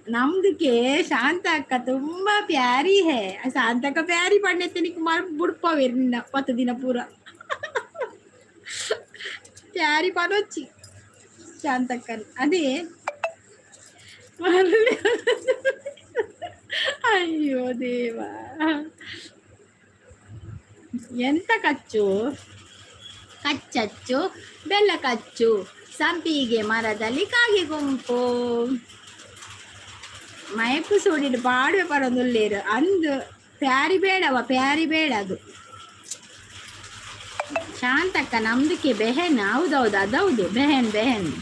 ನಮ್ದಕ್ಕೆ ಶಾಂತ ಅಕ್ಕ ತುಂಬಾ ಪ್ಯಾರಿ ಹೇ. ಶಾಂತಕ್ಕ ಪ್ಯಾರಿ ಪಣ್ಣೆತ್ತೆ ಕುಮಾರ್ ಬುಡ್ಪವೇರು ನಿನ್ನ 10 ದಿನ ಪೂರ ಪ್ಯಾರಿ ಪನೊಚ್ಚಿ ಶಾಂತಕ್ಕನ್. ಅದೇ ಅಯ್ಯೋ ದೇವ, ಎಂತ ಕಚ್ಚು? ಕಚ್ಚಚ್ಚು ಬೆಲ್ಲ ಕಚ್ಚು, ಸಂಪಿಗೆ ಮರದಲ್ಲಿ ಕಾಗೆ ಗುಂಪು. ಮಯಕು ಸೋಡಿಡು ಪಾಡುವೆ ಪಡೊಂದುಲ್ಲೇರು ಅಂದು. ಪ್ಯಾರಿ ಬೇಡವ, ಪ್ಯಾರಿ ಬೇಡ ಅದು. ಶಾಂತಕ್ಕ ನಮ್ದಕ್ಕೆ ಬೆಹೆನ್. ಹೌದೌದು, ಅದೌದು, ಬೆಹೆನ್ ಬೆಹೆನ್.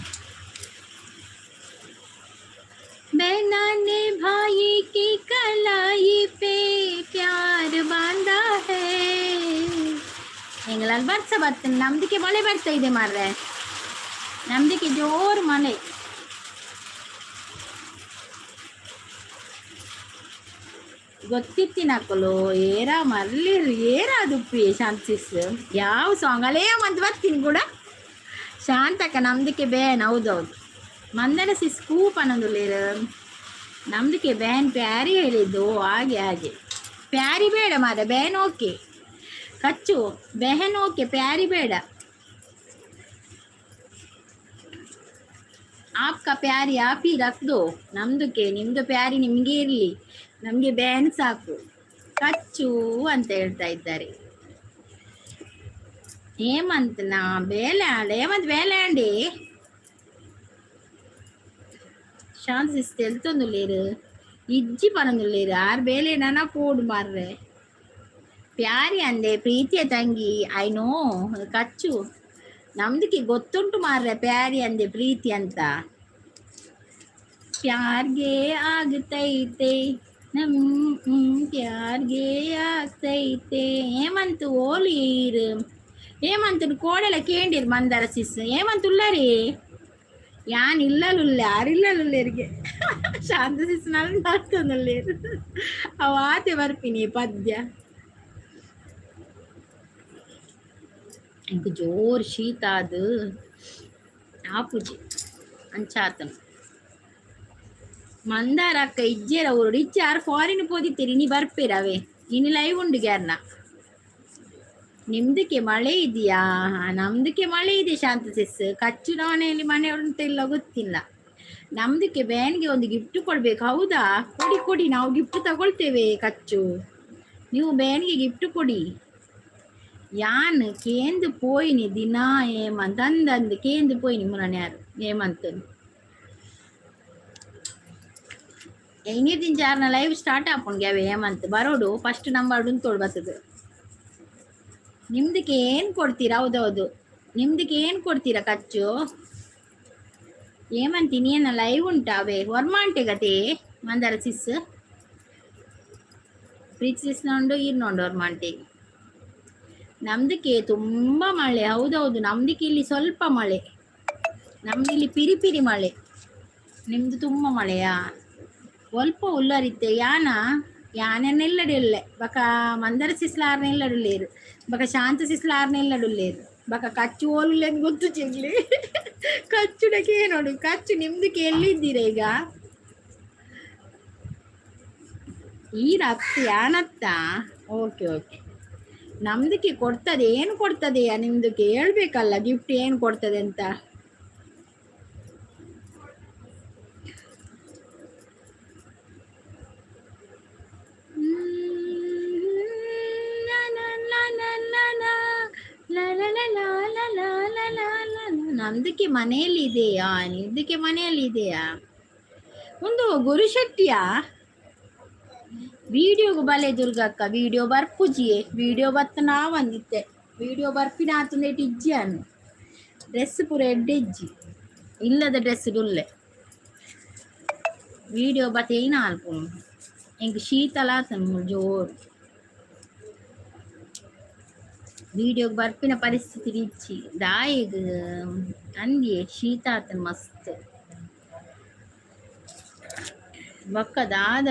बहना ने भाई की कलाई पे प्यार बांधा है. ಎಂಗ್ಲಲ್ಲಿ ಬರ್ಸ ಬರ್ತೇನೆ. ನಮ್ದಕ್ಕೆ ಮಳೆ ಬರ್ತಾ ಇದೆ ಮಾರ್ರೆ, ನಮ್ದಕ್ಕೆ ಜೋರು ಮಳೆ. ಗೊತ್ತಿತ್ತಿನಕ್ಕಲು ಏರ ಮರ್ಲಿರು ಏರ ದುಪ್ಪಿ ಶಾಂತಿಸ್ ಯಾವ ಸಾಂಗ್ ಅಲೇ ಮಂತ್ ಬರ್ತೀನಿ ಕೂಡ. ಶಾಂತಕ್ಕ ನಮ್ದಕ್ಕೆ ಬೇನ್. ಹೌದೌದು, ಮಂದನ ಸಿಸ್ ಕೂಪ್ ಅನ್ನೊಂದುಲ್ಲೇರು. ನಮ್ದಕ್ಕೆ ಬ್ಯಾನ್ ಪ್ಯಾರಿ ಹೇಳಿದ್ದು. ಹಾಗೆ ಹಾಗೆ ಪ್ಯಾರಿ ಬೇಡ ಮಾರ, ಬ್ಯಾನ್ ಓಕೆ. ಕಚ್ಚು ಬೆಹನ್ ಓಕೆ, ಪ್ಯಾರಿ ಬೇಡ. ಆಪ್ಕ ಪ್ಯಾರಿ ಆಪಿ ರಕ್ದು ನಮ್ದಕ್ಕೆ. ನಿಮ್ದು ಪ್ಯಾರಿ ನಿಮ್ಗೆ ಇರಲಿ, ನಮಗೆ ಬ್ಯಾನ್ ಸಾಕು. ಕಚ್ಚು ಅಂತ ಹೇಳ್ತಾ ಇದ್ದಾರೆ. ಹೇಮಂತ್ ನಾ ಬೇಲೆ ಆಂಡ್ ಹೇಮಂತ್ ಬೇಲೆ ಆಂಡಿ. ಶಾಂತ ಸಿಸ್ತ ಎಲ್ತೊಂದುಲ್ಲೇರು ಇಜ್ಜಿ ಪನೊಂದುಲ್ಲೇರು ಆರ್ ಬೇಲೆ ನನ ಪೋಡು ಮಾರ್ರೆ. ಪ್ಯಾರಿ ಅಂದೆ ಪ್ರೀತಿಯ ತಂಗಿ. I know ಕಚ್ಚು, ನಮ್ದಕ್ಕೆ ಗೊತ್ತುಂಟು ಮಾರ್ರೆ, ಪ್ಯಾರಿ ಅಂದೆ ಪ್ರೀತಿ ಅಂತ. ಪ್ಯಾರ್ಗೆ ಆಗ್ತೈತೆ ನಮ್ ಪ್ಯಾರ್ಗೆ ಆಗ್ತೈತೆ. ಹೇಮಂತ್ ಓಲು ಈರು? ಹೇಮಂತನ ಕೋಡೆಲ ಕೇಂಡಿರ್ ಮಂದಾರ ಸಿಸ್. ಹೇಮಂತ್ ಉಲ್ಲರಿ? ಯಾನ್ ಇಲ್ಲಲುಲ್ಲೆ, ಆರಿಲ್ಲಲುಲ್ಲೆರಿಗೆ. ಶಾಂತ ಸಿಸ್ ನಲ್ ನರ್ತೊಂದುಲ್ಲೇರು. ಅವು ಆತೆ ಬರ್ಪಿನಿ ಪದ್ಯ. ಎಂಕ್ ಜೋರು ಶೀತ ಅದು ಆಪುಜಿ ಅಂಚಾತನ. ಮಂದಾರ ಅಕ್ಕ ಇಜ್ಜೆರ ಊರುಡು? ಇಜ್ಜೆ, ಆರ್ ಫಾರಿನ್ ಪೋದಿತ್ತೀರಿ. ಇನಿ ಬರ್ಪೇರ ಅವೇ. ಇನಿ ಲೈವ್ ಉಂಡು ಗ್ಯಾರ್ನ. ನಿಮ್ದಕ್ಕೆ ಮಳೆ ಇದೆಯಾ? ನಮ್ದಕ್ಕೆ ಮಳೆ ಇದೆ ಶಾಂತ ಸಿಸ್. ಕಚ್ಚು ಮನೆಯಲ್ಲಿ ಮನೆ ಉಂಟ ಇಲ್ಲ ಗೊತ್ತಿಲ್ಲ. ನಮ್ದಕ್ಕೆ ಬ್ಯಾನ್ಗೆ ಒಂದು ಗಿಫ್ಟ್ ಕೊಡ್ಬೇಕು. ಹೌದಾ? ಕೊಡಿ ಕೊಡಿ, ನಾವು ಗಿಫ್ಟ್ ತಗೊಳ್ತೇವೆ. ಕಚ್ಚು, ನೀವು ಬ್ಯಾನ್ಗೆ ಗಿಫ್ಟ್ ಕೊಡಿ. ಯಾನ್ ಕೇಂದು ಪೋಯಿನಿ ದಿನಾ ಹೇಮಂತ್ ಅಂದಂದು ಕೇಂದು ಪೋಯಿನಿ ಮುನನ್ ಯಾರು ಹೇಮಂತ್. ಇನಿದಿಂಚ ಯಾರನ್ನ ಲೈವ್ ಸ್ಟಾರ್ಟ್ ಆಪುಂಡು ಅವೆ. ಹೇಮಂತ್ ಬರೋಡು, ಫಸ್ಟ್ ನಂಬರ್ ಉಂತೋಡು ಬರ್ತದೆ. ನಿಮ್ದಕ್ಕೆ ಏನು ಕೊಡ್ತೀರಾ? ಹೌದೌದು, ನಿಮ್ದಕ್ಕೆ ಏನು ಕೊಡ್ತೀರಾ ಕಚ್ಚು? ಹೇಮಂತ್ ಏನ ಲೈವ್ ಉಂಟಾ? ಅವೇ ವರ್ಮಾಂಟೆ ಗತೆ. ಮಂದಾರ ಸಿಸ್, ಪ್ರೀತಿ ಸಿಸ್ ನೋಂಡು ಈರ್ ನೋಂಡು ವರ್ಮಾಂಟೆ. ನಮ್ದಕ್ಕೆ ತುಂಬ ಮಳೆ. ಹೌದೌದು, ನಮ್ದಕ್ಕೆ ಇಲ್ಲಿ ಸ್ವಲ್ಪ ಮಳೆ. ನಮ್ದು ಇಲ್ಲಿ ಪಿರಿ ಪಿರಿ ಮಳೆ, ನಿಮ್ದು ತುಂಬ ಮಳೆಯಾ? ಒಲ್ಪ ಉಲ್ಲರಿತ್ತೆ ಯಾನ ಯಾನೆಲ್ಲೆಡೆ ಬಕ ಮಂದರ ಸಿಸ್ಲಾರ್ನೆಲ್ಲಡುಲ್ಲೇರು, ಬಕ ಶಾಂತ ಸಿಸ್ಲಾರ್ನೆಲ್ಲಡುಲ್ಲೇರು, ಬಕ ಕಚ್ಚು ಓಲುಲ್ಲೇನು ಗೊತ್ತು ಚಿಗ್ಲಿ. ಕಚ್ಚುಡಕ್ಕೆ ನೋಡು. ಕಚ್ಚು, ನಿಮ್ದಕ್ಕೆ ಎಲ್ಲಿದ್ದೀರ ಈಗ? ಈ ರಕ್ತ ಯಾನತ್ತ? ಓಕೆ ಓಕೆ, ನಮ್ದಕ್ಕೆ ಕೊಡ್ತದೆ. ಏನು ಕೊಡ್ತದೆಯಾ ನಿಮ್ದಕ್ಕೆ? ಹೇಳ್ಬೇಕಲ್ಲ ಗಿಫ್ಟ್ ಏನು ಕೊಡ್ತದೆ ಅಂತ. ನಮ್ದಕ್ಕೆ ಮನೆಯಲ್ಲಿ ಇದೆಯಾ? ನಿಮ್ದಕ್ಕೆ ಮನೆಯಲ್ಲಿ ಇದೆಯಾ? ಒಂದು ಗುರುಶೆಟ್ಟಿಯ ವಿಡಿಯೋಗು ಬಲೆ ದುರ್ಗಕ್ಕ. ವಿಡಿಯೋ ಬರ್ಪುಜಿಯೇ? ವಿಡಿಯೋ ಬತ್ತ ನಾವಂದಿತ್ತೆ. ವಿಡಿಯೋ ಬರ್ಪಿನ ಆತಂದೇಟ್ ಇಜ್ಜಿ ಅನ್ನು. ಡ್ರೆಸ್ ಪೂರ ಎಡ್ಡೆಜ್ಜಿ, ಇಲ್ಲದ ಡ್ರೆಸ್ ಡುಲ್ಲೆ. ವಿಡಿಯೋ ಬತ್ತೇನ ಅಲ್ಪ. ಎಂಕ್ ಶೀತಲ ಆತನು ಜೋರು. ವಿಡಿಯೋಗೆ ಬರ್ಪಿನ ಪರಿಸ್ಥಿತಿ ಇಜ್ಜಿ ದಾಯೆಗ್ ಅಂದ್ಯೆ, ಶೀತ ಆತನ ಮಸ್ತ್. ಬೊಕ್ಕ ದಾದ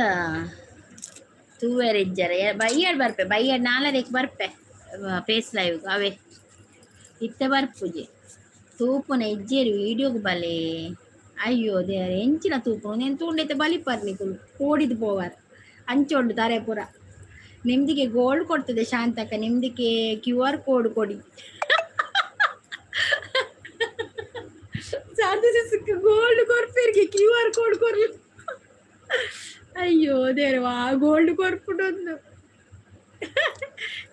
ತೂವೆರೆ ಇಜ್ಜರ? ಬಯ್ಯಡ್ ಬರ್ಪೆ, ಬಯ್ಯಡ್ ನಾಲರೆಕ್ ಬರ್ಪೆ ಫೇಸ್ ಲೈವ್ ಅವೇ. ಇತ್ತೆ ಬರ್ಪುಜಿ. ತೂಪುನ ಇಜ್ಜೇರು ವೀಡಿಯೋಗ್ ಬಲೆ. ಅಯ್ಯೋ ದೇವರೇ, ಎಂಚಿನ ತೂಪುನು? ನೇನ್ ತೂಂಡೈತೆ ಬಲಿಪರ್ ನಿಕುಲು ಪೋಡಿದ್ ಪೋವರ್. ಅಂಚ ಉಂಡು ತಾರೆ ಪೂರ. ನಿಮ್ದಿಗೆ ಗೋಲ್ಡ್ ಕೊಡ್ತದೆ ಶಾಂತಕ್ಕ. ನಿಮ್ದಿಗೆ ಕ್ಯೂ ಆರ್ ಕೋಡ್ ಕೊಡಿ. ಶಾಂತ ಗೋಲ್ಡ್ ಕೊರ್ಪೇರಿಗೆ ಕ್ಯೂ ಆರ್ ಕೋಡ್ ಕೊರ್ಲಿ. ಅಯ್ಯೋ ದೇವ್ರವಾ, ಗೋಲ್ಡ್ ಕೊರ್ಪುಡೊಂದು.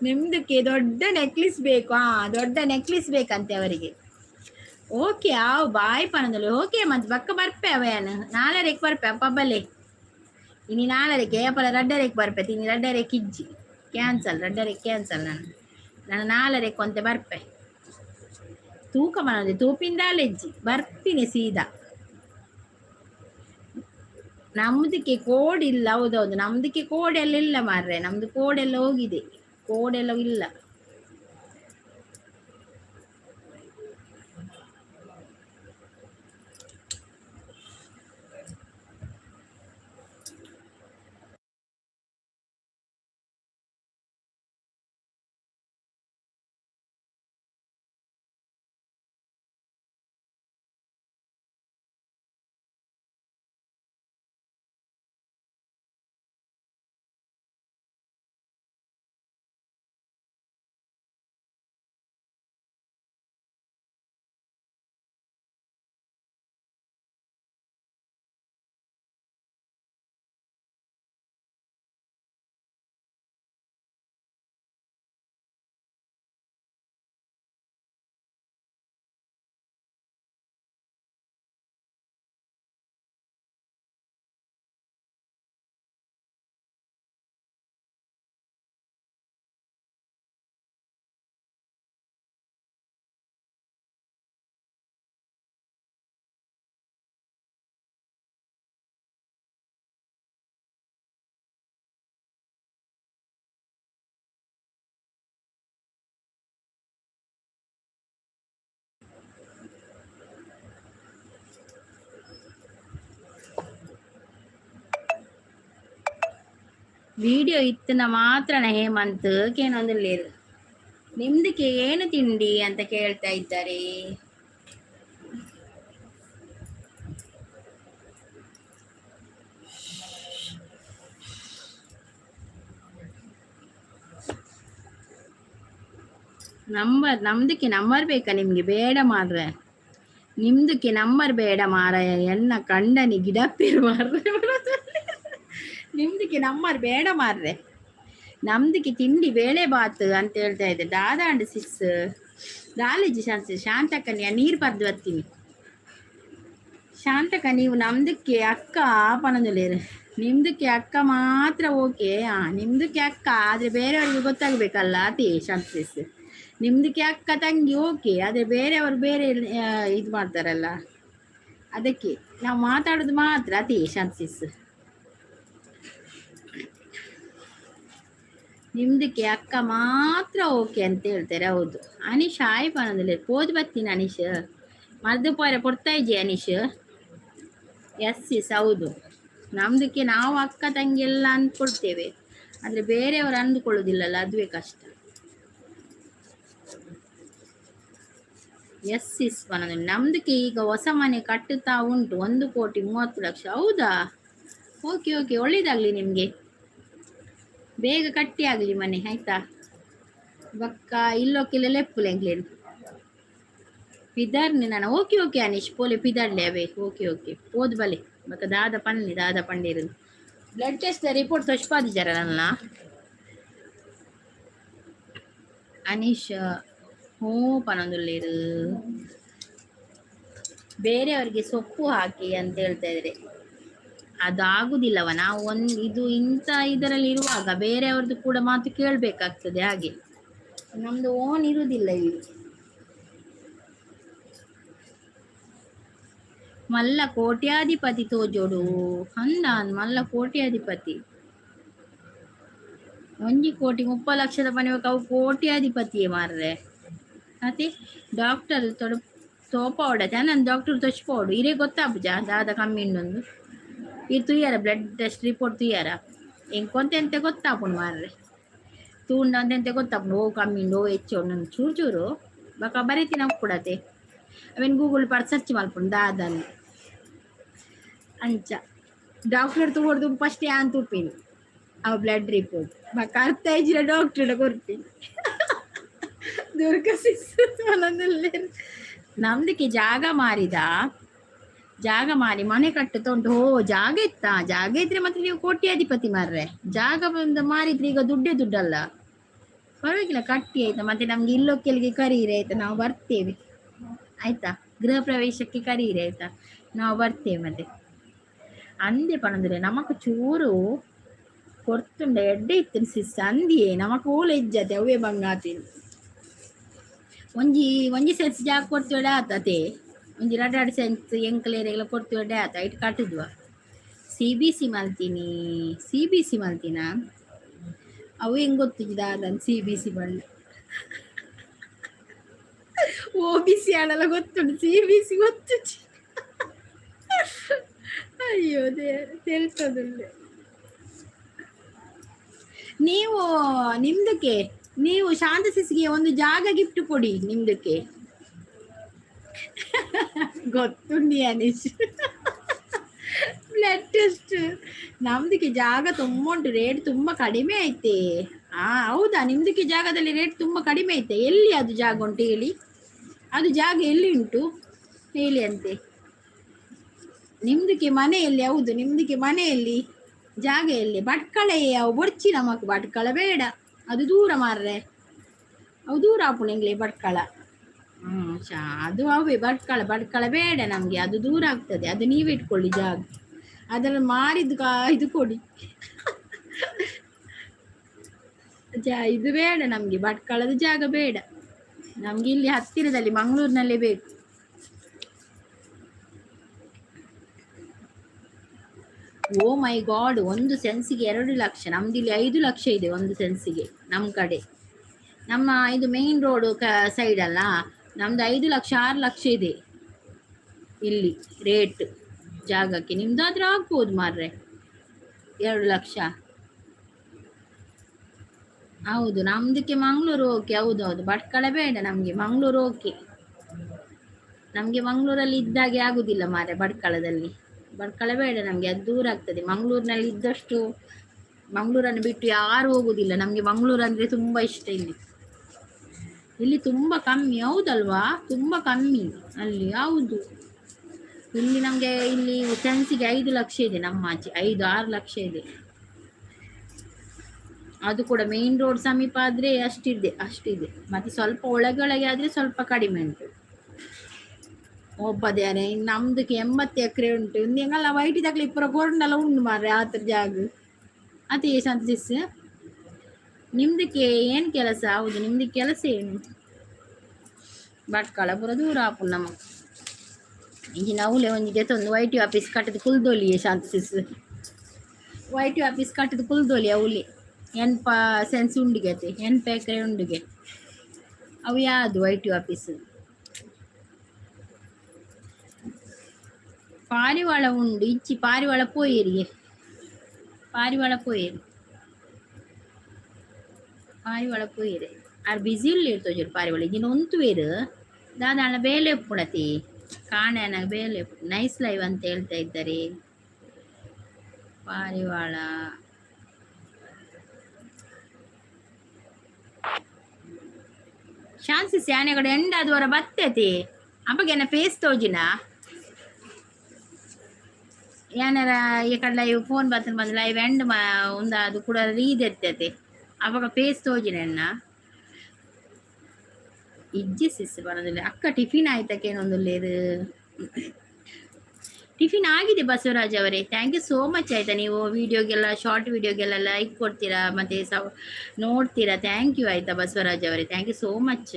ನಿಮ್ದಕ್ಕೆ ದೊಡ್ಡ ನೆಕ್ಲೆಸ್ ಬೇಕು. ಹಾ, ದೊಡ್ಡ ನೆಕ್ಲೆಸ್ ಬೇಕಂತೆ ಅವರಿಗೆ. ಓಕೆ, ಆವ್ ಬಾಯ್ ಪನಂದಲು. ಓಕೆ, ಮತ್ತೆ ಬಕ್ಕ ಬರ್ಪೆ ಅವಯನ್. ನಾಲರೆಕ್ ಬರ್ಪೆ ಅಪ್ಪ ಬಲೆ. ಇನಿ ನಾಲರೆಕ್ ಏಪಲ ರಡ್ಡರೆಕ್ ಬರ್ಪೆ. ತಿನಿ ರಡ್ಡರೆಕ್ ಇಜ್ಜಿ, ಕ್ಯಾನ್ಸಲ್. ರಡ್ಡರೆಕ್ ಕ್ಯಾನ್ಸಲ್. ನಾನು ನಾನು ನಾಲರೆಕ್ ಒಂತೆ ಬರ್ಪೆ. ತೂಕ ಮನದೆ ತೂಪಿಂದಾಲೆಜ್ಜಿ ಬರ್ಪಿನಿ ಸೀದಾ. ನಮ್ದಕ್ಕೆ ಕೋಡ್ ಇಲ್ಲ. ಹೌದೌದು, ನಮ್ದಕ್ಕೆ ಕೋಡ್ ಎಲ್ಲ ಇಲ್ಲ ಮಾರ್ರೆ. ನಮ್ದು ಕೋಡ್ ಎಲ್ಲ ಹೋಗಿದೆ, ಕೋಡ್ ಎಲ್ಲ ಇಲ್ಲ. ವಿಡಿಯೋ ಇತ್ತನ ಮಾತ್ರನ ಹೇಮಂತ್ ಕೇನೊಂದುಲ್ಲೇರು. ನಿಮ್ದಕ್ಕೆ ಏನು ತಿಂಡಿ ಅಂತ ಕೇಳ್ತಾ ಇದ್ದಾರೆ. ನಂಬರ್ ನಮ್ದಕ್ಕೆ ನಂಬರ್ ಬೇಕಾ ನಿಮಗೆ? ಬೇಡ ಮಾರ್ರೆ, ನಿಮ್ದಕ್ಕೆ ನಂಬರ್ ಬೇಡ ಮಾರಾಯ, ಎನ್ನ ಕಂಡನಿ ಗಿಡಪ್ಪಿರು ಮಾರ್ರೆ. ನಿಮ್ದಕ್ಕೆ ನಂಬರ್ ಬೇಡ ಮಾರ್ರೆ, ನಮ್ದಕ್ಕೆ ತಿಂಡಿ ಬೇಳೆ ಬಾತ್ ಅಂತ ಹೇಳ್ತಾ ಇದ್ದೆ. ದಾದಾ ಅಂಡ್ ಸಿಸ್ ದಾಲೇಜಿ ಶಾಂತ ಶಾಂತಕ್ಕ ನೀರು ಪರ್ದು ಬರ್ತೀನಿ. ಶಾಂತಕ್ಕ ನೀವು ನಮ್ದಕ್ಕೆ ಅಕ್ಕ ಪನಂದುಲೇರು, ನಿಮ್ದಕ್ಕೆ ಅಕ್ಕ ಮಾತ್ರ ಓಕೆ. ನಿಮ್ದಕ್ಕೆ ಅಕ್ಕ, ಆದರೆ ಬೇರೆಯವರಿಗೆ ಗೊತ್ತಾಗಬೇಕಲ್ಲ ಅತಿ ಶಾಂತ ಸಿಸ್. ನಿಮ್ದಕ್ಕೆ ಅಕ್ಕ ತಂಗಿ ಓಕೆ, ಆದರೆ ಬೇರೆಯವರು ಬೇರೆ ಇದು ಮಾಡ್ತಾರಲ್ಲ, ಅದಕ್ಕೆ ನಾವು ಮಾತಾಡೋದು ಮಾತ್ರ ಅತಿ ಶಾಂತ ಸಿಸ್. ನಿಮ್ದಕ್ಕೆ ಅಕ್ಕ ಮಾತ್ರ ಓಕೆ ಅಂತ ಹೇಳ್ತಾರೆ. ಹೌದು ಅನೀಶ್ ಆಯ್ ಪನಂದುಲ್ಲೇರು ಪೋದು ಬತ್ತೀನಿ ಅನೀಶ್, ಮರ್ದು ಪೋರೆ ಕೊಡ್ತಾ ಇಜ್ಜಿ ಅನೀಶ್. ಎಸ್ ಸಿಸ್ ಹೌದು, ನಮ್ದಕ್ಕೆ ನಾವು ಅಕ್ಕ ತಂಗಿ ಎಲ್ಲ ಅಂದ್ಕೊಳ್ತೇವೆ, ಆದರೆ ಬೇರೆಯವರು ಅಂದುಕೊಳ್ಳೋದಿಲ್ಲಲ್ಲ, ಅದುವೇ ಕಷ್ಟ. ಎಸ್ ಸಿಸ್ ಪನಂದು ನಮ್ದಕ್ಕೆ ಈಗ ಹೊಸ ಮನೆ ಕಟ್ಟುತ್ತಾ ಉಂಟು, 1,30,00,000. ಹೌದಾ? ಓಕೆ ಓಕೆ, ಒಳ್ಳೇದಾಗಲಿ ನಿಮಗೆ, ಬೇಗ ಕಟ್ಟಿ ಆಗಲಿ ಮನೆ ಆಯ್ತಾ. ಬಕ್ಕ ಇಲ್ಲೊಕ್ಕಿಲ್ಲ ಲೆಪ್ಪುಲೆ ಎಂಕ್ಲೇನು ಪಿದಾರ್ನಿ ನಾನು. ಓಕೆ ಓಕೆ ಅನೀಶ್ ಪೋಲೆ ಪಿದಾಡ್ಲೆ ಅವೇ. ಓಕೆ ಓಕೆ ಪೋದು ಬಲೆ ಬಕ್ಕ ದಾದ ಪನ್ನಿ ದಾದ ಪಂಡೀರು ಬ್ಲಡ್ ಟೆಸ್ಟ್ ರಿಪೋರ್ಟ್ ತೊಚ್ಪಾದಿಜಾರ ನನ್ನ ಅನೀಶ್. ಹ್ಞೂ ಪನೊಂದುಲ್ಲೇರು ಬೇರೆಯವರಿಗೆ ಸೊಪ್ಪು ಹಾಕಿ ಅಂತ ಹೇಳ್ತಾ ಇದ್ರೆ ಅದಾಗುದಿಲ್ಲವ. ನಾವು ಒಂದು ಇದು ಇಂಥ ಇದರಲ್ಲಿ ಇರುವಾಗ ಬೇರೆಯವ್ರದ್ದು ಕೂಡ ಮಾತು ಕೇಳಬೇಕಾಗ್ತದೆ, ಹಾಗೆ ನಮ್ದು ಓನ್ ಇರುವುದಿಲ್ಲ ಇಲ್ಲಿ. ಮಲ್ಲ ಕೋಟ್ಯಾಧಿಪತಿ ತೋಜೋಡು ಅಂದಾನ್ ಮಲ್ಲ ಕೋಟ್ಯಾಧಿಪತಿ 1,30,00,000 ಪನಿಬೇಕು ಅವು ಕೋಟ್ಯಾಧಿಪತಿಯೇ ಮಾರ್ರೆ. ಅತಿ ಡಾಕ್ಟರ್ ತೊಡು ತೋಪಾವಡತೆ ನಾನು ಡಾಕ್ಟರ್ ತೊಚ್ಪೋಡು ಇರೇ ಗೊತ್ತಾಪುಜ ದಾದ ಕಮ್ಮಿ ಉಂಡೊಂದು ಇರ್ ತುಯ್ಯಾರ ಬ್ಲಡ್ ಟೆಸ್ಟ್ ರಿಪೋರ್ಟ್ ತುಯ್ಯಾರ ಎಂಕೊಂತೆಂತೆ ಗೊತ್ತಾಪುಂಡು ಮಾರ್ರೆ. ತೂಂಡ ಅಂತೆಂತೆ ಗೊತ್ತಾಪುಂಡು ಓ ಕಮ್ಮಿ ಉಂಡು ಓ ಹೆಚ್ಚು ಉಂಡು ಚೂರು ಚೂರು ಬಕ ಬರೀತಿನ ಕೂಡತೆ ಅವೇನು ಗೂಗಲ್ ಪರ್ ಸರ್ಚ್ ಮಲ್ಪುಂಡು ದಾದನ್ ಅಂಚ ಡಾಕ್ಟರ್ ತೂವೊಡ್ದು ಫಸ್ಟ್ ಯಾನ್ ತೂಪಿನಿ ಅವು ಬ್ಲಡ್ ರಿಪೋರ್ಟ್ ಬಕ ಅರ್ಥ ಇಜ್ಜಿಡ ಡಾಕ್ಟರ್ ಕೊರ್ಪಿನಿ. ದುರ್ಗಾ ಸಿಸ್ ಮನದಲ್ಲೇ ನಮ್ದಕ್ಕೆ ಜಾಗ ಮಾರಿದ, ಜಾಗ ಮಾರಿ ಮನೆ ಕಟ್ಟುತ್ತಾ ಉಂಟು. ಓ ಜಾಗ ಇತ್ತಾ? ಜಾಗ ಇದ್ರೆ ಮತ್ತೆ ನೀವು ಕೋಟ್ಯಾಧಿಪತಿ ಮಾರ್ರೆ. ಜಾಗ ಬಂದು ಮಾರಿದ್ರೆ ಈಗ ದುಡ್ಡೇ ದುಡ್ಡಲ್ಲ. ಪರವಾಗಿಲ್ಲ ಕಟ್ಟಿ ಆಯ್ತಾ. ಮತ್ತೆ ನಮ್ಗೆ ಇಲ್ಲೊಕ್ಕೆಲ್ಲಿಗೆ ಕರೀರಿ ಆಯ್ತಾ, ನಾವು ಬರ್ತೇವೆ ಆಯ್ತಾ. ಗೃಹ ಪ್ರವೇಶಕ್ಕೆ ಕರೀರಿ ಆಯ್ತಾ, ನಾವು ಬರ್ತೇವೆ. ಮತ್ತೆ ಅಂದೆ ಪಣಂದ್ರೆ ನಮಕ್ ಚೂರು ಕೊರ್ತುಂಡ ಎಡ್ಡೆ ಇತ್ತು ಸಿಸ್ ಅಂದಿಯೇ ನಮಕ್ ಓಲ ಇಜ್ಜತೆ ಅವೇ ಬಂಗಾತಿನಿ. ಒಂಜಿ ಒಂಜಿ ಸೆನ್ಸ್ ಜಾಗ ಕೊಡ್ತೇವೆ ಆತತೆ, ಒಂಜಿ ರಡ್ಡ್ ರಡ್ಡ್ ಸೆನ್ಸ್ ಎಂಕ್ಲೇರೆಲ್ಲ ಕೊಡ್ತೇವೆ ಆತ ಐಟ್ ಕಟ್ಟುದ್ವ. ಸಿ ಬಿ ಸಿ ಮಲ್ತೀನಿ, ಸಿ ಬಿ ಸಿ ಮಲ್ತಿನ ಅವು ಹೆಂಗೆ ಗೊತ್ತಿದ್ದ ಅದನ್ನು ಸಿ ಬಿ ಸಿ ಬಣ್ಣ ಓ ಬಿ ಸಿ ಆಡಲ್ಲ ಗೊತ್ತುಂಟು, ಸಿ ಬಿ ಸಿ ಗೊತ್ತು. ಅಯ್ಯೋ ದೇವ್ರೆ ನೀವು ನಿಮ್ದಕ್ಕೆ ನೀವು ಶಾಂತ ಸಿಸ್ಗೆ ಒಂದು ಜಾಗ ಗಿಫ್ಟ್ ಕೊಡಿ ನಿಮ್ದಕ್ಕೆ. ಗೊತ್ತುಂಡಿ ಅನೀಶ್ ಬ್ಲಡ್ ಟೆಸ್ಟ್ ನಮ್ದಕ್ಕೆ ಜಾಗ ತುಂಬ ಉಂಟು, ರೇಟ್ ತುಂಬ ಕಡಿಮೆ ಐತೆ. ಹೌದಾ? ನಿಮ್ದಕ್ಕೆ ಜಾಗದಲ್ಲಿ ರೇಟ್ ತುಂಬ ಕಡಿಮೆ ಐತೆ. ಎಲ್ಲಿ ಅದು ಜಾಗ ಉಂಟು ಹೇಳಿ, ಅದು ಜಾಗ ಎಲ್ಲಿ ಉಂಟು ಹೇಳಿ ಅಂತೆ. ನಿಮ್ದಕ್ಕೆ ಮನೆಯಲ್ಲಿ? ಹೌದು ನಿಮ್ದಕ್ಕೆ ಮನೆಯಲ್ಲಿ ಜಾಗ ಎಲ್ಲಿ? ಭಟ್ಕಳ ಅವು ಬೊಡ್ಚಿ ನಮಕ್ ಭಟ್ಕಳ ಬೇಡ, ಅದು ದೂರ ಮಾರ್ರೆ, ಅವು ದೂರ ಆಪುಂಡು ಭಟ್ಕಳ. ಶಾ ಅದು ಅವೇ ಭಟ್ಕಳ, ಭಟ್ಕಳ ಬೇಡ ನಮಗೆ, ಅದು ದೂರ ಆಗ್ತದೆ, ಅದು ನೀವು ಇಟ್ಕೊಳ್ಳಿ ಜಾಗ, ಅದನ್ನು ಮಾರಿದ್ದು ಇದು ಕೊಡಿ. ಇದು ಬೇಡ ನಮಗೆ, ಭಟ್ಕಳದ ಜಾಗ ಬೇಡ ನಮ್ಗೆ, ಇಲ್ಲಿ ಹತ್ತಿರದಲ್ಲಿ ಮಂಗಳೂರಿನಲ್ಲೇ ಬೇಕು. ಓ ಮೈ ಗಾಡ್, ಒಂದು ಸೆನ್ಸಿಗೆ 2 ಲಕ್ಷ. ನಮ್ದು ಇಲ್ಲಿ 5 ಲಕ್ಷ ಇದೆ ಒಂದು ಸೆನ್ಸಿಗೆ ನಮ್ಮ ಕಡೆ. ನಮ್ಮ ಇದು ಮೇನ್ ರೋಡ್ ಸೈಡ್ ಅಲ್ಲ, ನಮ್ದು 5 ಲಕ್ಷ 6 ಲಕ್ಷ ಇದೆ ಇಲ್ಲಿ ರೇಟ್ ಜಾಗಕ್ಕೆ. ನಿಮ್ದಾದ್ರೆ ಆಗ್ಬೋದು ಮಾರ್ರೆ 2 ಲಕ್ಷ. ಹೌದು, ನಮ್ದಕ್ಕೆ ಮಂಗಳೂರು ಓಕೆ. ಹೌದು ಹೌದು, ಭಟ್ಕಳ ಬೇಡ ನಮಗೆ, ಮಂಗಳೂರು ಓಕೆ. ನಮಗೆ ಮಂಗಳೂರಲ್ಲಿ ಇದ್ದಾಗೆ ಆಗುದಿಲ್ಲ ಮಾರೆ. ಭಟ್ಕಳದಲ್ಲಿ, ಭಟ್ಕಳ ಬೇಡ ನಮಗೆ, ಅದು ದೂರ ಆಗ್ತದೆ. ಮಂಗಳೂರಿನಲ್ಲಿ ಇದ್ದಷ್ಟು ಮಂಗಳೂರನ್ನು ಬಿಟ್ಟು ಯಾರು ಹೋಗುದಿಲ್ಲ. ನಮಗೆ ಮಂಗಳೂರು ಅಂದರೆ ತುಂಬ ಇಷ್ಟ. ಇಲ್ಲಿ ಇಲ್ಲಿ ತುಂಬ ಕಮ್ಮಿ, ಹೌದಲ್ವಾ? ತುಂಬ ಕಮ್ಮಿ ಅಲ್ಲಿ. ಹೌದು, ಇಲ್ಲಿ ನಮಗೆ ಇಲ್ಲಿ ಸೆನ್ಸಿಗೆ 5 ಲಕ್ಷ ಇದೆ. ನಮ್ಮ ಆಚೆ 5-6 ಲಕ್ಷ ಇದೆ. ಅದು ಕೂಡ ಮೇನ್ ರೋಡ್ ಸಮೀಪ ಆದರೆ ಅಷ್ಟಿದೆ, ಅಷ್ಟಿದೆ. ಮತ್ತು ಸ್ವಲ್ಪ ಒಳಗೊಳಗೆ ಆದರೆ ಸ್ವಲ್ಪ ಕಡಿಮೆ ಉಂಟು. ಒಬ್ಬದೇನೆ ನಮ್ದಕ್ಕೆ 80 ಎಕರೆ ಉಂಟು. ಎಂಗಲ್ಲ ವೈಟಿ ತಕ್ಲಿ ಇಪ್ಪರ ಕೊರಂಡಲ ಉಂಡು ಮಾರ್ರೆ ಆತರ ಜಾಗ ಅದೇ. ಶಾಂತ ಸಿಸ್, ನಿಮ್ದಕ್ಕೆ ಏನು ಕೆಲಸ? ಹೌದು, ನಿಮ್ದು ಕೆಲಸ ಏನು? ಭಟ್ಕಳ ಪೂರ ದೂರ ಆಪುಂಡು ನಮಗೆ. ಇಂಚಿನ ಅವಲೆ ಒಂಜಿ ದೆತ್ತೊಂದು ವೈಟಿ ಆಫೀಸ್ ಕಟ್ಟದ ಕುಲ್ದೊಲಿಯೆ. ಶಾಂತ ಸಿಸ್, ವೈಟಿ ಆಫೀಸ್ ಕಟ್ಟದ ಕುಲ್ದೊಲಿ. ಅವಲೆ ಎನ್ಪ ಸೆನ್ಸ್ ಉಂಡುಗೆ, 80 ಎಕರೆ ಉಂಡುಗೆ. ಅವು ಯಾವುದು ವೈಟಿ ಆಫೀಸ್? ಪಾರಿವಾಳ ಉಂಡು ಇಚ್ಚಿ. ಪಾರಿವಾಳ ಪೋಯೇರಿಗೆ, ಪಾರಿವಾಳ ಪೋಯೇರಿ, ಪಾರಿವಾಳ ಪೋಯೇರಿ. ಆರ್ ಬಿಸಿ ಉಲ್ಲೇರು ತೋಜರು ಪಾರಿವಾಳ. ಇಂಜಿನ ಉಂತುವೇರು ದಾದಾಣ ಬೇಲೆ ಉಪ್ಪುಣತಿ ಕಾಣೆನ ಬೇಲೆ. ನೈಸ್ ಲೈವ್ ಅಂತ ಹೇಳ್ತಾ ಇದ್ದಾರೆ ಪಾರಿವಾಳ. ಶಾನ್ಸಿಸ್ ಯಾನೆಗಡೆ ಎಂಡಾದವರ ಬತ್ತತಿ ಅಪ್ಪಗೆನ ಫೇಸ್ ತೋಜಿನ ಏನಾರ ಈ ಕಡೆ ಲೈವ್ ಫೋನ್ ಬರ್ತನ ಬಂದು ಲೈವ್ ಎಂಡ್ ಮಾ ಒಂದು ಅದು ಕೂಡ ರೀದ್ ಎತ್ತತೆ. ಅವಾಗ ಫೇಸ್ ತೋಜಿನ ಎನ್ನ ಇಜ್ಜಿ ಸಿಸ್ ಬರೋದಿಲ್ಲ. ಅಕ್ಕ, ಟಿಫಿನ್ ಆಯ್ತಕ್ಕೇನೊಂದುಲ್ಲೇರು? ಟಿಫಿನ್ ಆಗಿದೆ ಬಸವರಾಜ್ ಅವರೇ. Thank you so much ಆಯಿತಾ. ನೀವು ವೀಡಿಯೋಗೆಲ್ಲ, ಶಾರ್ಟ್ ವೀಡಿಯೋಗೆಲ್ಲ ಲೈಕ್ ಕೊಡ್ತೀರಾ ಮತ್ತು ನೋಡ್ತೀರಾ. Thank you ಆಯಿತಾ ಬಸವರಾಜ್ ಅವರೇ, thank you so much.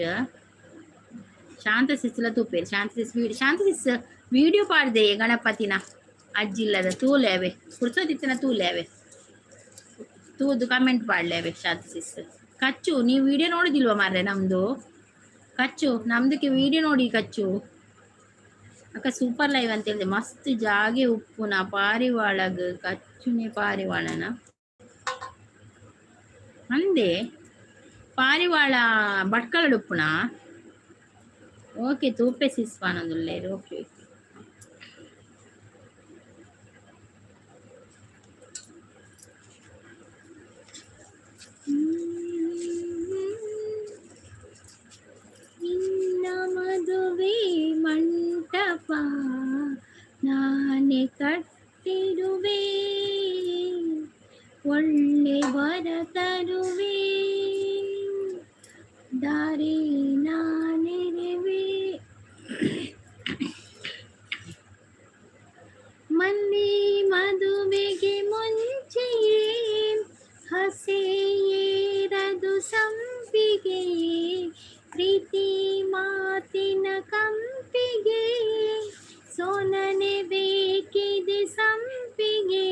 Shanta ಸಿಸ್ಲ ತೂಪೇರು. Shanta sis video, Shanta sis video ಪಾಡ್ದೆ ಗಣಪತಿನ ಅಜ್ಜಿಲ್ಲದ ತೂಲೇವೆ ಪುರ್ಸೋದಿತ್ತನ ತೂಲೇವೆ ತೂದು ಕಮೆಂಟ್ ಪಾಡ್ಲೇವೆ. ಶಾಂತ ಸಿಸ್ ಕಚ್ಚು, ನೀವು ವಿಡಿಯೋ ನೋಡಿದಿಲ್ವಾ ಮಾರ್ರೆ? ನಮ್ಮದು ಕಚ್ಚು, ನಮ್ದಕ್ಕೆ ವಿಡಿಯೋ ನೋಡಿ ಕಚ್ಚು. ಅಕ್ಕ, ಸೂಪರ್ ಲೈವ್ ಅಂತ ಹೇಳಿದೆ. ಮಸ್ತ್ ಜಾಗೆ ಉಪ್ಪುನ ಪಾರಿವಾಳಗ್ ಕಚ್ಚುನೆ ಪಾರಿವಾಳನ ಅಂದೆ. ಪಾರಿವಾಳ ಭಟ್ಕಳಡ್ ಉಪ್ಪುನ? ಓಕೆ, ತೂಪೆ ಸಿಸ್ ಪನೊಂದುಲ್ಲೇರು. Okay okay. ನಿನ್ನ ಮದುವೆ ಮಂಟಪ ನಾನೇ ಕಟ್ಟಿರುವೆ, ಒಳ್ಳೆ ವರ ತರುವೆ, ದಾರಿ ನಾನೆರೆವೆ. ಮಲ್ಲಿ ಮದುವೆಗೆ ಮುಂಚೆಯೇ ಹಸೆಯೇರದು ಸಂಪಿಗೆ, ಪ್ರೀತಿ ಮಾತಿನ ಕಂಪಿಗೆ ಸೋನನೆ ಬೇಕಿದೆ ಸಂಪಿಗೆ.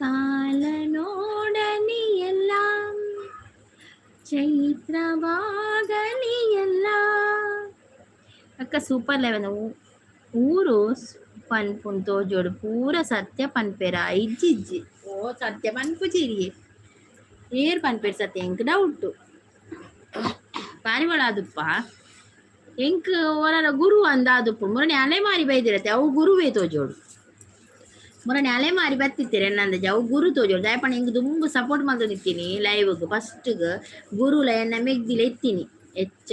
ಕಾಲ ನೋಡಲಿ ಎಲ್ಲ, ಚೈತ್ರವಾಗಲಿ ಎಲ್ಲ. ಅಕ್ಕ, ಸೂಪರ್ ಲೆವೆನ್. ಊರು ಪನ್ಪುನ್ ತೋಜೋಡು ಪೂರ ಸತ್ಯ ಪನ್ಪೆರ? ಇಜ್ಜಿ ಇಜ್ಜಿ. ಓ, ಸತ್ಯ ಪನ್ಪುಜಿರಿ. ಏರ್ ಪನ್ಪೆರ್ ಸತ್ಯ? ಎಂಕ್ ಡೌಟು. ಪಾರಿವಾಳ ಆದುಪ್ಪ ಎಂಕ್ ಒರರ ಗುರು ಅಂದ ಆದುಪ್ಪು. ಮುರಣಿ ಅಲೆಮಾರಿ ಬೈದಿರತ್ತೆ, ಅವು ಗುರುವೇ ತೋಜೋಡು. ಮುರಣಿ ಅಲೆಮಾರಿ ಬತ್ತಿತ್ತೀರ ಎನ್ನಂದಜಿ, ಅವು ಗುರು ತೋಜೋಡು. ದಾಯಪಂಡ ಎಂಕ್ ದುಂಬು ಸಪೋರ್ಟ್ ಮಲ್ತೊಂದಿತ್ತೀನಿ ಲೈವ್ಗ್. ಫಸ್ಟ್ಗ್ ಗುರುಲ ಎನ್ನ ಮೆಗ್ದಿಲ ಇತ್ತೀನಿ ಹೆಚ್ಚ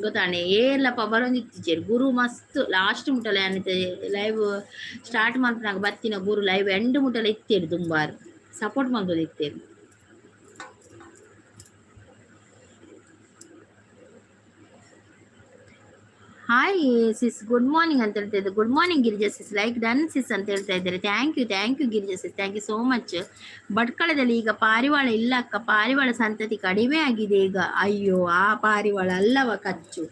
ಗೊತ್ತಾಣೆ. ಏರ್ಲಪ್ಪ ಬರೊಂದಿತ್ತಿಜೆರ್ ಗುರು. ಮಸ್ತ್ ಲಾಸ್ಟ್ ಮುಟ್ಟಲ ಲೈವ್ ಸ್ಟಾರ್ಟ್ ಮಲ್ಪುನಾಗ ಬತ್ತಿನ ಗುರು ಲೈವ್ ಎಂಡ್ ಮುಟ್ಟಲ ಇತ್ತೇರು. ದುಂಬಾರು ಸಪೋರ್ಟ್ ಮಲ್ತೊಂದಿತ್ತೇರು. ಹಾಯ್ ಸಿಸ್, ಗುಡ್ ಮಾರ್ನಿಂಗ್ ಅಂತ ಹೇಳ್ತಾ ಇದ್ದೆ. Good morning Girija sis. Like done sis ಅಂತ ಹೇಳ್ತಾ ಇದ್ದಾರೆ. Thank you, thank you Girija sis, thank you so much. ಭಟ್ಕಳದಲ್ಲಿ ಈಗ ಪಾರಿವಾಳ ಇಲ್ಲ ಅಕ್ಕ, ಪಾರಿವಾಳ ಸಂತತಿ ಕಡಿಮೆ ಆಗಿದೆ ಈಗ. ಅಯ್ಯೋ, ಆ ಪಾರಿವಾಳ ಅಲ್ಲವ ಕಚ್ಚು,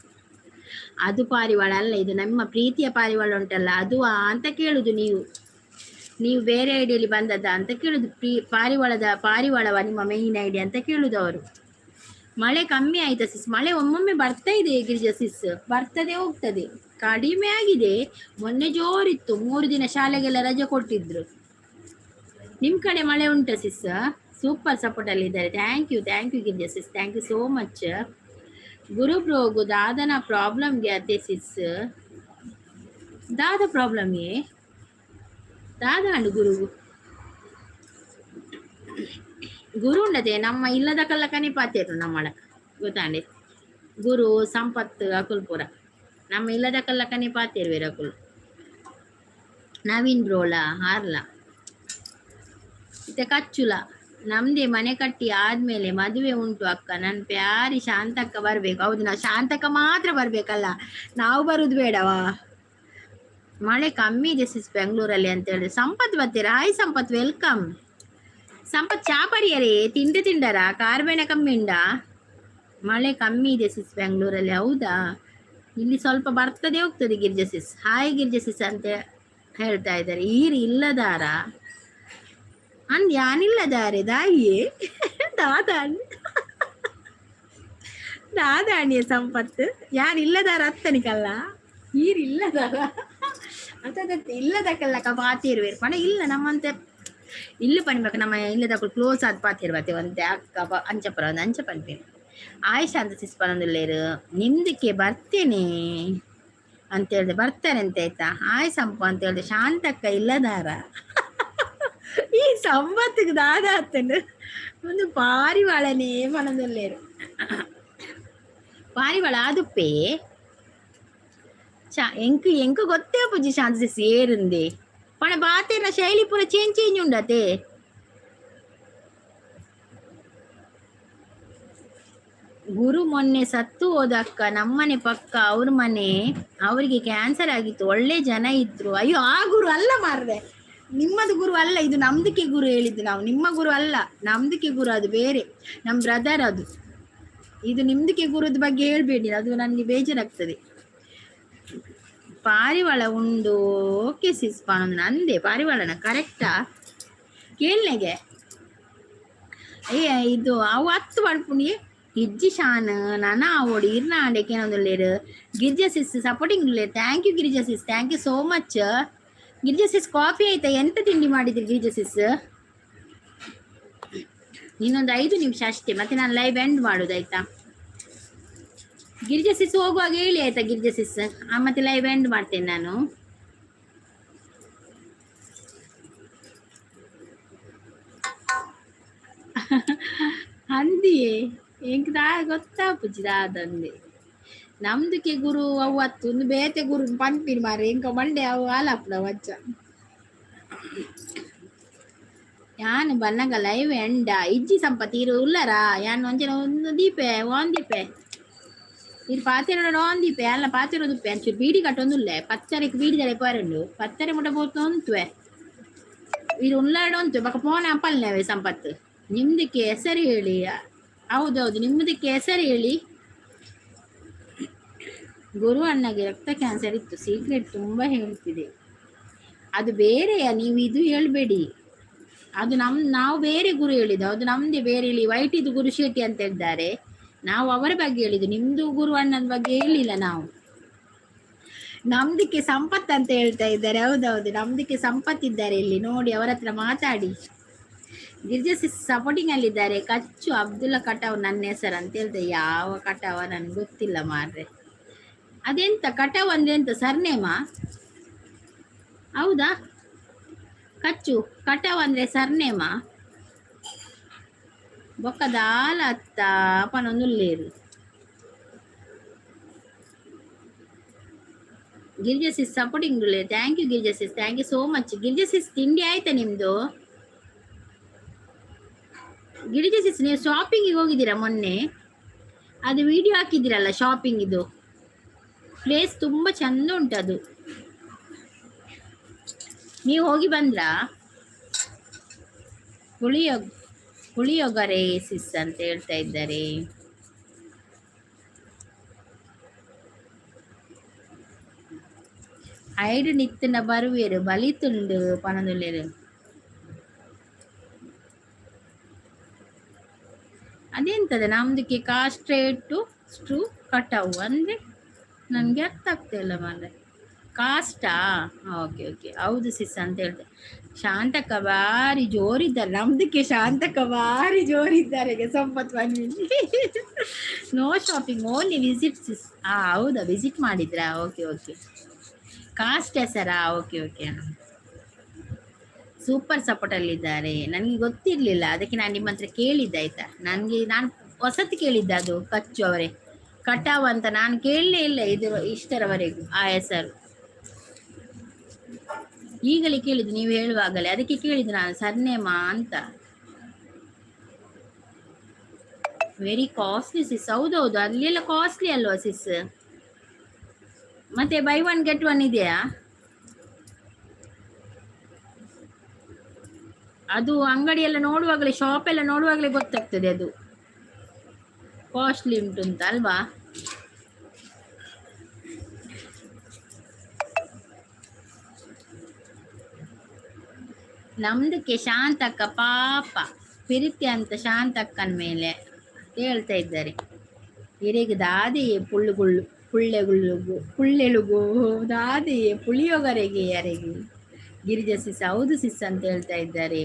ಅದು ಪಾರಿವಾಳ ಅಲ್ಲ. ಇದು ನಮ್ಮ ಪ್ರೀತಿಯ ಪಾರಿವಾಳ ಉಂಟಲ್ಲ, ಅದು ಅಂತ ಕೇಳುದು ನೀವು. ನೀವು ಬೇರೆ ಐಡಿಯಲ್ಲಿ ಬಂದದ್ದ ಅಂತ ಕೇಳುದು. ಪಾರಿವಾಳದ ಪಾರಿವಾಳವ ನಿಮ್ಮ ಮೇಯ್ನ್ ಐಡಿ ಅಂತ ಕೇಳುದು ಅವರು. ಮಳೆ ಕಮ್ಮಿ ಆಯ್ತಾ ಸಿಸ್? ಮಳೆ ಒಮ್ಮೊಮ್ಮೆ ಬರ್ತಾ ಇದೆ ಗಿರಿಜಾ ಸಿಸ್, ಬರ್ತದೆ ಹೋಗ್ತದೆ, ಕಡಿಮೆ ಆಗಿದೆ. ಮೊನ್ನೆ ಜೋರಿತ್ತು, 3 ದಿನ ಶಾಲೆಗೆಲ್ಲ ರಜೆ ಕೊಟ್ಟಿದ್ರು. ನಿಮ್ ಕಡೆ ಮಳೆ ಉಂಟಾ ಸಿಸ್? ಸೂಪರ್ ಸಪೋರ್ಟಲ್ಲಿ ಇದ್ದಾರೆ. Thank you, thank you Girija sis, thank you so much. ಗುರು ಬ್ರೋಗು ದಾದನ ಪ್ರಾಬ್ಲಮ್ಗೆ ಅದೇ ಸಿಸ್, ದಾದ ಪ್ರಾಬ್ಲಮ್ಗೆ ದಾದ ಅಂಡು ಗುರು ಗುರು ಉಂಡದೆ ನಮ್ಮ ಇಲ್ಲದ ಕಲ್ಲಕನೇ ಪಾತೇರು ನಮ್ಮಡ ಗೊತ್ತಾಂಡೆ. ಗುರು ಸಂಪತ್ತು ಅಕುಲ್ಪುರ ನಮ್ಮ ಇಲ್ಲದ ಕಲ್ಲಕನೇ ಪಾತೇರು ಅಕುಲ್. ನವೀನ್ ಬ್ರೋಲ ಹಾರ್ಲ ಇತ್ತೆ ಕಚ್ಚುಲ ನಮ್ದೇ ಮನೆ ಕಟ್ಟಿ ಆದ್ಮೇಲೆ ಮದುವೆ ಉಂಟು ಅಕ್ಕ. ನನ್ನ ಪ್ಯಾರಿ ಶಾಂತಕ್ಕ ಬರ್ಬೇಕು. ಹೌದು, ನಾವು ಶಾಂತಕ್ಕ ಮಾತ್ರ ಬರ್ಬೇಕಲ್ಲ, ನಾವು ಬರುದು ಬೇಡವಾ? ಮಳೆ ಕಮ್ಮಿ ಇದೆ ಸಿಸ್ ಬೆಂಗಳೂರಲ್ಲಿ ಅಂತ ಹೇಳಿ ಸಂಪತ್ ಬರ್ತೀರಾ? ಹಾಯ್ ಸಂಪತ್, welcome. Sampath ಚಾ ಪರಿಯರೇ, ತಿಂಡಿ ತಿಂಡರ? ಕಾರ್ಬೇಣ ಕಮ್ಮಿ ಉಂಡಾ? ಮಳೆ ಕಮ್ಮಿ ಇದೆ ಸಿಸ್ ಬೆಂಗಳೂರಲ್ಲಿ. ಹೌದಾ? ಇಲ್ಲಿ ಸ್ವಲ್ಪ ಬರ್ತದೆ ಹೋಗ್ತದೆ. ಗಿರ್ಜಾ ಸಿಸ್, ಹಾಯ್ ಗಿರ್ಜಾ ಸಿಸ್ ಅಂತ ಹೇಳ್ತಾ ಇದ್ದಾರೆ. ಈರು ಇಲ್ಲದಾರ ಅಂದ್ ಯಾನಿಲ್ಲದಾರೆ ದಾಯಿಯೇ ದಾದಾಣಿ ದಾದಾಣಿಯ ಸಂಪತ್ತು ಯಾರು ಇಲ್ಲದಾರ ಅತ್ತನಿಕಲ್ಲ ಈರು ಇಲ್ಲದಾರ ಅಂತ ಇಲ್ಲದಕ್ಕೆಲ್ಲ ಪಾತಿರುವೇರು ಪಣ ಇಲ್ಲ ನಮ್ಮಂತೆ ಇಲ್ಲು ಪಣಿಬೇಕು. ನಮ್ಮ ಇಲ್ಲದಕ್ಕೂ ಕ್ಲೋಸ್ ಆದ ಪಾತಿರ್ಬತ್ತೆ ಒಂತೆ ಅಕ್ಕ ಅಂಚಪುರ ಒಂದು ಅಂಚ ಪನ್ಪೇನು. ಆಯುಷ ಅಂತ ಸಿಸ್ ಪನೊಂದುಲ್ಲೇರು ನಿಮ್ದಕ್ಕೆ ಬರ್ತೇನೆ ಅಂತ ಹೇಳ್ದೆ, ಬರ್ತಾರೆ ಅಂತ ಆಯ್ತಾ. ಹಾಯ್ ಸಂಪು ಅಂತ ಹೇಳ್ದೆ. ಶಾಂತಕ್ಕ ಇಲ್ಲದಾರ ಈ ಸಂಪತ್ತಿಗೆ ದಾದ ಅತ್ತನು ಒಂದು ಪಾರಿವಾಳನೇ ಪನೊಂದುಲ್ಲೇರು. ಪಾರಿವಾಳ ಆದುಪ್ಪೆ ಚಾ ಎಂಕ್ ಎಂಕ್ ಗೊತ್ತೇ ಪುಜಿ ಶಾಂತ ಸಿಸ್ ಏರುಂದೆ ಪಣ ಬಾತೇನ ಶೈಲಿ ಪೂರ ಚೇಂಜ್ ಚೇಂಜ್ ಉಂಡತೆ. ಗುರು ಮೊನ್ನೆ ಸತ್ತು ಹೋದಕ್ಕ ನಮ್ಮನೆ ಪಕ್ಕ ಅವ್ರ ಮನೆ, ಅವರಿಗೆ ಕ್ಯಾನ್ಸರ್ ಆಗಿತ್ತು, ಒಳ್ಳೆ ಜನ ಇದ್ರು. ಅಯ್ಯೋ ಆ ಗುರು ಅಲ್ಲ ಮಾರ್ರೆ, ನಿಮ್ಮದು ಗುರು ಅಲ್ಲ ಇದು, ನಮ್ದಕ್ಕೆ ಗುರು ಹೇಳಿದ್ದು ನಾವು, ನಿಮ್ಮ ಗುರು ಅಲ್ಲ, ನಮ್ದಕ್ಕೆ ಗುರು ಅದು ಬೇರೆ, ನಮ್ಮ ಬ್ರದರ್ ಅದು. ಇದು ನಿಮ್ದಕ್ಕೆ ಗುರುದ ಬಗ್ಗೆ ಹೇಳ್ಬೇಡಿ, ಅದು ನನಗೆ ಬೇಜಾರಾಗ್ತದೆ. ಪಾರಿವಾಳ ಉಂಡು ಓಕೆ ಸಿಸ್ ಪಾನೊಂದು ನಂದೆ ಪಾರಿವಾಳನ ಕರೆಕ್ಟಾ ಕೇಳನೆಗೆ. ಏ ಇದು ಅವು ಹತ್ತು ಪಡ್ಪುಣಿ ಇಜ್ಜಿ ಶಾನ್ ನನ ಆವೋಡು ಇರ್ನ ಆಂಡೆಕೇನೊಂದುಲ್ಲೇರು. ಗಿರಿಜಾ ಸಿಸ್ ಸಪೋರ್ಟಿಂಗ್ ಉಲ್ಲೇರು. Thank you Girija sis, thank you so much. Girija sis coffee ಆಯ್ತಾ? ಎಂತ ತಿಂಡಿ ಮಾಡಿದ್ರಿ ಗಿರಿಜಾ ಸಿಸ್? ಇನ್ನೊಂದು 5 ನಿಮಿಷ ಅಷ್ಟೇ, ಮತ್ತೆ ನಾನು ಲೈವ್ ಎಂಡ್ ಮಾಡೋದು ಆಯ್ತಾ? ಗಿರಿಜಾ ಸಿಸ್ ಹೋಗುವಾಗ ಹೇಳಿ ಆಯ್ತಾ ಗಿರಿಜಾ ಸಿಸ್, ಮತ್ತೆ ಲೈವ್ ಎಂಡ್ ಮಾಡ್ತೇನೆ ನಾನು. ಅಂದಿಯೇ ಎಂಕ್ ದಾ ಗೊತ್ತಾಪುಜಿ ದಾದಂದೆ ನಮ್ದಕ್ಕೆ ಗುರು ಅವ್ವತ್ತು ಒಂದು ಬೇತೆ ಗುರು ಪನ್ಪಿನ ಮಾರೆ ಎಂಕ ಮಂಡೆ ಅವು ಆಲಾಪುಡ ವಚ್ಚ. ಯಾನ್ ಬನ್ನಗ ಲೈವ್ ಎಂಡ ಇಜ್ಜಿ ಸಂಪತ್ ಇರು ಉಲ್ಲರಾ ಯಾನ್ ಒಂಜನ ಒಂದು ದೀಪೆ ಓನ್ ದೀಪೆ ಇರು ಪಾತೆರ ಓನ್ ದೀಪೆ ಅಲ್ಲ ಪಾತೆರ ದುಪ್ಪೆ ಅಂಚೂರು ಬೀಡಿ ಕಟ್ಟೊಂದುಲ್ಲೆ ಪತ್ತರೆಕ್ ಬೀಡಿ ದಡೆ ಪೋರಂಡು ಪತ್ತರೆ ಮುಟ ಪೋತು ಉಂತುವೆ ಇರು ಉಳ್ಳಾಡ ಉಂತು ಬೊಕ ಪೋನ ಅಪ್ಪಲ್ನೇವೆ ಸಂಪತ್ತು. ನಿಮ್ದಕ್ಕೆ ಹೆಸರು ಹೇಳಿ. ಹೌದೌದು, ನಿಮ್ಮದಕ್ಕೆ ಹೆಸರು ಹೇಳಿ. ಗುರು ಅಣ್ಣಗೆ ರಕ್ತ ಕ್ಯಾನ್ಸರ್ ಇತ್ತು, ಸೀಕ್ರೆಟ್ ತುಂಬ ಹೇಳ್ತಿದೆ. ಅದು ಬೇರೆಯಾ, ನೀವು ಇದು ಹೇಳ್ಬೇಡಿ. ಅದು ನಾವು ಬೇರೆ ಗುರು ಹೇಳಿದ್ದು, ಅದು ನಮ್ದೇ ಬೇರೆ ಹೇಳಿ. ವೈಟ್ ಇದು ಗುರು ಶೆಟ್ಟಿ ಅಂತ ಇದ್ದಾರೆ, ನಾವು ಅವರ ಬಗ್ಗೆ ಹೇಳಿದ್ದು, ನಿಮ್ದು ಗುರು ಅಣ್ಣನ ಬಗ್ಗೆ ಹೇಳಿಲ್ಲ ನಾವು. ನಮ್ದಕ್ಕೆ ಸಂಪತ್ ಅಂತ ಹೇಳ್ತಾ ಇದ್ದಾರೆ. ಹೌದೌದು, ನಮ್ದಕ್ಕೆ ಸಂಪತ್ ಇದ್ದಾರೆ ಇಲ್ಲಿ ನೋಡಿ, ಅವರ ಹತ್ರ ಮಾತಾಡಿ. ಗಿರಿಜಾ ಸಪೋರ್ಟಿಂಗ್ ಅಲ್ಲಿದ್ದಾರೆ. ಕಚ್ಚು ಅಬ್ದುಲ್ಲಾ ಕಟಾವ್ ನನ್ನ ಹೆಸರು ಅಂತ ಹೇಳ್ದೆ. ಯಾವ ಕಟಾವ ನನ್ಗೆ ಗೊತ್ತಿಲ್ಲ ಮಾರ್ರೆ. ಅದೆಂತ ಕಟಾವ್ ಅಂದ್ರೆ ಎಂತ ಸರ್ನೇಮಾ? ಹೌದಾ? ಕಚ್ಚು ಕಟಾವ್ ಅಂದ್ರೆ ಸರ್ನೇಮಾ? ಬೊಕ್ಕ ದಾಲ ಅತ್ತ ಪನೊಂದುಲ್ಲೇರು. Girija sis supporting thank you Girija sis, thank you so much. Girija sis ತಿಂಡಿ ಆಯ್ತಾ ನಿಮ್ದು? ಗಿರಿಜಾ ಸಿಸ್ ನೀವು ಶಾಪಿಂಗಿಗೆ ಹೋಗಿದ್ದೀರಾ ಮೊನ್ನೆ? ಅದು ವಿಡಿಯೋ ಹಾಕಿದ್ದೀರಲ್ಲ ಶಾಪಿಂಗ್ ಇದು, ಪ್ಲೇಸ್ ತುಂಬ ಚಂದ ಉಂಟು ಅದು. ನೀವು ಹೋಗಿ ಬಂದ್ರಾ? ಪುಳಿಯೋಗರೆ ಸಿಸ್ ಅಂತ ಹೇಳ್ತಾ ಇದ್ದಾರೆ. ಐಡು ನಿತ್ತಿನ ಬರುವೇರು ಬಲಿತುಂಡು ಪನೊಂದುಲ್ಲೆರ್. ಅದೆಂತದ ನಮ್ದಕ್ಕೆ ಕಾಸ್ಟ್ರೇಟು ಸ್ಟ್ರೂ ಕಟಾವು ಅಂದರೆ ನನಗೆ ಅರ್ಥ ಆಗ್ತಾ ಇಲ್ಲ ಮಾರ್ರೆ. ಕಾಸ್ಟಾ? ಓಕೆ ಓಕೆ, ಹೌದು ಸಿಸ್ ಅಂತ ಹೇಳ್ತೆ. ಶಾಂತಕ್ಕ ಭಾರಿ ಜೋರಿದ್ದಾರೆ ನಮ್ದಕ್ಕೆ. ಶಾಂತಕ್ಕ ಭಾರಿ ಜೋರಿದ್ದಾರೆ. ಸಂಪತ್ one. No shopping, only visit sis. ಹಾಂ, ಹೌದಾ? ವಿಸಿಟ್ ಮಾಡಿದ್ರಾ? Okay okay. ಕಾಸ್ಟ್ ಹೆಸರಾ? Okay okay. ಸೂಪರ್ ಸಪೋರ್ಟಲ್ಲಿದ್ದಾರೆ. ನನಗೆ ಗೊತ್ತಿರಲಿಲ್ಲ, ಅದಕ್ಕೆ ನಾನು ನಿಮ್ಮ ಹತ್ರ ಕೇಳಿದ್ದೆ, ಆಯ್ತಾ? ನನಗೆ ನಾನು ಹೊಸತು ಕೇಳಿದ್ದೆ. ಅದು ಕಚ್ಚು ಅವರೇ ಕಟಾವ್ ಅಂತ ನಾನು ಕೇಳಲೇ ಇಲ್ಲ ಇದು ಇಷ್ಟರವರೆಗೂ ಆ ಹೆಸರು. ಈಗಲೇ ಕೇಳಿದ್ದು ನೀವು ಹೇಳುವಾಗಲೇ. ಅದಕ್ಕೆ ಕೇಳಿದ್ದು ನಾನು ಸರ್ನೇಮಾ ಅಂತ. Very costly sis. ಹೌದೌದು, ಅಲ್ಲೆಲ್ಲ ಕಾಸ್ಟ್ಲಿ ಅಲ್ವಾ ಸಿಸ್? ಮತ್ತೆ ಬೈ ಒನ್ ಗೆಟ್ ಒನ್ ಇದೆಯಾ? ಅದು ಅಂಗಡಿ ಎಲ್ಲ ನೋಡುವಾಗಲೇ, ಶಾಪ್ ಎಲ್ಲ ನೋಡುವಾಗಲೇ ಗೊತ್ತಾಗ್ತದೆ ಅದು ಕಾಸ್ಟ್ಲಿ ಉಂಟು ಅಂತ, ಅಲ್ವಾ? ನಮ್ದಕ್ಕೆ ಶಾಂತಕ್ಕ ಪಾಪ ಪಿರಿತಿ ಅಂತ ಶಾಂತಕ್ಕನ ಮೇಲೆ ಹೇಳ್ತಾ ಇದ್ದಾರೆ. ಹಿರಿಗ್ ದಾದೆಯೇ ಪುಳ್ಳುಗುಳ್ಳು ಪುಳ್ಳೆಗುಳ್ಳುಗು ಪುಳ್ಳೆಳುಗು ದಾದೆಯೇ ಪುಳಿಯೋಗರೆಗೆ ಯಾರಿಗೆ. ಗಿರಿಜ ಸಿಸ್, ಹೌದು ಸಿಸ್ ಅಂತ ಹೇಳ್ತಾ ಇದ್ದಾರೆ.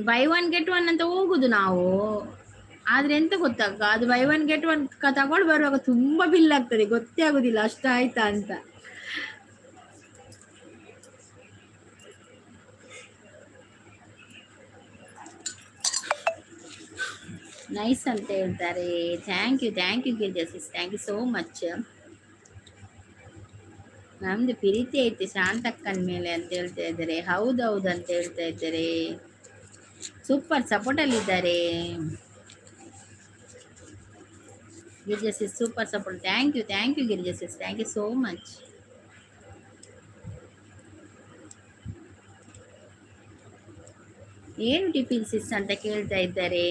ಬೈ ಒನ್ ಗೆಟ್ ಒನ್ ಅಂತ ಹೋಗುದು ನಾವು. ಆದ್ರೆ ಎಂತ ಗೊತ್ತಾಗ, ಅದು ಬೈ ಒನ್ ಗೆಟ್ ಒನ್ ತಗೊಂಡು ಬರುವಾಗ ತುಂಬಾ ಬಿಲ್ ಆಗ್ತದೆ. ಗೊತ್ತೇ ಆಗುದಿಲ್ಲ ಅಷ್ಟ ಆಯ್ತಾ ಅಂತ. ನೈಸ್ ಅಂತ ಹೇಳ್ತಾರೆ. Thank you, thank you Girija sis, thank you so much. ನಮ್ದು ಪ್ರೀತಿ ಐತೆ ಶಾಂತಕ್ಕನ ಮೇಲೆ ಅಂತ ಹೇಳ್ತಾ ಇದ್ದಾರೆ. ಹೌದೌದು ಅಂತ ಹೇಳ್ತಾ ಇದ್ದಾರೆ. ಸೂಪರ್ ಸಪೋರ್ಟ್ ಅಲ್ಲಿದ್ದಾರೆ. Girija sis super support. Thank you, thank you Girija sis, thank you so much. ಏನು ಟಿಫಿನ್ ಸಿಸ್ ಅಂತ ಕೇಳ್ತಾ ಇದ್ದಾರೆ.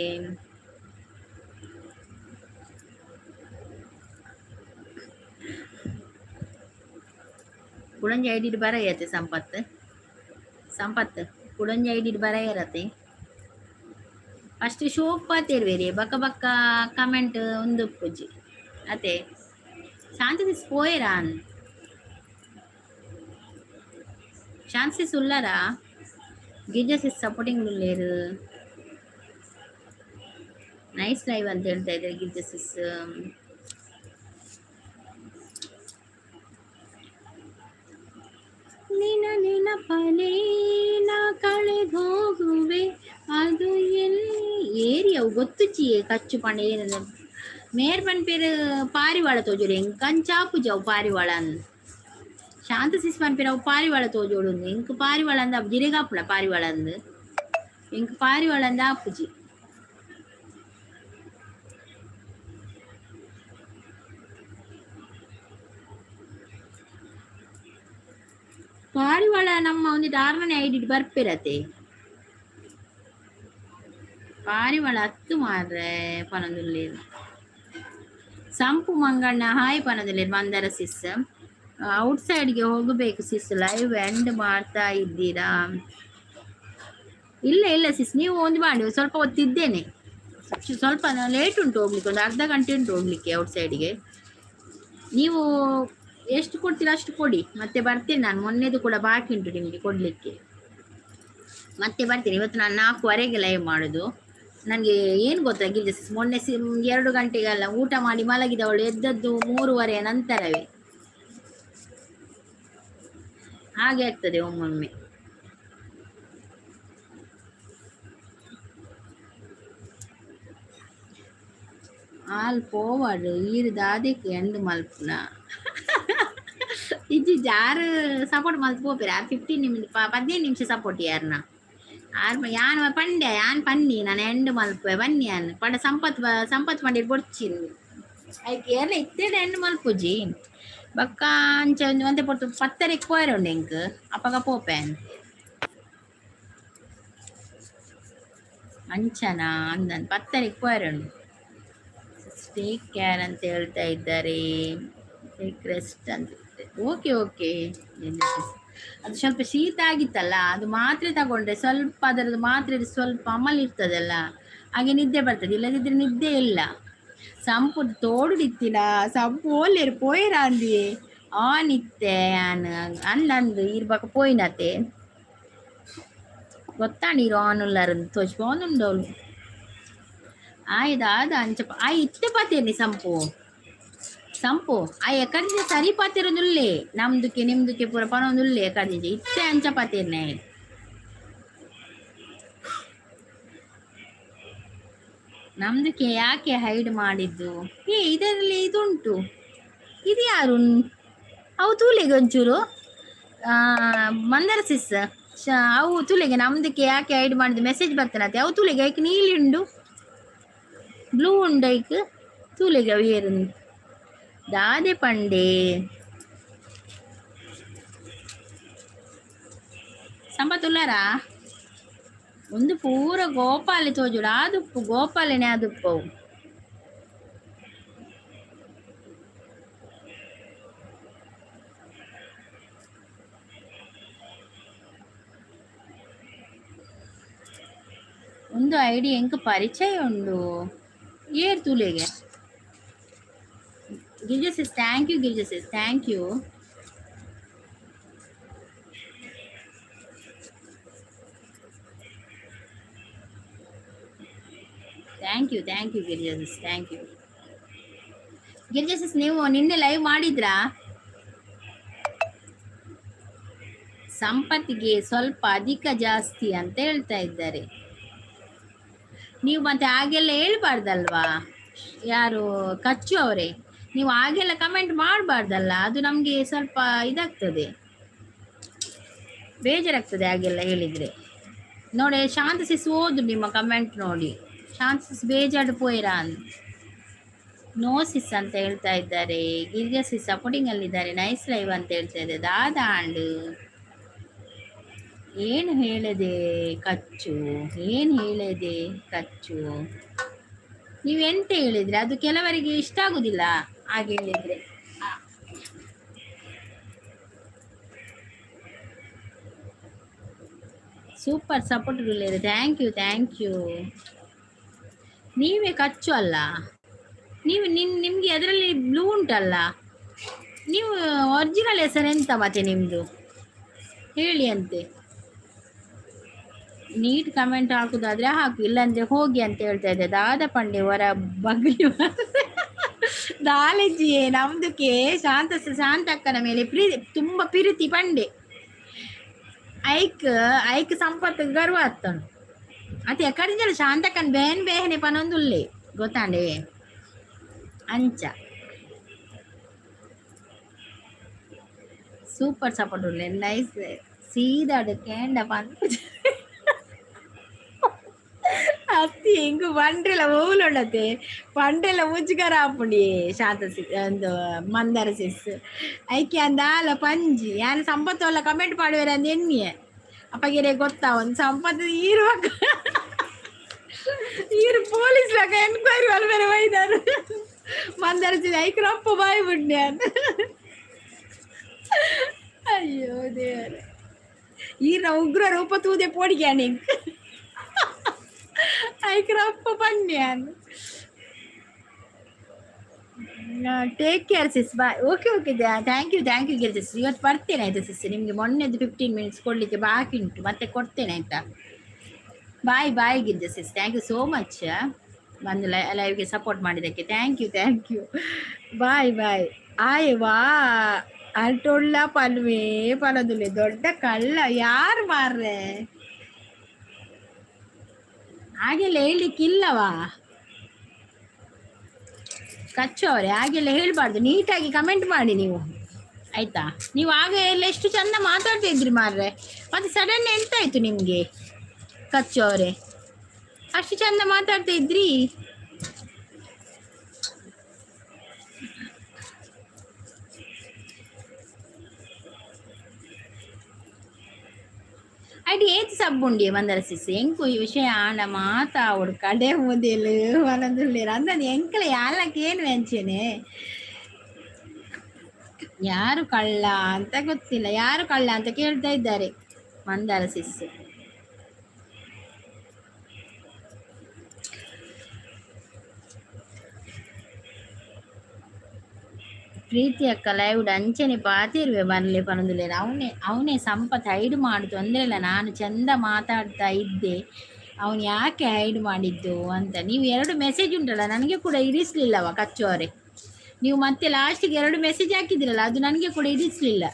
ಕುಡಂಜಿ ಐಡಿ ಬರ ಸಂಪತ್ ಸಂಪತ್ ಕುಡಂಜಿ ಐಡಿ ಬರ ಇರತ್ತೆ. ಫಸ್ಟ್ ಶೋಕ್ ಪಾತೇರ್ವೇರಿ ಬಕ್ಕ ಬಕ್ಕ ಕಮೆಂಟ್ ಒಂದು ಪೂಜಿ ಅತೆ. ಶಾಂತಿ ಸಿಸ್ ಪೋಯರಾ? ಶಾಂತಿ ಸಿಸ್ ಉಲ್ಲರಾ? Girija sis supporting ಉಲ್ಲೇರು. Nice live ಅಂತ ಹೇಳ್ತಾ ಇದ್ದಾರೆ ಗಿರಿಜಾ ಸಿಸ್. ನಿನ ನೆನಪಲೇ ನಾ ಕಳೆದೋಗುವೆ ಅದು ಎಲ್ಲಿ ಏರಿಯವು ಗೊತ್ತುಚಿಯೇ ಕಚ್ಚು ಪಂಡ ಏನಂದ್ರೆ ಮೇರ್ ಪನ್ಪೇರು ಪಾರಿವಾಳ ತೋಜೋಡು. ಎಂಕ್ ಅಂಚಾಪುಜಿ ಅವು ಪಾರಿವಾಳ ಅಂದ್. ಶಾಂತ ಸಿಸ್ ಪನ್ಪೇರು ಅವು ಪಾರಿವಾಳ ತೋಜೋಡು. ಎಂಕ್ ಪಾರಿವಾಳ ಅಂದ್ ಜಿರೆಗಾಪುಣ ಪಾರಿವಾಳ ಅಂದ್. ಎಂಕ್ ಪಾರಿವಾಳ ಅಂದ್ ಆಪುಜಿ. ಪಾರಿವಾಳ ನಮ್ಮ ಒಂದಿಟ್ಟು ಆರನೇ ಐಡಿ ಬರ್ಪಿರತೆ. ಪಾರಿವಾಳ ಹತ್ತು ಮಾರ್ರೆ ಪನೊಂದುಲ್ಲೇರು. ಸಂಪು ಮಂಗಣ್ಣ ಹಾಯ್ ಪನೊಂದುಲ್ಲೇರು. ಮಂದರ ಸಿಸ್ ಔಟ್ ಸೈಡ್ಗೆ ಹೋಗಬೇಕು ಸಿಸ್. ಲೈವ್ ಎಂಡ್ ಮಾಡ್ತಾ ಇದ್ದೀರಾ? ಇಲ್ಲ ಇಲ್ಲ ಸಿಸ್, ನೀವು ಒಂದು ಮಾಡಿ, ಸ್ವಲ್ಪ ಹೊತ್ತಿದ್ದೇನೆ. ಸ್ವಲ್ಪ ಲೇಟ್ ಉಂಟು ಹೋಗ್ಲಿಕ್ಕೆ, ಒಂದು ಅರ್ಧ ಗಂಟೆ ಉಂಟು ಹೋಗ್ಲಿಕ್ಕೆ ಔಟ್ ಸೈಡ್ಗೆ. ನೀವು ಎಷ್ಟು ಕೊಡ್ತೀರಾ ಅಷ್ಟು ಕೊಡಿ, ಮತ್ತೆ ಬರ್ತೇನೆ ನಾನು. ಮೊನ್ನೆದು ಕೂಡ ಬಾಕಿ ಉಂಟು ನಿಮಗೆ ಕೊಡಲಿಕ್ಕೆ, ಮತ್ತೆ ಬರ್ತೀನಿ. ಇವತ್ತು ನಾನು 4:30ಗೆ ಲೈವ್ ಮಾಡೋದು. ನನಗೆ ಏನು ಗೊತ್ತಾ ಗಿರಿಜಾ, ಮೊನ್ನೆ 2 ಗಂಟೆಗೆಲ್ಲ ಊಟ ಮಾಡಿ ಮಲಗಿದವಳು ಎದ್ದದ್ದು 3:30 ನಂತರವೇ. ಹಾಗೆ ಆಗ್ತದೆ ಒಮ್ಮೊಮ್ಮೆ. ಆಲ್ ಪೋವಡ್ ಈರ್ ದಾದೆಕ್ ಎಂಡ್ ಮಲ್ಪುನ. ಇಜ್ಜಿ ಜಾರು ಸಪೋರ್ಟ್ ಮಲ್ತ್ ಪೋಪೆರ್ ಆರ್ 15 ನಿಮಿಷ 15 ನಿಮಿಷ ಸಪೋರ್ಟ್ ಯಾರ್ನ ಆರ್. ಯಾನ್ ಪಂಡೆ ಯಾನ್ ಪನ್ನಿ ನಾನು ಎಂಡ್ ಮಲ್ಪುವೆ ಬನ್ನಿ ಯಾನ್ ಪಂಡ. ಸಂಪತ್ ಸಂಪತ್ ಪಂಡಿರ್ ಬೊಡ್ಚಿನ್ ಐಕ್ ಏರ್ಲ ಇತ್ತೆಡ ಎಂಡ್ ಮಲ್ಪುಜಿ. ಬೊಕ್ಕ ಅಂಚ ಒಂಜಿ ಒಂತೆ ಪೊರ್ತು 10:30ಕ್ ಪೋಯೆರೆ ಉಂಡು ಎಂಕ್, ಅಪಗ ಪೋಪೆ. ಅಂಚನಾ ಅಂದನ್ 10:30ಕ್ ಪೋಯೆರೆ ಉಂಡು. ಟೇಕ್ ಕೇರ್ ಅಂತ ಹೇಳ್ತಾ ಇದ್ದಾರೆ. ಟೇಕ್ ರೆಸ್ಟ್ ಅಂತ. Okay okay. ಅದು ಸ್ವಲ್ಪ ಶೀತ ಆಗಿತ್ತಲ್ಲ, ಅದು ಮಾತ್ರೆ ತಗೊಂಡ್ರೆ ಸ್ವಲ್ಪ ಅದರದ್ದು ಮಾತ್ರೆ ಸ್ವಲ್ಪ ಅಮಲ್ ಇರ್ತದಲ್ಲ, ಹಾಗೆ ನಿದ್ದೆ ಬರ್ತದೆ. ಇಲ್ಲದಿದ್ದರೆ ನಿದ್ದೆ ಇಲ್ಲ. ಸಂಪು ತೋಡುಡಿತ್ತಿನ ಸಂಪು ಓಲ್ಲೇರು ಪೋಯಿರಾಂದಿಯೇ ಆನಿತ್ತೆ ಯಾನ್ ಅಂದಂದು ಈರ್ ಬಕ ಪೋಯಿನತೆ ಗೊತ್ತಾ ನೀರು ಆನುಲ್ಲಾರ ತೋಚ್ಪೋಂದುಂಡೋಳು. ಆಯ್ದಾದ ಅಂಚ ಆಯ್ ಇತ್ತೆ ಪಾತೇನಿ ಸಂಪು ಸಂಪು ಆ ಎಕಡಿಂಚ ಸರಿ ಪಾತಿರೋದುಲ್ಲೆ ನಮ್ದುಕ್ಕೆ ನಿಮ್ದುಕ್ಕೆ ಪೂರ ಪನೊಂದುಲ್ಲೆ ಎಕಡಿಂಚ ಇತ್ತೆ ಅಂಚ ಪಾತೇರ್ನೆ. ನಮ್ದಕ್ಕೆ ಯಾಕೆ ಹೈಡ್ ಮಾಡಿದ್ದು? ಏ, ಇದರಲ್ಲಿ ಇದುಂಟು. ಇದು ಯಾರು? ಅವು ತೂಲೆಗೆ ಒಂಚೂರು ಮಂದರ ಸಿಸ್ ಅವು ತೂಲೆಗೆ. ನಮ್ದಕ್ಕೆ ಯಾಕೆ ಹೈಡ್ ಮಾಡಿದ್ದು ಮೆಸೇಜ್ ಬರ್ತಾನತ್ತೆ. ಅವು ತೂಲೆಗೆ ಐಕ್ ನೀಲಿ ಉಂಡು, ಬ್ಲೂ ಉಂಡು. ಐಕ್ ತೂಲೆಗೆ ಅವು ಏರು ದಾದೆ ಪಂಡೆ ಸಂಪತ್ತುಲ್ಲಾರಾ? ಒಂದು ಪೂರ ಗೋಪಾಲೆ ತೋಜುಡು ಆದುಪ್ಪು ಗೋಪಾಲನೆ ಆದುಪ್ಪವು. ಒಂದು ಐಡಿ ಎಂಕ್ ಪರಿಚಯ ಉಂಡು. ಏರ್ ತೂಲೆಗೆ Girija sis, thank you Girija sis, thank you. Thank you, thank you Girija sis, thank you Girija sis. ನೀವು ನಿನ್ನೆ ಲೈವ್ ಮಾಡಿದ್ರಾ? ಸಂಪತ್ತಿಗೆ ಸ್ವಲ್ಪ ಅಧಿಕ ಜಾಸ್ತಿ ಅಂತ ಹೇಳ್ತಾ ಇದ್ದಾರೆ ನೀವು. ಮತ್ತೆ ಹಾಗೆಲ್ಲ ಹೇಳ್ಬಾರ್ದಲ್ವಾ? ಯಾರು ಕಚ್ಚು ಅವರೇ, ನೀವು ಹಾಗೆಲ್ಲ ಕಮೆಂಟ್ ಮಾಡಬಾರ್ದಲ್ಲ. ಅದು ನಮಗೆ ಸ್ವಲ್ಪ ಇದಾಗ್ತದೆ, ಬೇಜಾರಾಗ್ತದೆ ಹಾಗೆಲ್ಲ ಹೇಳಿದರೆ. ನೋಡಿ, ಶಾಂತ ಸಿಸ್ ಓದು ನಿಮ್ಮ ಕಮೆಂಟ್ ನೋಡಿ. ಶಾಂತ ಸಿಸ್ ಬೇಜಾರು ಪೋಯಿರಾ ನೋ ಸಿಸ್ ಅಂತ ಹೇಳ್ತಾ ಇದ್ದಾರೆ. Girija sis supporting ಅಲ್ಲಿದ್ದಾರೆ. Nice live ಅಂತ ಹೇಳ್ತಾ ಇದೆ. ದಾದಾ ಅಂಡು ಏನು ಹೇಳದೆ ಕಚ್ಚು, ಏನು ಹೇಳದೆ ಕಚ್ಚು? ನೀವೆಂತ ಹೇಳಿದ್ರೆ ಅದು ಕೆಲವರಿಗೆ ಇಷ್ಟ ಆಗುದಿಲ್ಲ ಹಾಗೆ ಹೇಳಿದ್ರೆ. ಸೂಪರ್ ಸಪೋರ್ಟ್ ಇದೆ. Thank you, thank you. ನೀವೇ ಕಚ್ಚು ಅಲ್ಲ ನೀವು ನಿಮಗೆ ಅದರಲ್ಲಿ ಬ್ಲೂ ಉಂಟಲ್ಲ. ನೀವು ಒರಿಜಿನಲ್ ಹೆಸರು ಎಂತ ಮತ್ತೆ ನಿಮ್ಮದು ಹೇಳಿ ಅಂತೆ. ನೀಟ್ ಕಮೆಂಟ್ ಹಾಕುದಾದ್ರೆ ಹಾಕು, ಇಲ್ಲಾಂದ್ರೆ ಹೋಗಿ ಅಂತ ಹೇಳ್ತಾ ಇದ್ದೆ. ದಾದ ಪಂಡೆ ಹೊರ ಬಗ್ಲಿ ದಾಲೆಜ್ಜಿಯೇ ನಮ್ದಕ್ಕೆ ಶಾಂತ ಶಾಂತಕ್ಕನ ಮೇಲೆ ಪ್ರೀತಿ, ತುಂಬ ಪಿರಿತಿ ಪಂಡೆ. ಐಕ್ ಐಕ್ ಸಂಪತ್ತು ಗರ್ವ ಅತ್ತನು ಅತ್ತೆ ಎಕ್ಕಡಿಂಜಲ ಶಾಂತಕ್ಕನ್ ಬೇನ್ ಬೇಹನೆ ಪನೊಂದುಲ್ಲೆ ಗೊತ್ತಾಂಡೆ ಅಂಚ. ಸೂಪರ್ ಸಪೋರ್ಟ್ ಉಲ್ಲೆ ನೈಸ್ ಸೀದಾಡು ಕೇಂಡ ಪನ್ಪು ಅತ್ತಿ ಎಂಗು ಬಂಡ್ರೆಲ ಓಲುಂಡತೆ ಬಂಡ್ರೆಲ ಮುಜುಗರ ಆಪುಂಡಿ ಶಾಂತ ಸಿ ಒಂದು ಮಂದಾರ ಸಿಸ್ ಐಕೆ ಅಂದಾಲ ಪಂಜಿ ಯಾನ್ ಸಂಪತ್ತೋಲ ಕಮೆಂಟ್ ಪಾಡುವೆರ ಅಂದ್ ಎನ್ನಿಯೆ ಅಪ್ಪಗೆರೆ ಗೊತ್ತಾ ಒಂದು ಸಂಪತ್ತು ಈರುವಾಗ ಈರು ಪೊಲೀಸ್ ಲಾಗ ಎನ್ಕ್ವೈರಿ ಮಲ್ಪೆರೆ ಬೈದಾರು ಮಂದಾರ ಸಿಸ್ ಐಕ್ ರಪ್ಪ ಬಾಯ್ ಬುಡ್ನೆ. ಅಯ್ಯೋ ದೇವರೇ, ಈರ್ನ ಉಗ್ರ ರೂಪ ತೂದೆ ಪೋಡಿಗೆ ನಿಂಕ್ ಐಕ್ರಪ್ಪ ಬನ್ನಿ. Take care sis, bye. Okay okay, thank you, thank you Girija sis. ಇವತ್ತು ಬರ್ತೇನೆ ಆಯ್ತಾ ಸಿಸ್? ನಿಮಗೆ ಮೊನ್ನೆದು 15 ಮಿನಿಟ್ಸ್ ಕೊಡಲಿಕ್ಕೆ ಬಾಕಿ ಉಂಟು, ಮತ್ತೆ ಕೊಡ್ತೇನೆ ಆಯ್ತಾ? Bye bye Girija sis, thank you so much. ಬಂದು ಲೈವ್ಗೆ ಸಪೋರ್ಟ್ ಮಾಡಿದ್ದಕ್ಕೆ thank you, thank you. Bye bye. ಆಯ್ ವಾ ಅಲ್ಟೊಳ್ಳ ಪಲ್ವೇ ಪನದುಲೆ ದೊಡ್ಡ ಕಳ್ಳ ಯಾರು ಮಾರ್ರೆ? ಹಾಗೆಲ್ಲ ಹೇಳಲಿಕ್ಕಿಲ್ಲವಾ ಕಚ್ಚು ಅವರೇ, ಹಾಗೆಲ್ಲ ಹೇಳ್ಬಾರ್ದು. ನೀಟಾಗಿ ಕಮೆಂಟ್ ಮಾಡಿ ನೀವು ಆಯ್ತಾ? ನೀವು ಆಗ ಎಲ್ಲ ಎಷ್ಟು ಚಂದ ಮಾತಾಡ್ತಾ ಇದ್ರಿ ಮಾರ್ರೆ, ಮತ್ತೆ ಸಡನ್ ಎಂತಾಯ್ತು ನಿಮಗೆ ಕಚ್ಚು ಅವರೇ? ಅಷ್ಟು ಚಂದ ಮಾತಾಡ್ತಾ ಇದ್ರಿ. ಐಟ್ ಏತ್ ಸಬ್ಬುಂಡಿ ಮಂದರ ಸಿಸ್ ಎಂಕು ಈ ವಿಷಯ ಆಂಡ ಮಾತಾವಡು ಕಡೆ ಮುದೆಲು ಮನದುಳ್ಳೇರು ಅಂದದು ಎಂಕಲ ಯಾಲಕ್ಕೆ ಏನು ವೆಂಚನೆ. ಯಾರು ಕಳ್ಳ ಅಂತ ಗೊತ್ತಿಲ್ಲ, ಯಾರು ಕಳ್ಳ ಅಂತ ಕೇಳ್ತಾ ಇದ್ದಾರೆ ಮಂದಾರ ಸಿಸ್. ಪ್ರೀತಿ ಅಕ್ಕ ಲೈವ್ ಅಂಚನೆ ಪಾತೆರುವೆ ಬನ್ಲೆ ಪನೊಂದುಲ್ಲೆರ್. ಅವನೇ ಅವನೇ ಸಂಪತ್ ಹೈಡ್ ಮಾಡು, ತೊಂದರೆ ಇಲ್ಲ. ನಾನು ಚಂದ ಮಾತಾಡ್ತಾ ಇದ್ದೆ, ಅವನು ಯಾಕೆ ಹೈಡ್ ಮಾಡಿದ್ದು ಅಂತ. ನೀವು ಎರಡು ಮೆಸೇಜ್ ಉಂಟಲ್ಲ, ನನಗೆ ಕೂಡ ಇರಿಸಲಿಲ್ಲವ ಕಚ್ಚು ಅವರೇ. ನೀವು ಮತ್ತೆ ಲಾಸ್ಟಿಗೆ ಎರಡು ಮೆಸೇಜ್ ಹಾಕಿದ್ರಲ್ಲ, ಅದು ನನಗೆ ಕೂಡ ಇರಿಸಲಿಲ್ಲ.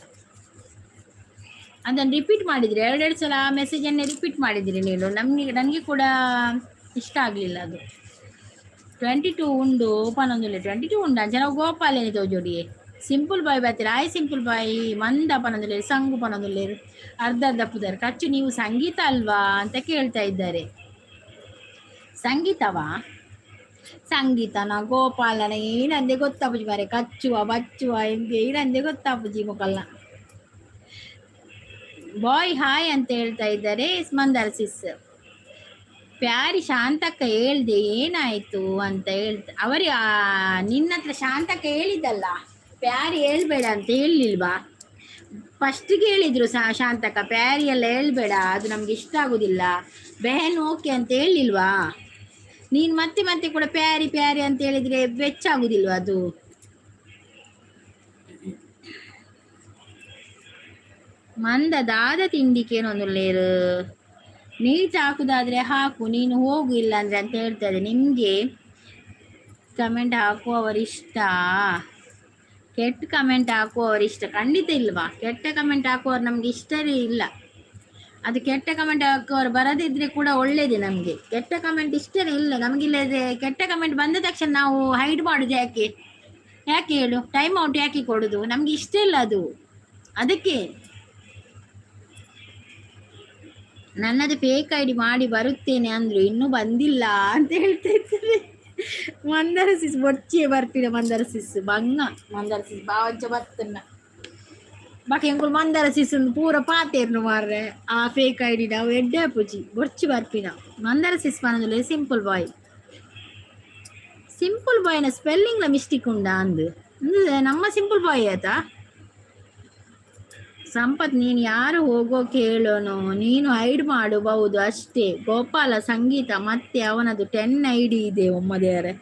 ಅದನ್ನು ರಿಪೀಟ್ ಮಾಡಿದ್ರಿ, ಎರಡೆರಡು ಸಲ ಆ ಮೆಸೇಜನ್ನೇ ರಿಪೀಟ್ ಮಾಡಿದಿರಿ ನೀವು. ನಮಗೆ ನನಗೆ ಕೂಡ ಇಷ್ಟ ಆಗಲಿಲ್ಲ ಅದು. 22 ಉಂಡು ಪನೊಂದುಲ್ಲೆ. 22 ಉಂಡು ಅಂಚ ನಾವು ಗೋಪಾಲೇನಿ ತೋಜೋಡಿಯೇ. ಸಿಂಪಲ್ ಬಾಯ್ ಬರ್ತೀರ ಆಯ್ ಸಿಂಪಲ್ ಬಾಯ್ ಮಂದ ಪನೊಂದುಲ್ಲೆರ್, ಸಂಗು ಪನೊಂದುಲ್ಲೆರ್, ಅರ್ಧ ಅರ್ಧ ಪುದರ್. ಕಚ್ಚು, ನೀವು ಸಂಗೀತ ಅಲ್ವಾ ಅಂತ ಕೇಳ್ತಾ ಇದ್ದಾರೆ. ಸಂಗೀತವಾ? ಸಂಗೀತನ ಗೋಪಾಲನ ಏನಂದೆ ಗೊತ್ತಾಪುಜಿ ಮಾರೆ. ಕಚ್ಚುವ ಬಚ್ಚುವ ಎಂಗೆ ಏನಂದೆ ಗೊತ್ತಾಪುಜಿ ಮೊಕಲ್ನ. ಬಾಯ್ ಹಾಯ್ ಅಂತ ಹೇಳ್ತಾ ಇದ್ದಾರೆ ಮಂದಾರ ಸಿಸ್. ಪ್ಯಾರಿ ಶಾಂತಕ್ಕ ಹೇಳ್ದೆ, ಏನಾಯ್ತು ಅಂತ ಹೇಳ್ತ ಅವರಿಗೆ. ನಿನ್ನ ಹತ್ರ ಶಾಂತಕ್ಕ ಹೇಳಿದ್ದಲ್ಲ, ಪ್ಯಾರಿ ಹೇಳ್ಬೇಡ ಅಂತ ಹೇಳಲಿಲ್ವಾ? ಫಸ್ಟಿಗೆ ಹೇಳಿದ್ರು ಶಾಂತಕ್ಕ, ಪ್ಯಾರಿ ಎಲ್ಲ ಹೇಳ್ಬೇಡ, ಅದು ನಮ್ಗೆ ಇಷ್ಟ ಆಗುದಿಲ್ಲ, ಬೆಹನ್ ಓಕೆ ಅಂತ ಹೇಳಿಲ್ವಾ? ನೀನು ಮತ್ತೆ ಮತ್ತೆ ಕೂಡ ಪ್ಯಾರಿ ಪ್ಯಾರಿ ಅಂತ ಹೇಳಿದ್ರೆ ಬೆಚ್ಚ ಆಗುದಿಲ್ವಾ ಅದು? ಮಂದ ದಾದ ತಿಂಡಿಕೇನೊಂದು ನೀಟ್ ಹಾಕುದಾದ್ರೆ ಹಾಕು, ನೀನು ಹೋಗು ಇಲ್ಲ ಅಂದ್ರೆ ಅಂತ ಹೇಳ್ತಾರೆ. ನಿಮಗೆ ಕಮೆಂಟ್ ಹಾಕುವವರಿಷ್ಟ, ಕೆಟ್ಟ ಕಮೆಂಟ್ ಹಾಕುವವರಿಷ್ಟ ಖಂಡಿತ ಇಲ್ವಾ? ಕೆಟ್ಟ ಕಮೆಂಟ್ ಹಾಕುವವರು ನಮ್ಗೆ ಇಷ್ಟವೇ ಇಲ್ಲ. ಅದು ಕೆಟ್ಟ ಕಮೆಂಟ್ ಹಾಕುವವರು ಬರದಿದ್ರೆ ಕೂಡ ಒಳ್ಳೇದೇ ನಮಗೆ. ಕೆಟ್ಟ ಕಮೆಂಟ್ ಇಷ್ಟನೇ ಇಲ್ಲ ನಮಗಿಲ್ಲದೆ. ಕೆಟ್ಟ ಕಮೆಂಟ್ ಬಂದ ತಕ್ಷಣ ನಾವು ಹೈಡ್ ಮಾಡುದು ಯಾಕೆ? ಯಾಕೆ ಹೇಳು? ಟೈಮ್ ಔಟ್ ಯಾಕೆ ಕೊಡುದು? ನಮ್ಗೆ ಇಷ್ಟ ಇಲ್ಲ ಅದು, ಅದಕ್ಕೆ. ನನ್ನದು ಫೇಕ್ ಐಡಿ ಮಾಡಿ ಬರುತ್ತೇನೆ ಅಂದ್ರು, ಇನ್ನೂ ಬಂದಿಲ್ಲ ಅಂತ ಹೇಳ್ತಾ ಇದ್ದಾರೆ ಮಂದರ ಸಿಸ್. ಬೊಚ್ಚೆ ಬರ್ಪಿನ ಮಂದರ ಸಿಸ್ ಬಂಗ. ಮಂದರ ಸಿಸ್ ಬಾವಂಚ ಬತ್ತನ್ನ ಬಾಕಿ ಎಂಕುಲು ಮಂದರ ಸಿಸ್ ಪೂರ ಪಾತೇರ್ನು ಮಾರ್ರೆ. ಆ ಫೇಕ್ ಐಡಿ ನಾವು ಎಡ್ಡೆ ಪೂಜಿ ಬೊರ್ಚಿ ಬರ್ಪಿನ. ಮಂದರ ಸಿಸ್ ಪನೊಂದುಲ್ಲೆ ಸಿಂಪಲ್ ಬಾಯ್. ಸಿಂಪಲ್ ಬಾಯ್ನ ಸ್ಪೆಲ್ಲಿಂಗ್ಲ ಮಿಸ್ಟೇಕ್ ಉಂಡಾ ಅಂದು. ನಮ್ಮ ಸಿಂಪಲ್ ಬಾಯ್ ಆಯ್ತಾ? ಸಂಪತ್, ನೀನು ಯಾರು ಹೋಗೋಕೆ ಹೇಳೋನು? ನೀನು ಹೈಡ್ ಮಾಡಬಹುದು ಅಷ್ಟೇ. ಗೋಪಾಲ ಸಂಗೀತ ಮತ್ತೆ ಅವನದು 10 ಐಡಿ ಇದೆ. ಒಮ್ಮದೇರೆ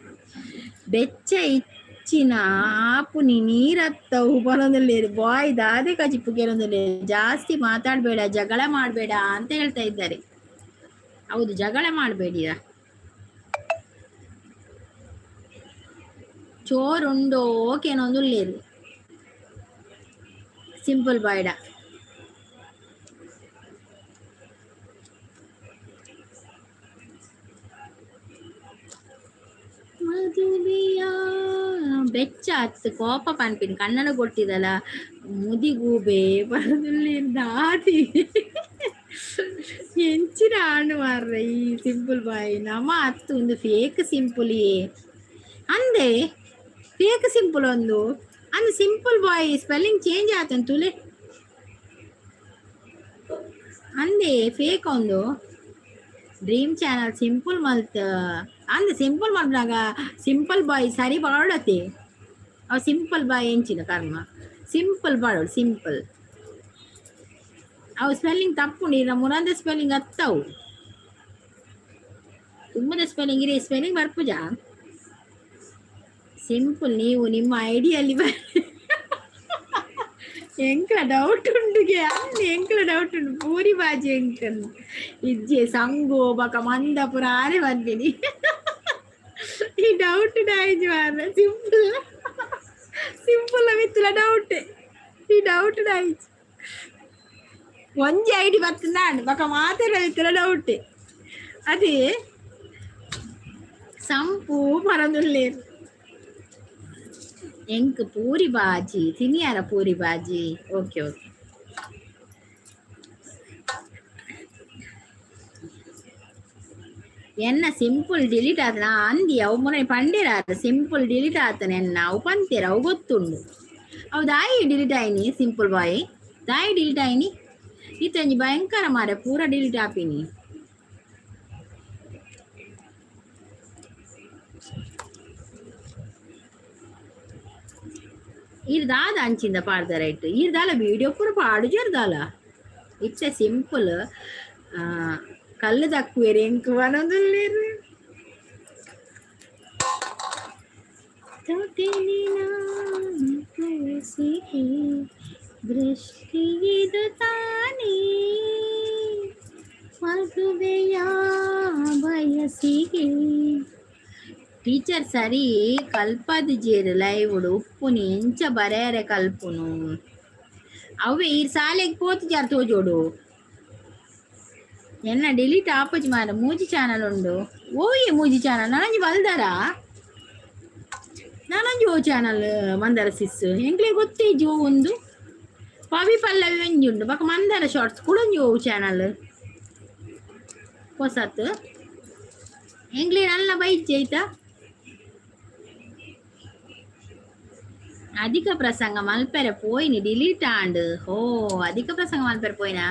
ಬೆಚ್ಚ ಇಚ್ಚಿನ ಆಪುನಿ ನೀರತ್ತವು ಬರೋದಲ್ಲಿ. ಬಾಯ್ ದಾದೆ ಕಜಿಪು ಕೇಳೊಂದಲ್ಲಿ. ಜಾಸ್ತಿ ಮಾತಾಡಬೇಡ, ಜಗಳ ಮಾಡಬೇಡ ಅಂತ ಹೇಳ್ತಾ ಇದ್ದಾರೆ. ಹೌದು, ಜಗಳ ಮಾಡಬೇಡಿರ. ಚೋರುಂಡೋ ಕೇನೊಂದುಲ್ಲೇರು ಸಿಂಪಲ್ ಬಾಯ್ಡ. ಮದುವೆಯ ಬೆಚ್ಚ ಅತ್ತು ಕೋಪ ಪನ್ಪಿನ ಕನ್ನಡ ಕೊಟ್ಟಿದಲ್ಲ ಮುದಿಗೂಬೆ ಬರದಲ್ಲಿ ದಾದಿ ಎಂಚಿನ ಆಣು ಮಾರ್ರೆ ಈ ಸಿಂಪಲ್ ಬಾಯ್. ನಮ್ಮ ಅತ್ತು ಒಂದು ಫೇಕ್ ಸಿಂಪಲ್ ಅಂದೆ. ಫೇಕ್ ಸಿಂಪಲ್ ಒಂದು ಅಂದ್ ಸಿಂಪಲ್ ಬಾಯ್ ಸ್ಪೆಲ್ಲಿಂಗ್ ಚೇಂಜ್ ಆತನ್ ತುಲೆ. ಅಂದೆ ಫೇಕ್ ಒಂದು ಡ್ರೀಮ್ ಚಾನಲ್ ಸಿಂಪಲ್ ಮಲ್ತ್ ಅಂದ್ ಸಿಂಪಲ್ ಮಲ್ಪನಾಗ ಸಿಂಪಲ್ ಬಾಯ್ ಸರಿ ಬಾಳತೆ. ಅವು ಸಿಂಪಲ್ ಬಾಯ್ ಎಂಚಿನ ಕರ್ಮ? ಸಿಂಪಲ್ ಬಾಳೋಡು ಸಿಂಪಲ್. ಅವು ಸ್ಪೆಲ್ಲಿಂಗ್ ತಪ್ಪು ನೀರ ಮುರಂದ ಸ್ಪೆಲ್ಲಿಂಗ್ ಅತ್ತವು. ತುಂಬದ ಸ್ಪೆಲ್ಲಿಂಗ್ ಇರೇ ಸ್ಪೆಲ್ಲಿಂಗ್ ಬರ್ಪುಜಾ. ಸಿಂಪಲ್ ನೀವು ನಿಮ್ಮ ಐಡಿಯಲ್ಲಿ ಎಂಕ್ಲ ಡೌಟ್ ಉಂಡುಗೆ ಅన్ని ಎಂಕ್ಲ ಡೌಟ್ ಉಂಡು. ಪೂರಿ ಬಾಜಿ ಎಂಕಲ್ ಇಜ್ಜೆ ಸಂಗು ಬಕ ಮಂದ ಪುರ ಆರೆ ಬಂದಿನಿ. ಈ ಡೌಟ್ ಡಾಯ್ಜಿ ಮಾರ್ರೆ. ಸಿಂಪಲ್ ಸಿಂಪಲ್ ಮಿತ್ತಲ ಡೌಟ್. ಈ ಡೌಟ್ ಡಾಯ್ಜಿ ಒಂಜಿ ಐಡಿ ಬತ್ತುಂದಾಂಡ್ ಬಕ ಮಾತೆರ ಮಿತ್ತಲ ಡೌಟ್. ಅದೇ ಸಂಪು ಪರದುಲ್ಲೇರು. ಎಂಕ್ ಪೂರಿ ಬಾಜಿ ತಿನಿಯಾರ? Puri bhaji okay okay. ಎನ್ನ ಸಿಂಪಲ್ ಡಿಲೀಟ್ ಆತನ ಅಂದಿ. ಅವು ಮೊನ್ನೆ ಪಂಡೇರ ಆತ ಸಿಂಪಲ್ ಡಿಲೀಟ್ ಆತನ ಎನ್ನ. ಅವು ಪಂತೇರ, ಅವು ಗೊತ್ತುಂಡು. ಅವು ದಾಯಿ ಡಿಲೀಟ್ ಆಯ್ನಿ? ಸಿಂಪಲ್ ಬಾಯ್ ದಾಯಿ ಡಿಲೀಟ್ ಆಯ್ನಿ? ಇತ್ತಂಜಿ ಭಯಂಕರ ಮಾರೆ, ಪೂರ ಡಿಲೀಟ್ ಆಪಿನಿ. ಈರ್ ದಾದ ಅಂಚಿಂದ ಪಾಡ್ದ ರೈಟ್. ಈರ್ ದಾಲ ವೀಡಿಯೋ ಪೂರ ಪಾಡುಜೆರ್ ದಾಲ. ಇತ್ತೆ ಸಿಂಪಲ್ ಕಲ್ಲು ದಕ್ಕುವೆರ್ ಎಂಕ್ ಪನೊಂದುಲ್ಲೆರ್. ಮನಸ್ಸಿಗೆ ದೃಷ್ಟಿ ಇದು ತಾನೇ, ಮದುವೆಯ ಬಯಸಿಗೆ. ಟೀಚರ್ ಸರಿ ಕಲ್ಪದಿಜೇರು ಲೈವ್ಡ್ ಉಪ್ಪುನಿ ಎಂಚ ಬರೆಯರೆ ಕಲ್ಪುನು. ಅವೇ ಈ ಸಾಲೆಗ್ ಪೋತುಜಾರ್ ತೋಜೋಡು. ಎನ್ನ ಡಿಲೀಟ್ ಆಪುಜಿ ಮಾರ. ಮೂಜಿ ಚಾನಲ್ ಉಂಡು. ಓಯೆ ಮೂಜಿ ಚಾನಲ್ ನಾನೊಂಜಿ ಬಲ್ದಾರ? ನಾನೊಂಜಿ ಓ ಚಾನಲ್ ಮಂದಾರ ಸಿಸ್ ಎಂಕ್ಲೆ ಗೊತ್ತೇ ಓ ಒಂದು ಪವಿ ಪಲ್ಲವಿ ಒಂಜಿ ಉಂಡು. ಬೊಕ ಮಂದಾರ ಶಾರ್ಟ್ಸ್ ಕುಡೊಂಜಿ ಓ ಚಾನಲ್ ಹೊಸತ್. ಎಂಕ್ಲೆ ನಲ್ಲ ಬೈಜ್ಜಿ ಆಯ್ತಾ. ಅಧಿಕ ಪ್ರಸಂಗ ಮಲ್ಪೆರೆ ಪೋಯಿನಿ, ಡಿಲೀಟ್ ಆಂಡ್. ಹೋ, ಅಧಿಕ ಪ್ರಸಂಗ ಮಲ್ಪೆರೆ ಪೋಯಿನಾ?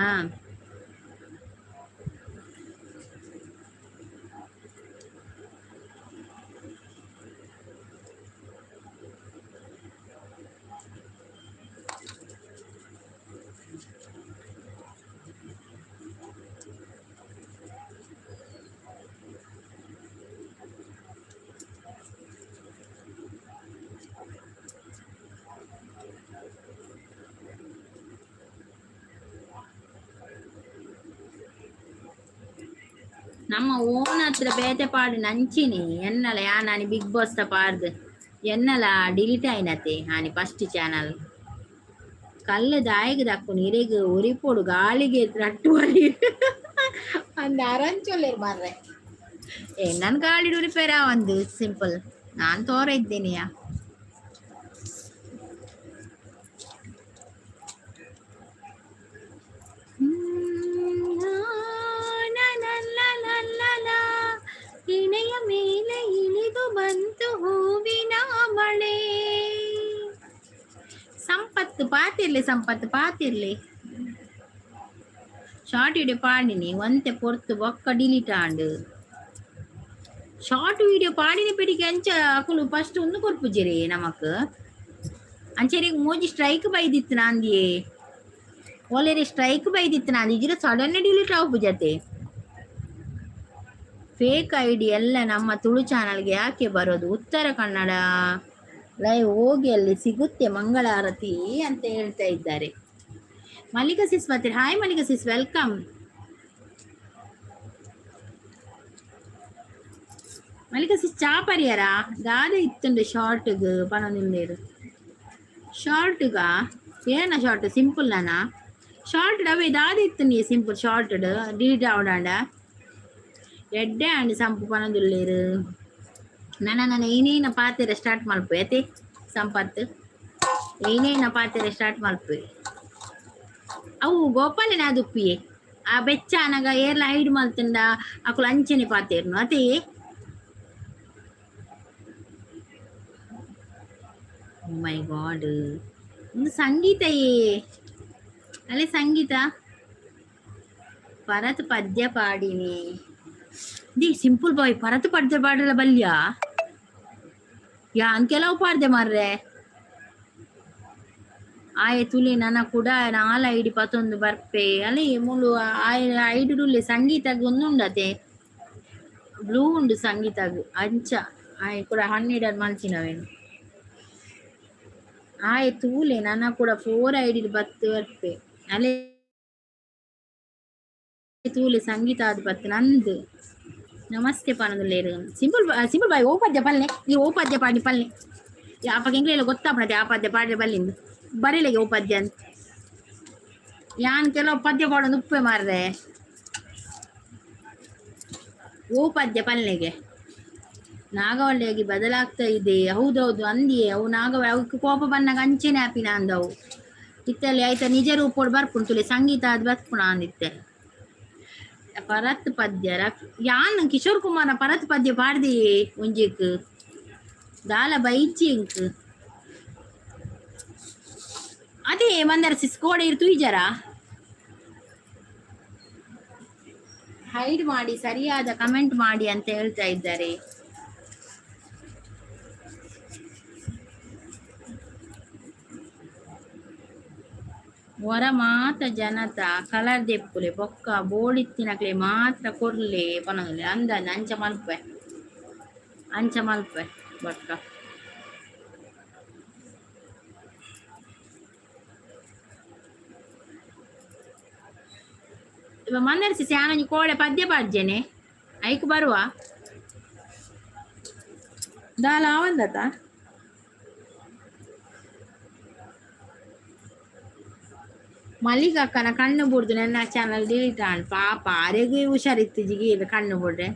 ನಮ್ಮ ಓನ್ ಹತ್ರ ಬೇತೆ ಪಾಡು ನಂಚಿನಿ ಎನ್ನಲ ಯಾನಾನಿ ಬಿಗ್ ಬಾಸ್ ತ ಪಾಡ್ದು ಎನ್ನಲ ಡಿಲೀಟ್ ಆಯ್ನತೆ ಆನಿ ಫಸ್ಟ್ ಚಾನಲ್. ಕಲ್ಲು ದಾಯಿಗ್ ದಕ್ಕುನು ಇರೆಗ್ ಒರಿಪೊಡು ಗಾಳಿಗೆ ರಟ್ಟು ಅಂದ ಅರಂಚೊಲ್ಲೆರ್ ಮಾರ್ರೆ. ಏ ನನ್ ಗಾಳಿ ಉರಿಪೇರ ಒಂದು ಸಿಂಪಲ್ ನಾನ್ ತೋರ ಇದ್ದೇನೆಯಾ. ಎಣೆಯ ಮೇಲೆ ಇಳಿದು ಬಂತು ಹೂವಿನ ಮಳೆ. ಸಂಪತ್ತು ಪಾತಿರ್ಲಿ, ಸಂಪತ್ತು ಪಾತಿರ್ಲಿ. ಶಾರ್ಟ್ ವಿಡಿಯೋ ಪಾಡಿನಿ ಒಂತೆ ಪೊರ್ತು ಬೊಕ್ಕ ಡಿಲೀಟ್ ಆಂಡ್. ಶಾರ್ಟ್ ವಿಡಿಯೋ ಪಾಡಿನ ಪೆಡಿಗೆ ಅಂಚ ಅಕುಲು ಫಸ್ಟ್ ಒಂದು ಕೊರ್ಪುಜೆರೆ ನಮಕ್. ಅಂಚೆರಿಗೆ ಮೂಜಿ ಸ್ಟ್ರೈಕ್ ಬೈದಿತ್ತು ನಾಂದಿಯೇ. ಓಲೇರಿ ಸ್ಟ್ರೈಕ್ ಬೈದಿತ್ತು ನಾಂದಿ ಇಜಿರ ಸಡನ್ ಡಿಲೀಟ್ ಆಪುಜತೆ. ಫೇಕ್ I D ಎಲ್ಲ ನಮ್ಮ ತುಳು ಚಾನಲ್ಗೆ ಯಾಕೆ ಬರೋದು? ಉತ್ತರ ಕನ್ನಡ ಲೈವ್ ಹೋಗಿ ಅಲ್ಲಿ ಸಿಗುತ್ತೆ ಮಂಗಳಾರತಿ ಅಂತ ಹೇಳ್ತಾ ಇದ್ದಾರೆ. ಮಲ್ಲಿಕಾ ಸಿಸ್ ಮತ್ತೆ hi Mallika sis, welcome. Mallika sis ಚಾ ಪರಿಯರ ದಾದ ಇತ್ತುಂಡು ಶಾರ್ಟ್ಗ್ ಪನೊಂದುಲ್ಲೆರ್ ಶಾರ್ಟ್ಗ? ಏನ ಶಾರ್ಟ್ ಸಿಂಪಲ್ ನಾನ ಶಾರ್ಟ್ ಅವೇ ದಾದ ಇತ್ತುಂಡು ಸಿಂಪಲ್ ಶಾರ್ಟ್ ಡಿಲೀಟ್ ಆವಡಾಂಡ ಎಡ್ಡೆ ಆಂಡ್ ಸಂಪು ಪನೊಂದುಲ್ಲೆರ್. ನನ ನನ ಏನೇನ ಪಾತೆರ ಸ್ಟಾರ್ಟ್ ಮಲ್ಪು ಅತೆ ಸಂಪತ್, ಏನೇನ ಪಾತೆರ ಸ್ಟಾರ್ಟ್ ಮಲ್ಪುವೆ. ಅವು ಗೋಪಾಲನ ಆದುಪ್ಪಿಯೆ ಆ ಬೆಚ್ಚ ಅನಗ ಏರ್ಲ ಹೈಡ್ ಮಲ್ತುಂಡ ಅಕುಲು ಅಂಚನೆ ಪಾತೆರ್ನು ಅತೆ. ಮೈ ಗಾಡ್, ಒಂದು ಸಂಗೀತ ಏ ಅಲ್ಲೇ ಸಂಗೀತ ಪರತ್ ಪದ್ಯ ಪಾಡಿನಿ. The simple ಬಾಯ್ ಪರತ್ ಪದ್ಯ ಪಾಡಲ ಬಲ್ಯ ಯಾನ್ ಕೆಲವು ಪಾಡ್ದೆ ಮಾರ್ರೆ. ಆಯೆ ತುಲೆ ನನ ಕೂಡ ನಾಲ್ ಐಡಿ ಪತ್ತೊಂದು ಬರ್ಪೆ ಅಲೆ ಮುಲು ಆಯೆ ಐಡುಡುಲ್ಲೆ ಸಂಗೀತಗ್ ಒಂದುಂಡತೆ ಬ್ಲೂ ಉಂಡು ಸಂಗೀತಗ್ ಅಂಚ ಆಯೆ ಕೂಡ ಹನ್ನೆರಡು ಮಲ್ಚಿನವೇನು. ಆಯೆ ತೂಲೆ ನನ ಕೂಡ ಫೋರ್ ಐಡಿ ಬತ್ತು ಬರ್ಪೆ ಅಲೆ ತೂಲೆ ಸಂಗೀತ ಆದ್ ಬತ್ತು ನಂದು. ನಮಸ್ತೆ ಪನೊಂದುಲ್ಲೆರ್. ಸಿಂಪಲ್ ಸಿಂಪಲ್ ಬಾಯ್ ಓ ಪದ್ಯ ಪಲ್ಲೆ ಈ ಓ ಪದ್ಯ ಪಾಡಿ ಪಲ್ಲೆ ಅಪಗ ಎಂಕ್ಲೆಲ ಗೊತ್ತಾಪುನತೆ ಆ ಪದ್ಯ ಪಾಡ್ರೆ ಬಲ್ಲಿಂದು ಬರೆಲೆಗೆ ಓ ಪದ್ಯ ಅಂತ. ಯಾನ್ ಕೆಲವು ಪದ್ಯ ಪಾಡೊಂದು ಉಪ್ಪೆ ಮಾರ್ರೆ. ಓ ಪದ್ಯ ಪಲ್ಲೆಗೆ ನಾಗವಳ್ಳಿಯಾಗಿ ಬದಲಾಗ್ತಾ ಇದೆ. ಹೌದೌದು ಅಂದಿಯೇ ಅವು ನಾಗವಳ್ಳಿ ಅವಕ್ಕೆ ಕೋಪ ಬನ್ನಾಗ ಅಂಚೆನೆ ಆಪಿನ ಅಂದವು. ಇತ್ತಲ್ಲಿ ಆಯ್ತಾ ನಿಜ ರೂಪೋಡು ಬರ್ಪುಂಡು ತುಲೆ ಸಂಗೀತ ಅದು ಬರ್ಪುಣ ಅಂದಿತ್ತೆ. ಪರತ್ ಪದ್ಯ ಯಾನ್ ಕಿಶೋರ್ ಕುಮಾರ ಪರತ್ ಪದ್ಯ ಪಾಡ್ದಿ ಒಂಜಿಕ್ ದಾಲ ಬೈಚಿ ಇಂಕ್. ಅದೇ ಮಂದರ ಸಿಸ್ ಕೋಡೆ ಇರ್ ತುಯ್ಜರ ಹೈಡ್ ಮಾಡಿ ಸರಿಯಾದ ಕಮೆಂಟ್ ಮಾಡಿ ಅಂತ ಹೇಳ್ತಾ ಇದ್ದಾರೆ. ವರ ಮಾತ ಜನತ ಕಲರ್ ದೆಪ್ಪುಲೆ ಬೊಕ್ಕ ಬೋಡಿತ್ತಿನಕ್ಲೆ ಮಾತ್ರ ಕೊರ್ಲೆ ಪನೊಂದುಲ್ಲೆ. ಅಂದ ಅಂಚ ಮಲ್ಪೆ ಅಂಚ ಮಲ್ಪೆ ಬೊಕ್ಕ. ಮಂದರ್ಸಿ ಸ್ಯಾನೊಂಜಿ ಕೋಡೆ ಪದ್ಯ ಪಾಡ್ಜೇನೆ ಐಕ್ ಬರುವ ದಾಲ ಆವಂದತ. ಮಲ್ಲಿಗಕ್ಕನ ಕಣ್ಣು ಬುಡ್ದು ನನ್ನ ಚಾನಲ್ ಡಿಲೀಟ್ ಆಂಡ್ ಪಾಪ ಅರೆಗೂ ಹುಷಾರಿತ್ತು ಜಿಗಿ ಕಣ್ಣು ಬುಡ್ರೆ.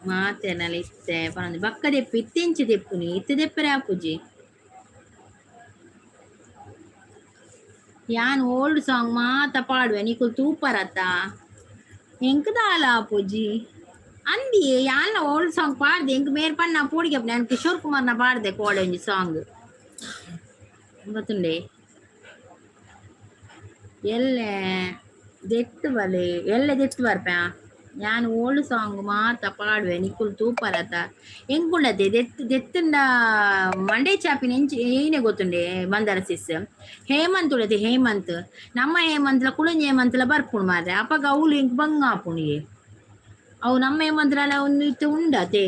ಮಾತೆನಲ ಇತ್ತೆ ಪನೊಂದು ಬಕ್ಕ ದೆಪ್ಪು ಇತ್ತೆಂಚ ದೆಪ್ಪುನಿ ಇತ್ತೆ ದೆಪ್ಪರೆ ಆಪುಜಿ. ಯಾನ್ ಓಲ್ಡ್ ಸಾಂಗ್ ಮಾತ ಪಾಡುವೆ ನಿಕುಲು ತೂಪರತ್ತ ಎಂಕ್ ದಾಲ ಆಪುಜಿ ಅಂದಿ ಯಾನ್ಲ ಓಲ್ಡ್ ಸಾಂಗ್ ಪಾಡ್ದೆ ಎಂಕ್ ಮೇರ್ ಪಣ್ಣ ಪೋಡಿಗೆ ನಾನು ಕಿಶೋರ್ ಕುಮಾರ್ನ ಪಾಡ್ದೆ ಕೋಡೆ ಒಂಜಿ ಸಾಂಗ್ ಗೊತ್ತುಂಡೆ. ಎಲ್ಲೆ ದೆತ್ತು ಬಲೆ ಎಲ್ಲೆ ದೆತ್ತು ಬರ್ಪೆ. ಯಾನ್ ಓಲ್ಡ್ ಸಾಂಗ್ ಮಾತ ಪಾಡುವೆ ನಿಕುಲು ತೂಪರತ ಎಂಕುಂಡತೆ ದೆತ್ತು ದೆತ್ತುಂಡ ಮಂಡೆ ಚಾಪಿನ ಎಂಚ ಏನೆ ಗೊತ್ತುಂಡೆ ಮಂದಾರ ಸಿಸ್ ಹೇಮಂತ್ ಉಳ್ಳತೆ ಹೇಮಂತ್ ನಮ್ಮ ಹೇಮಂತ್ಲ ಕುಳಂಜಿ ಹೇಮಂತ್ಲ ಬರ್ಪುಂಡು ಮಾರ್ರೆ ಅಪಗ ಅವ್ಲು ಎಂಕ್ ಬಂಗ ಆಪುಂಡು. ಅವು ನಮ್ಮ ಹೇಮಂತ್ಲ ಒಂದು ಇತ್ತೆ ಉಂಡತೆ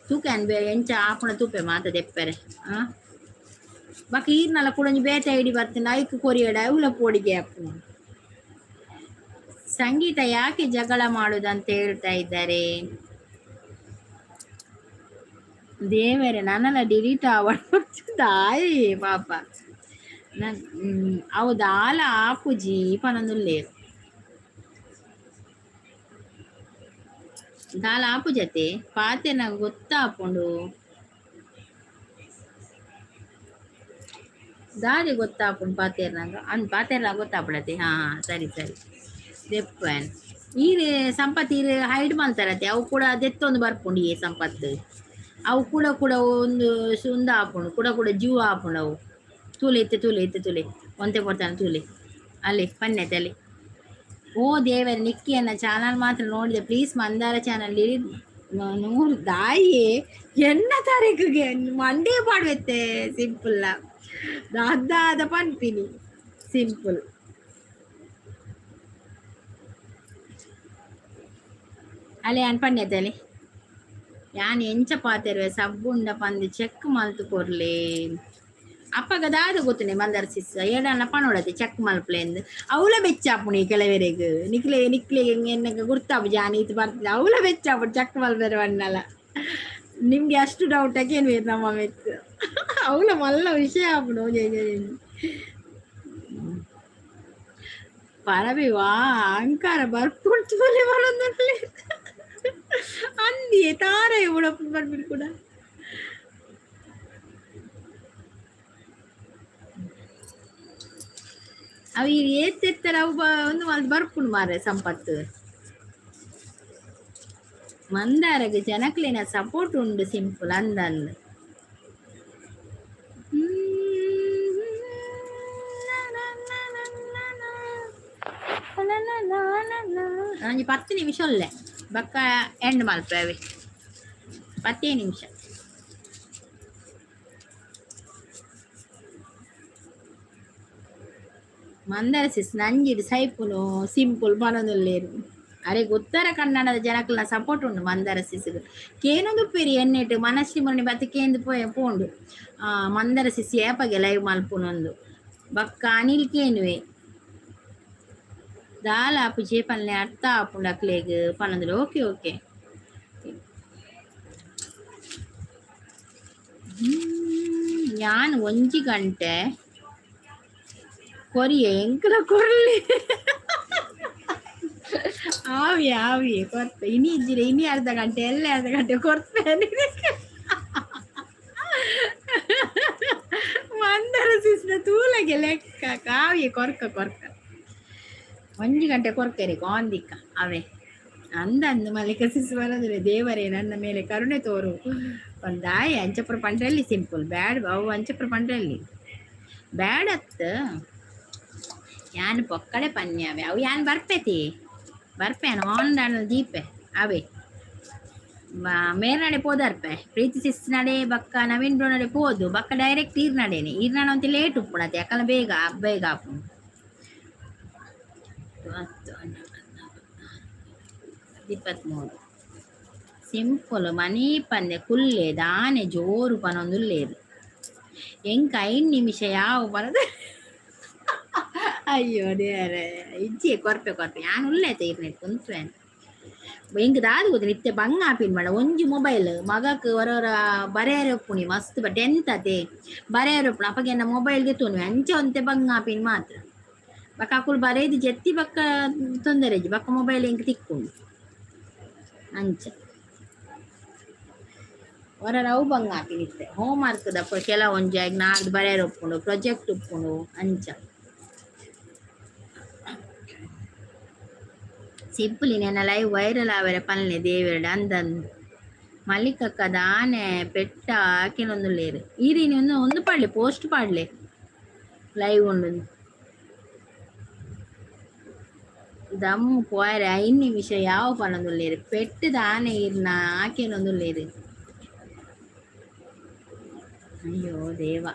ತೂಕೆ ಅನ್ ಬೇ ಎಂಚ ಆಪುಣ ತೂಪೆ ಮಾತ ದೆಪ್ಪರೆ. ಆ ಬೊಕ ಈರ್ನಲ ಕುಡೊಂಜಿ ಬೇತೆ ಐಡಿ ಬರ್ತುಂಡ ಐಕ್ ಕೊರಿಯಡ ಅವ್ಲ ಪೋಡಿಗೆ ಆಪುಂಡು. ಸಂಗೀತ ಯಾಕೆ ಜಗಳ ಮಾಡುದಂತ ಹೇಳ್ತಾ ಇದ್ದಾರೆ ದೇವರೇ. ನನ್ನಲ್ಲ ಡಿಲೀಟ್ ದಾಯಿ ಪಾಪ ನನ್ ಅವು ದಾಲ ಆಪುಜಿ ಪನೊಂದುಲ್ಲೆರ್. ದಾಲ ಆಪುಜತೆ ಪಾತೆರ್ನಗ ಗೊತ್ತಾಪುಂಡು. ದಾದೆ ಗೊತ್ತಾಪುಂಡು ಪಾತೆರ್ನಗ ಅಂದ್ ಪಾತೆರ್ನಗ ಗೊತ್ತಾಪುಡತೆ. ಹಾ ಸರಿ ಸರಿ ದೆಪ್ಪನ್ ಈರ್ ಸಂಪತ್ ಈರ್ ಹೈಡ್ ಮಲ್ತಾರತೆ ಅವು ಕೂಡ ದೆತ್ತೊಂದು ಬರ್ಪುಂಡು ಈ ಸಂಪತ್ತು ಅವು ಕೂಡ ಕೂಡ ಒಂದು ಉಂದು ಆಪುಂಡು ಕೂಡ ಕೂಡ ಜೀವ ಆಪುಂಡು ಅವು. ತೂಲೆ ಇತ್ತೆ ತೂಲೆ ಇತ್ತೆ ತೂಲೆ ಒಂತೆ ಪೊರ್ತಾನ ತೂಲೆ ಅಲ್ಲಿ ಪನ್ನೆತೆ ಅಲ್ಲಿ. ಓ ದೇವರೇ ನಿಕ್ಕಿಯನ್ನ ಚಾನಲ್ ಮಾತ್ರ ನೋಡಿದೆ ಪ್ಲೀಸ್ ಮಂದಾರ ಚಾನಲ್ ನೂರು ದಾಯಿ ಎನ್ನ ತಾರೀಕಿಗೆ ಮಂಡೇ ಪಾಡ್ವೆತ್ತೆ ಸಿಂಪಲ್ ದಾದ ಪನ್ಪಿನಿ ಸಿಂಪಲ್. ಅಲೆ ಯಾನ್ ಪನ್ನೆತೆ ಅಲ್ಲಿ ಯಾನ್ ಎಂಚ ಪಾತೆರುವೆ ಸಬ್ಬುಂಡ ಪಂದ್ ಚೆಕ್ ಮಲ್ತ್ ಕೊರ್ಲೆ ಅಪ್ಪಗ ದಾದ ಗೊತ್ತುಂಡೆ ಮಂದಾರ ಸಿಸ್ ಏಡಾಂಡ ಪನೊಡತೆ ಚೆಕ್ ಮಲ್ಪುಲೆಂದ್ ಅವ್ಲ ಬೆಚ್ಚಾಪುಂಡು ಈ ಕೆಲವೆರೆಗ್ ನಿಕ್ಲೆ ನಿಕ್ಲೆಗ್ ಎನ್ನಗ ಗುರ್ತಾಪುಜಿ ಯಾನ್ ಈತ್ ಬರ್ತದೆ ಅವ್ಲ ಬೆಚ್ಚಾಪುಂಡು ಚೆಕ್ ಮಲ್ಪೆರೆ ಪಂಡಲ ನಿಮ್ಗೆ ಅಷ್ಟು ಡೌಟ್ ಕೇನ್ವೇರ್ ನಮ್ಮ ಮಿತ್ತ್ ಅವ್ಲ ಮಲ್ಲ ವಿಷಯ ಆಪುಂಡು ಒಂಜಿ ಒಂಜಿ ಒಂಜಿ. ಪರಬಿ ವಾ ಅಹಂಕಾರ ಬರ್ಪುಂಡು ತೂಲೆ ಪನೊಂದುಲ್ಲೆ ಅಂದಿಯೇ ತಾರೆ ಉಳಪು ಬರ್ಪಿನ ಕೂಡ. ಅವು ಈ ಏತೆತ್ತರ ಅವು ಒಂದು ಮಲ್ತ್ ಬರ್ಪುಂಡು ಮಾರ್ರೆ ಸಂಪತ್ತು. ಮಂದಾರಗ್ ಜನಕ್ಲೆನ ಸಪೋರ್ಟ್ ಉಂಡು ಸಿಂಪಲ್ ಅಂದಂದ್. ಒಂಜಿ 10 ನಿಮಿಷ ಉಲ್ಲೆ ಬೊಕ್ಕ ಎಂಡ್ ಮಲ್ಪುವೆ 10 ನಿಮಿಷ. ಮಂದಾರ ಸಿಸ್ ನಂಜಿಡ್ ಸೈಪುನು ಸಿಂಪಲ್ ಪನೊಂದುಲ್ಲೆರ್ ಅರೆಗ್ ಉತ್ತರ ಕನ್ನಡದ ಜನಕ್ಲೆನ ಸಪೋರ್ಟ್ ಉಂಡು ಮಂದಾರ ಸಿಸ್ಗ್ ಕೇನೊಂದುಪ್ಪೆರ್ ಎನ್ನೆಟ್ ಮನಸ್ಸಿ ಮುರಣಿ ಬತ್ತ್ ಕೇಂದ್ ಪೋಯ ಪೋಂಡು ಮಂದಾರ ಸಿಸ್ ಏಪಗೆ ಲೈವ್ ಮಲ್ಪುನೊಂದು ಬೊಕ್ಕ ಅನಿಲ್ ಕೇನುವೆ ದಾಲ ಆಪುಜಿ ಪನ್ಲೆ ಅರ್ಥ ಆಪುಂಡು ಅಕ್ಲೆಗ್ ಪನೊಂದುಲ್ಲೆ ಓಕೆ ಓಕೆ. ಯಾನ್ ಒಂಜಿ ಗಂಟೆ ಕೊರಿಯೆ ಎಂಕ್ಲ ಕೊರ್ಲೆ ಆವಿ ಆವಿ ಕೊರ್ಪೆ ಇನಿ ಇಜ್ಜಿಡ ಇನಿ ಅರ್ಧ ಗಂಟೆ ಎಲ್ಲೆ ಅರ್ಧ ಗಂಟೆ ಕೊರ್ಪೆ. ಮಂದರ ಸಿಸ್ನ ತೂಲಗೆ ಲೆಕ್ಕ ಕಾವ್ಯ ಕೊರ್ಕ ಕೊರ್ಕ ಒಂಜಿ ಗಂಟೆ ಕೊರ್ಕೆರೆ ಗಾಂಧಿಕ ಅವೇ ಅಂದಂದು ಮಲ್ಲಿಕ ಸಿಸ್ ಬರೋದಿಲ್ಲ ದೇವರೇ ನನ್ನ ಮೇಲೆ ಕರುಣೆ ತೋರು ಒಂದಾಯ್ ಅಂಚಪುರ ಪಂಡ್ರಲ್ಲಿ ಸಿಂಪಲ್ ಬ್ಯಾಡ್ ಅವು ಅಂಚಪುರ ಪಂಡ್ರಲ್ಲಿ ಬ್ಯಾಡತ್ ಯಾನ್ ಪೊಕ್ಕಡೆ ಪನ್ಯಾವೆ ಅವು ಯಾನ್ ಬರ್ಪೆತಿ ಬರ್ಪೇನು ಆನ್ ದೀಪೆ ಅವೇ ಮೇಲ್ನಡೆ ಪೋದರ್ಪೆ ಪ್ರೀತಿ ಸಿಸ್ ನಡೆ ಬಕ್ಕ ನವೀನ್ ಬ್ರೋ ನಡೆ ಪೋದು ಬಕ್ಕ ಡೈರೆಕ್ಟ್ ಈರ್ನಡೇನೆ ಈರ್ನಡೆ ಒಂತೆ ಲೇಟ್ ಉಪ್ಪುಣತೆ ಅಕಲ ಬೇಗ ಬೇಗ ಆಪುಂಡು. 23 ಸಿಂಪಲ್ ಮನಿ ಪಂದೆ ಕುಲ್ಲೆ ದಾನೆ ಜೋರು ಪನೊಂದುಲ್ಲೆರ್. ಎಂಕ 5 ನಿಮಿಷ ಯಾವ ಬರದ ಅಯ್ಯೋ ದೇವರೇ ಇಜ್ಜಿ ಕೊರ್ಪೆ ಕೊರ್ಪೆ ಯಾನ್ ಉಲ್ಲೇತ ಇರ್ನೆ ಕುಂತ್ವೇನ್ ಎಂಕ್ ದಾದ ಗೊತ್ತು ನಿತ್ಯ ಬಂಗ ಆಪಿನ್ ಮಾಡ ಒಂಜಿ ಮೊಬೈಲ್ ಮಗಕ್ ಹೊರ ಬರೆಯರೆ ಉಪ್ಪುನಿ ಮಸ್ತ್ 10th ಅತೆ ಬರೆಯರೆ ಉಪ್ಪುನಿ ಅಪಗ ಎನ್ನ ಮೊಬೈಲ್ ದೆತ್ತೊನುವೆ ಅಂಚ ಒಂತೆ ಬಂಗ ಆಪಿನ್ ಮಾತ್ರ ಬಕ್ಕ ಅಕುಲು ಬರೇದಿ ಜೆತ್ತಿ ಬಕ್ಕ ತೊಂದರೆ ಇಜ್ಜಿ ಬಕ್ಕ ಮೊಬೈಲ್ ಎಂಕ್ ತಿಕ್ಕುಂಡು ಅಂಚ ಹೊರ ಅವು ಬಂಗ ಆಪಿನ್ ಇತ್ತೆ ಹೋಮ್ ವರ್ಕ್ ದಪ್ಪ ಕೆಲವೊಂಜಿ ಆಯ್ಕ್ ನಾಡ್ದು ಬರೆಯರೆ ಉಪ್ಪುಂಡು ಪ್ರೊಜೆಕ್ಟ್ ಉಪ್ಪುಂಡು ಅಂಚ ಸಿಂಪಲ್ ನೆನ್ನ ಲೈವ್ ವೈರಲ್ ಆವರೆ ಪಲ್ನೆ ದೇವೆರಡ ಅಂದನ್ ಮಲ್ಲಿಕಕ್ಕ ದಾನೆ ಪೆಟ್ಟ ಆಕಿನೊಂದುಲ್ಲೇರು ಈರಿನಿ ಒಂದು ಒಂದು ಪಾಡ್ಲೆ ಪೋಸ್ಟ್ ಪಾಡ್ಲೆ ಲೈವ್ ಉಂಡು ದಮ್ ಪೋಯರೆ 5 ನಿಮಿಷ ಯಾವ ಪನೊಂದುಲ್ಲೇರು ಪೆಟ್ಟು ದಾನೆ ಇರ್ನ ಆಕೆನೊಂದುಲ್ಲೇರು ಅಯ್ಯೋ ದೇವ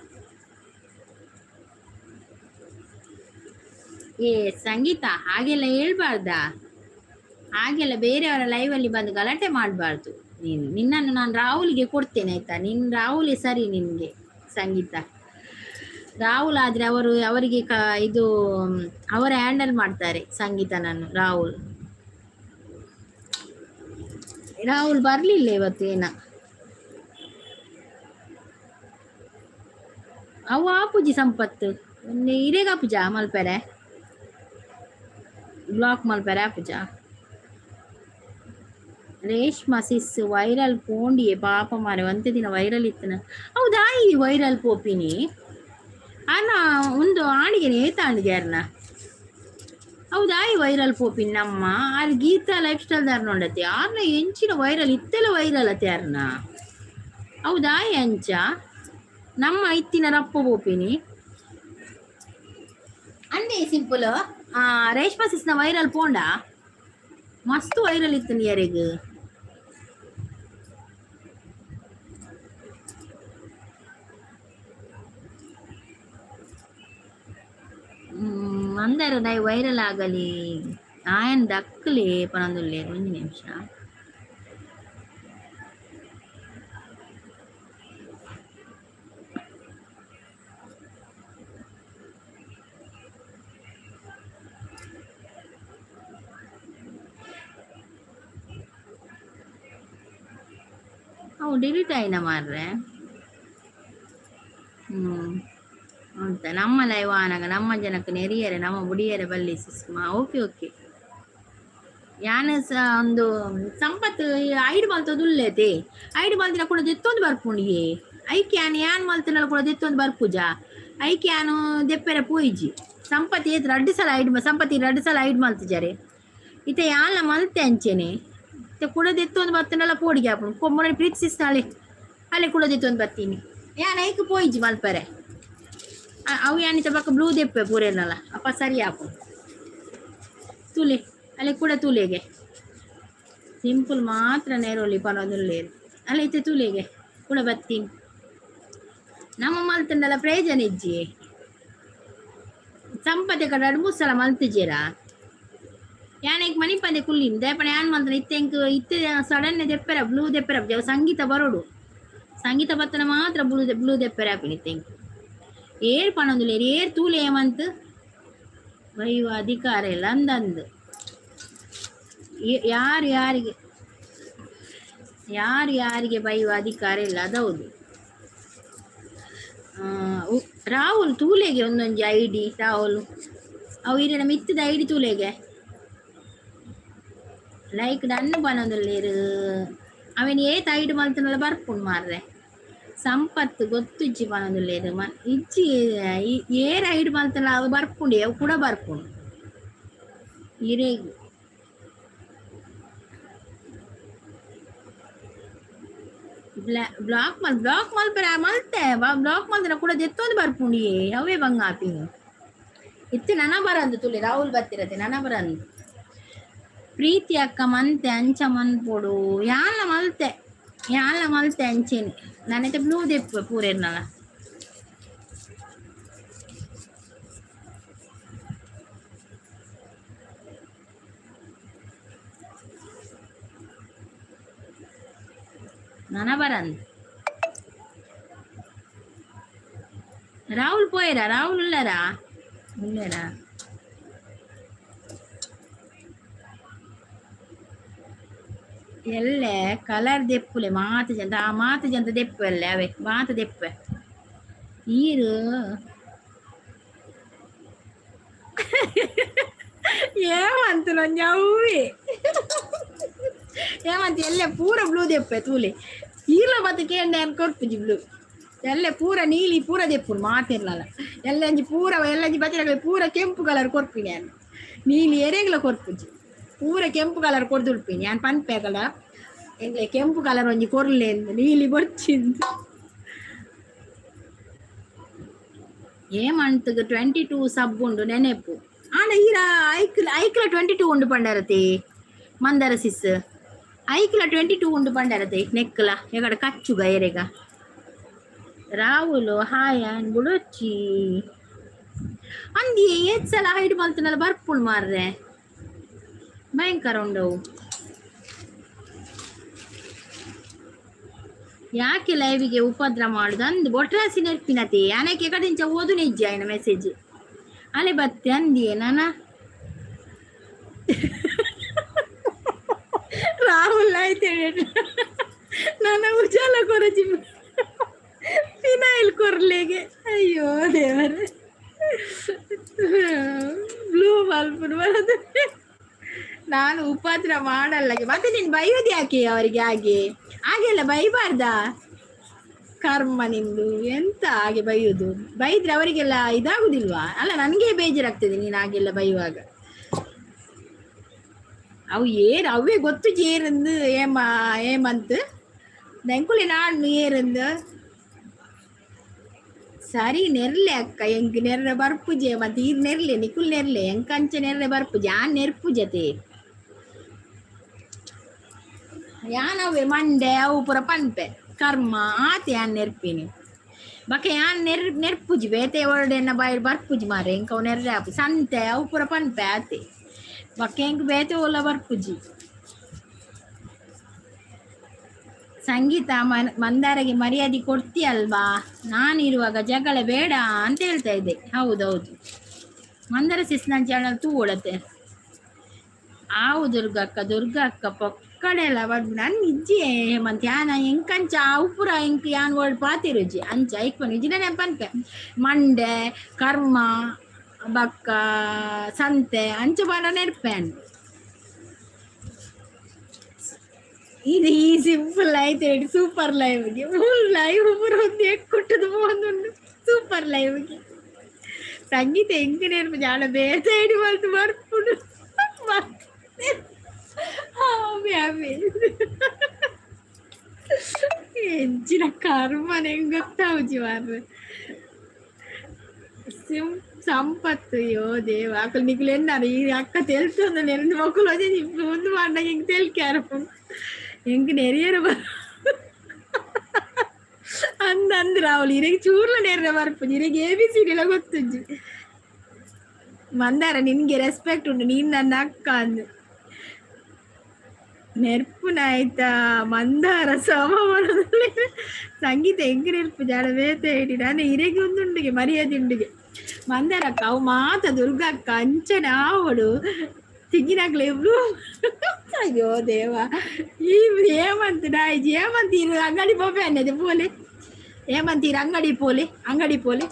ಏ ಸಂಗೀತ ಹಾಗೆಲ್ಲ ಹೇಳ್ಬಾರ್ದಾ ಹಾಗೆಲ್ಲ ಬೇರೆಯವರ ಲೈವಲ್ಲಿ ಬಂದು ಗಲಾಟೆ ಮಾಡಬಾರ್ದು ನೀನು ನಿನ್ನನ್ನು ನಾನು ರಾಹುಲ್ಗೆ ಕೊಡ್ತೇನೆ ಆಯ್ತಾ ನಿನ್ನ ರಾಹುಲೇ ಸರಿ ನಿನಗೆ ಸಂಗೀತ ರಾಹುಲ್ ಆದರೆ ಅವರು ಅವರಿಗೆ ಇದು ಅವರು ಹ್ಯಾಂಡಲ್ ಮಾಡ್ತಾರೆ ಸಂಗೀತನನ್ನು ರಾಹುಲ್ ರಾಹುಲ್ ಬರಲಿಲ್ಲ ಇವತ್ತು ಏನ ಅವು ಆಪುಜಿ ಸಂಪತ್ತು ಇರೇಗ ಆಪುಜ ಮಲ್ಪೆರೆ ಬ್ಲಾಕ್ ಮಲ್ಪೆರೆ ಆಪುಜ ರೇಷ್ಮಾ ಸಿಸ್ ವೈರಲ್ ಪೋಂಡಿಯೆ ಪಾಪ ಮಾರೆ ಒಂತೆ ದಿನ ವೈರಲ್ ಇತ್ತನ ಹೌದಾ ಈ ವೈರಲ್ ಪೋಪಿನಿ ಅಣ್ಣ ಒಂದು ಆಣಿಗೆ ನೇತ ಆಣಿಗೆ ಅರ್ನ ಹೌದಾ ಈ ವೈರಲ್ ಪೋಪಿನಿ ನಮ್ಮ ಆರ್ ಗೀತಾ ಲೈಫ್ ಸ್ಟೈಲ್ ದಾರ್ ನೋಡತ್ತೆ ಆರ್ನ ಎಂಚಿನ ವೈರಲ್ ಇತ್ತೆಲ್ಲ ವೈರಲ್ ಅತ್ತೆ ಅರ್ನ ಹೌದಾ ಅಂಚ ನಮ್ಮ ಇತ್ತಿನ ರಪ್ಪ ಪೋಪಿನಿ ಅಂದೇ ಸಿಂಪಲ್ ರೇಷ್ಮಾ ಸಿಸ್ನ ವೈರಲ್ ಪೋಂಡ ಮಸ್ತ್ ವೈರಲ್ ಇತ್ತು ಯಾರಿಗ ಮಂದರ ದೈ ವೈರಲ್ ಆಗಲಿ ಆಯನ್ ದಕ್ಕಲಿ ಪನೊಂದುಲ್ಲೆ ಒಂಜಿ ನಿಮಿಷ ಅವು ಡಿಲೀಟ್ ಆಯ್ನ ಮಾರ್ರೆ ಅಂತ ನಮ್ಮ ಲೈವ್ ಆನಾಗ ನಮ್ಮ ಜನಕ್ಕೆ ನೆರಿಯರೆ ನಮ್ಮ ಬುಡಿಯರೆ ಬಲ್ಲಿ ಸುಷ್ಮಾ ಓಕೆ ಓಕೆ ಯಾನ ಸ ಒಂದು ಸಂಪತ್ತು ಐಡ್ ಮಲ್ತದ ಉಲ್ಲೇತೆ ಐಡ್ ಮಲ್ತಿನ ಕೂಡ ದೆತ್ತೊಂದು ಬರ್ಪುಂಡಿಯೇ ಐಕ್ ಯಾನ್ ಯಾನ್ ಮಲ್ತಿನ ಕೂಡ ದೆತ್ತೊಂದು ಬರ್ಪುಜ ಐಕ್ ಯಾನು ದೆಪ್ಪೆರೆ ಪೋಯಿಜಿ ಸಂಪತ್ ಏತ್ ರಡ್ಡು ಸಲ ಐಡ್ ಸಂಪತಿ ರಡ್ಡು ಸಲ ಐಡ್ ಮಲ್ತಿಜಾರೆ ಇತ್ತೆ ಯಾನ್ಲ ಮಲ್ತೆ ಅಂಚೆನೆ ಇತ್ತೆ ಕೂಡ ದೆತ್ತೊಂದು ಬತ್ತನಲ್ಲ ಪೋಡಿಗೆ ಆಪುಂಡು ಕೊಮ್ಮನೆ ಪ್ರೀತಿಸಿಸ್ತಾಳೆ ಅಲ್ಲೇ ಕೂಡ ದೆತ್ತೊಂದು ಬರ್ತೀನಿ ಯಾನ್ ಐಕ್ ಪೋಯಿಜಿ ಮಲ್ಪರೆ ಅವು ಯಾನಿತ ಪಕ್ಕ ಬ್ಲೂ ದೆಪ್ಪೆ ಪೂರೆನಲ್ಲ ಅಪ್ಪ ಸರಿ ಆಪುಂಡು ತುಲೆ ಅಲ್ಲಿ ಕೂಡ ತುಲೆಗೆ ಸಿಂಪಲ್ ಮಾತ್ರ ನೇರೋಲಿ ಪನೊಂದುಲ್ಲೇರು ಅಲ್ಲ ಇತ್ತೆ ತುಲೆಗೆ ಕೂಡ ಬತ್ತೀನಿ ನಮ್ಮ ಮಲ್ತಂಡಲ ಪ್ರಯೋಜನ ಇಜ್ಜಿ ಸಂಪತೆ ಕಡೆ ಮುಸಲ ಮಲ್ತಿಜೀರಾ ಯಾನೆಗ್ ಮಣಿಪಂದೆ ಕುಲ್ಲಿನ್ ದೇಪಣ ಯಾನ್ ಮಲ್ತನ ಇತ್ತೆ ಎಂಕ್ ಇತ್ತೆ ಸಡನ್ ದೆಪ್ಪೆರ ಬ್ಲೂ ದೆಪ್ಪೆರ ಸಂಗೀತ ಬರೋಡು ಸಂಗೀತ ಬತ್ತನ ಮಾತ್ರ ಬ್ಲೂ ಬ್ಲೂ ದೆಪ್ಪೆರ ಆಪಿನ ಇತ್ತೆ ಎಂಕ್ ಏರ್ ಪನೊಂದುಲ್ಲೇರ್ ಏರ್ ತೂಲೆ ಏಮಂತ್ ಬೈವ ಅಧಿಕಾರ ಇಲ್ಲ ಅಂದಂದು ಯಾರು ಯಾರಿಗೆ ಯಾರು ಯಾರಿಗೆ ಬೈಯುವ ಅಧಿಕಾರ ಇಲ್ಲ ಅದೌದು ರಾಹುಲ್ ತೂಲೆಗೆ ಒಂದೊಂಜಿ ಐಡಿ ರಾಹುಲ್ ಅವು ಇರಿನ ಮಿತ್ತದ ಐಡಿ ತೂಲೆಗೆ ಲೈಕ್ ಡನ್ ಪನೊಂದುಲ್ಲೇರು ಅವೆನ್ ಏತ್ ಐಡಿ ಮಲ್ತನಲ್ಲ ಬರ್ಪುಂಡು ಮಾರ್ರೆ ಸಂಪತ್ತು ಗೊತ್ತುಜ್ಜಿ ಪನೊಂದುಲ್ಲೇರು ಮ ಇಜ್ಜಿ ಏರ್ ಐಡಿ ಮಲ್ತನ ಅವು ಬರ್ಪುಂಡು ಅವು ಕೂಡ ಬರ್ಪುಂಡು ಇರೆಗ್ ಬ್ಲಾಕ್ ಮಲ್ ಬ್ಲಾಕ್ ಮಲ್ಪೆರೆ ಮಲ್ತೆ ಬ್ಲಾಕ್ ಮಲ್ತಿನ ಕೂಡ ದೆತ್ತೊಂದು ಬರ್ಪುಂಡಿಯೇ ಅವೇ ಬಂಗ ಆಪಿನಿ ಇತ್ತೆ ನನ ಬರಂದು ತುಲಿ ರಾಹುಲ್ ಬತ್ತಿರತ್ತೆ ನನ ಬರಂದು ಪ್ರೀತಿ ಅಕ್ಕ ಮಂತೆ ಅಂಚ ಮನ್ಪೊಡು ಯಾನ್ಲ ಮಲ್ತೆ ಯಾನ್ಲ ಮಲ್ತೆ ಅಂಚೆನೆ ನನ್ನೈತೆ ಬ್ಲೂ ದೆಪ್ಪು ಪೂರೆರ್ನಲ ನನ ಬರಂದು ರಾಹುಲ್ ಪೋಯರಾ? ರಾಹುಲ್ ಉಲ್ಲರಾ? ಉಲ್ಲೇರಾ? ಎಲ್ಲೆ ಕಲರ್ ದೆಪ್ಪುಲೆ ಮಾತ ಜನ, ಆ ಮಾತ ಜನ ದೆಪ್ಪು ಎಲ್ಲೆ ಅವೇ ಮಾತ ದೆಪ್ಪೆ ಈರು. ಏಮಂತ ಒಂಜಿ ಅವ್ವೇ ಏಮಂತ ಎಲ್ಲೆ ಪೂರ ಬ್ಲೂ ದೆಪ್ಪೆ ತೂಲೆ. ಈರ್ಲ ಬತ್ತ ಕೇಂಡ ಕೊರ್ಪುಜಿ ಬ್ಲೂ. ಎಲ್ಲೆ ಪೂರ ನೀಲಿ ಪೂರ ದೆಪ್ಪುನು ಮಾತಿರ್ಲಲ್ಲ. ಎಲ್ಲಂಜಿ ಪೂರ ಎಲ್ಲಂಜಿ ಬತ್ತಿನ ಪೂರ ಕೆಂಪು ಕಲರ್ ಕೊರ್ಪಿನಿ ಯಾನ್. ನೀಲಿ ಎರೆಗ್ಲ ಕೊರ್ಪುಜಿ, ಪೂರ ಕೆಂಪು ಕಲರ್ ಕೊರ್ದುಲ್ಪಿನಿ ಯಾನ್. ಪನ್ಪೇಕಲ ಎಂಗ್ಲೆ ಕೆಂಪು ಕಲರ್ ಒಂಜಿ ಕೊರ್ಲೆ ನೀಲಿ ಬೊರ್ಚಿಂದು. ಏಮಂತಗ್ 22 ಸಬ್ ಉಂಡು ನೆನೆಪು. ಆಂಡ ಈರ ಐಕ್ಲ ಐಕ್ಲ 22 ಉಂಡು ಪಂಡರತಿ ಮಂದರ ಸಿಸ್. ಐಕ್ಲ 22 ಉಂಡು ಪಂಡರತೆ ನೆಕ್ಕಲ ಎಗಡ ಕಚ್ಚುಗ ಎರೆಗ. ರಾಹುಲ್ ಹಾಯ್ ಅನ್ ಬುಡೊಚ್ಚಿ ಅಂದಿ. ಏತ್ ಸಲ ಹೈಡ್ ಮಲ್ತನಲ್ಲ ಬರ್ಪುಣ್ ಮಾರ್ರೆ, ಭಯಂಕರ ಉಂಡವು. ಯಾಕೆ ಲೈವಿಗೆ ಉಪದ್ರ ಮಾಡುದು ಅಂದು ಬೊಟ್ರಾಸಿ ನೆರ್ಪಿನತೆ ಅನಕ್ಕೆ ಕಡಿಂಚ ಓದು ನಿಜ್ಜ ಆಯ್ನ ಮೆಸೇಜ್ ಅಲೆ ಬತ್ತೆ ಅಂದಿಯೇ ನಾನ. ರಾಹುಲ್ ಆಯ್ತು, ನನ್ನ ಉಜಾಲ ಕೊರಜಿ ಫಿನಾಯಿಲ್ ಕೊರ್ಲೆಗೆ. ಅಯ್ಯೋ ದೇವರೇ, ಬ್ಲೂ ಮಲ್ಪುನು ಬರೋದು. ನಾನು ಉಪದ್ರ ಮಾಡಲ್ಲ. ಮತ್ತೆ ನೀನು ಬೈಯೋದು ಯಾಕೆ ಅವರಿಗೆ? ಹಾಗೆ ಹಾಗೆಲ್ಲ ಬೈಬಾರ್ದಾ? ಕರ್ಮ ನಿಂದು, ಎಂತ ಹಾಗೆ ಬೈಯೋದು? ಬೈದ್ರೆ ಅವರಿಗೆಲ್ಲ ಇದಾಗುದಿಲ್ವಾ? ಅಲ್ಲ, ನನಗೆ ಬೇಜಾರಾಗ್ತದೆ ನೀನು ಹಾಗೆಲ್ಲ ಬೈಯುವಾಗ. ಅವು ಏರು ಅವೇ ಗೊತ್ತು ಏರಂದು ಏಮ ಏಮಂತ ನೆಂಕುಲಿ ನಾನು ಏರಂದು. ಸರಿ ನೆರ್ಲೆ ಅಕ್ಕ, ಎಂಕ್ ನೆರ್ರೆ ಬರ್ಪುಜೆ. ಮತ್ತೆ ಈರ್ ನೆರ್ಲೆ, ನಿಕುಲ್ ನೆರ್ಲೆ, ಎಂಕಂಚ ನೆರ್ರೆ ಬರ್ಪುಜೆ. ಆನ್ ನೆರ್ಪುಜತೆ ಯಾನ್ ಅವೇ ಮಂಡೆ ಅವು ಪೂರ ಪನ್ಪೆ ಕರ್ಮ ಆತೆ. ಯಾನ್ ನೆರ್ಪಿನಿ ಬಕ ಯಾನ್ ನೆರ್ಪುಜಿ. ಬೇತೆ ಒರಡೆ ಎನ್ನ ಬಾಯಿ ಬರ್ಪುಜಿ ಮಾರೆ. ಎಂಕ್ ಅವು ನೆರ್ರೆ ಆಪು ಸಂತೆ ಅವು ಪೂರ ಪನ್ಪೆ ಆತೆ. ಬೊಕ್ಕ ಎಂಕ್ ಬೇತೆ ಓಲ ಬರ್ಪುಜಿ. ಸಂಗೀತ ಮಂದಾರಗೆ ಮರ್ಯಾದೆ ಕೊಡ್ತೀಯಲ್ವಾ? ನಾನಿರುವಾಗ ಜಗಳ ಬೇಡ ಅಂತ ಹೇಳ್ತಾ ಇದ್ದೆ. ಹೌದೌದು, ಮಂದಾರ ಸಿಸ್ ನನ್ನ ಚಾನಲ್ ತೂವೊಳತೆ. ಆವು ದುರ್ಗಕ್ಕ, ದುರ್ಗಕ್ಕ ಪೊಕ್ಕಡೆಲ್ಲ ನನ್ನ ಇಜ್ಜಿ ಹೇಮಂತ್. ಯಾನ ಎಂಕಂಚ ಅವು ಪೂರ ಎಂಕ್ ಯಾನ್ ವರ್ಡ್ ಪಾತಿರುಜಿ ಅಂಚ ಐಕ್ಪನ್ ಇಜ್ಜಿಡ ನೆನಪನ್ಪೆ. ಮಂಡೆ ಕರ್ಮ ಬಕ್ಕ ಸಂತೆ ಅಂಚ ಬಾರ ನೆರ್ಪೇನ್. ಇದು ಈ ಸಿಂಪಲ್ ಆಯ್ತು ಸೂಪರ್ ಲೈವ್ಗೆ. ಫುಲ್ ಲೈವ್ ಪೂರ ಒಂದು ಎಕ್ಕುಟ್ಟದು ಪೋಂದುಂಡು ಸೂಪರ್ ಲೈವ್ಗೆ. ಸಂಗೀತ ಎಂಕ್ ನೆನಪು ಜಾಣ ಬೇತೆ ಇಡಿ ಮಲ್ತ್ ಬರ್ಪುಂಡು. ಎಂಚಿನ ಕರ್ಮನ ಎಂಕ್ ಗೊತ್ತಾವುಜಿ ಮಾರ್ರೆ. ಸಿಂ ಸಂಪತ್ತು ಅಯ್ಯೋ ದೇವ. ಅಕುಲು ನಿಕುಲು ಎನ್ನಾರು ಈ ಅಕ್ಕ ತೆಲ್ತೊಂದು ನೆರೆಂದು ಮೊಕುಲು ಒಂಜಿ ಉಂದು ಮಾಡ್ನಾಗ ಎಂಕ್ ತೆಲ್ಕೆ ಆರಪುಂಡು. ಎಂಕ್ ನೆರಿಯರ ಅಂದ್ ಅಂದ್ ರಾಹುಲ್ ಇರೆಗ್ ಚೂರ್ಲ ನೆರ್ರೆ ಬರ್ಪುಜಿ. ಇರೆಗ್ ಎ ಬಿ ಸಿ ಡಿ ಲ ಗೊತ್ತುಜ್ಜಿ. ಮಂದಾರ ನಿನ್ಗೆ ರೆಸ್ಪೆಕ್ಟ್ ಉಂಟು, ನೀನ್ ನನ್ನ ಅಕ್ಕ ಅಂದು ನೆರ್ಪುನ ಆಯ್ತಾ? ಮಂದಾರ ಸಮ ಸಂಗೀತ ಎಂಕ್ ನೆರ್ಪು ಜಾಡ ಬೇತೆ ಇಡಿ. ನಾನು ಇರೆಗ್ ಒಂದುಂಡುಗೆ ಮರ್ಯಾದೆ ಉಂಡುಗೆ. ಮಂದಾರಕ್ಕ ಅವು ಮಾತ ದುರ್ಗಕ್ಕ ಅಂಚನೆ ಆವೊಡು ತಿಂಗಿನಾಕ್ಲೆ. ಅಯ್ಯೋ ದೇವ, ಈ ಹೇಮಂತ್ ನಾಯಿಜಿ. ಹೇಮಂತ್ ಇರು ಅಂಗಡಿ ಪೋಪೆ ಅನ್ನದೆ ಪೋಲೆ. ಹೇಮಂತ್ ಇರು ಅಂಗಡಿ ಪೋಲೆ, ಅಂಗಡಿ ಪೋಲೆ,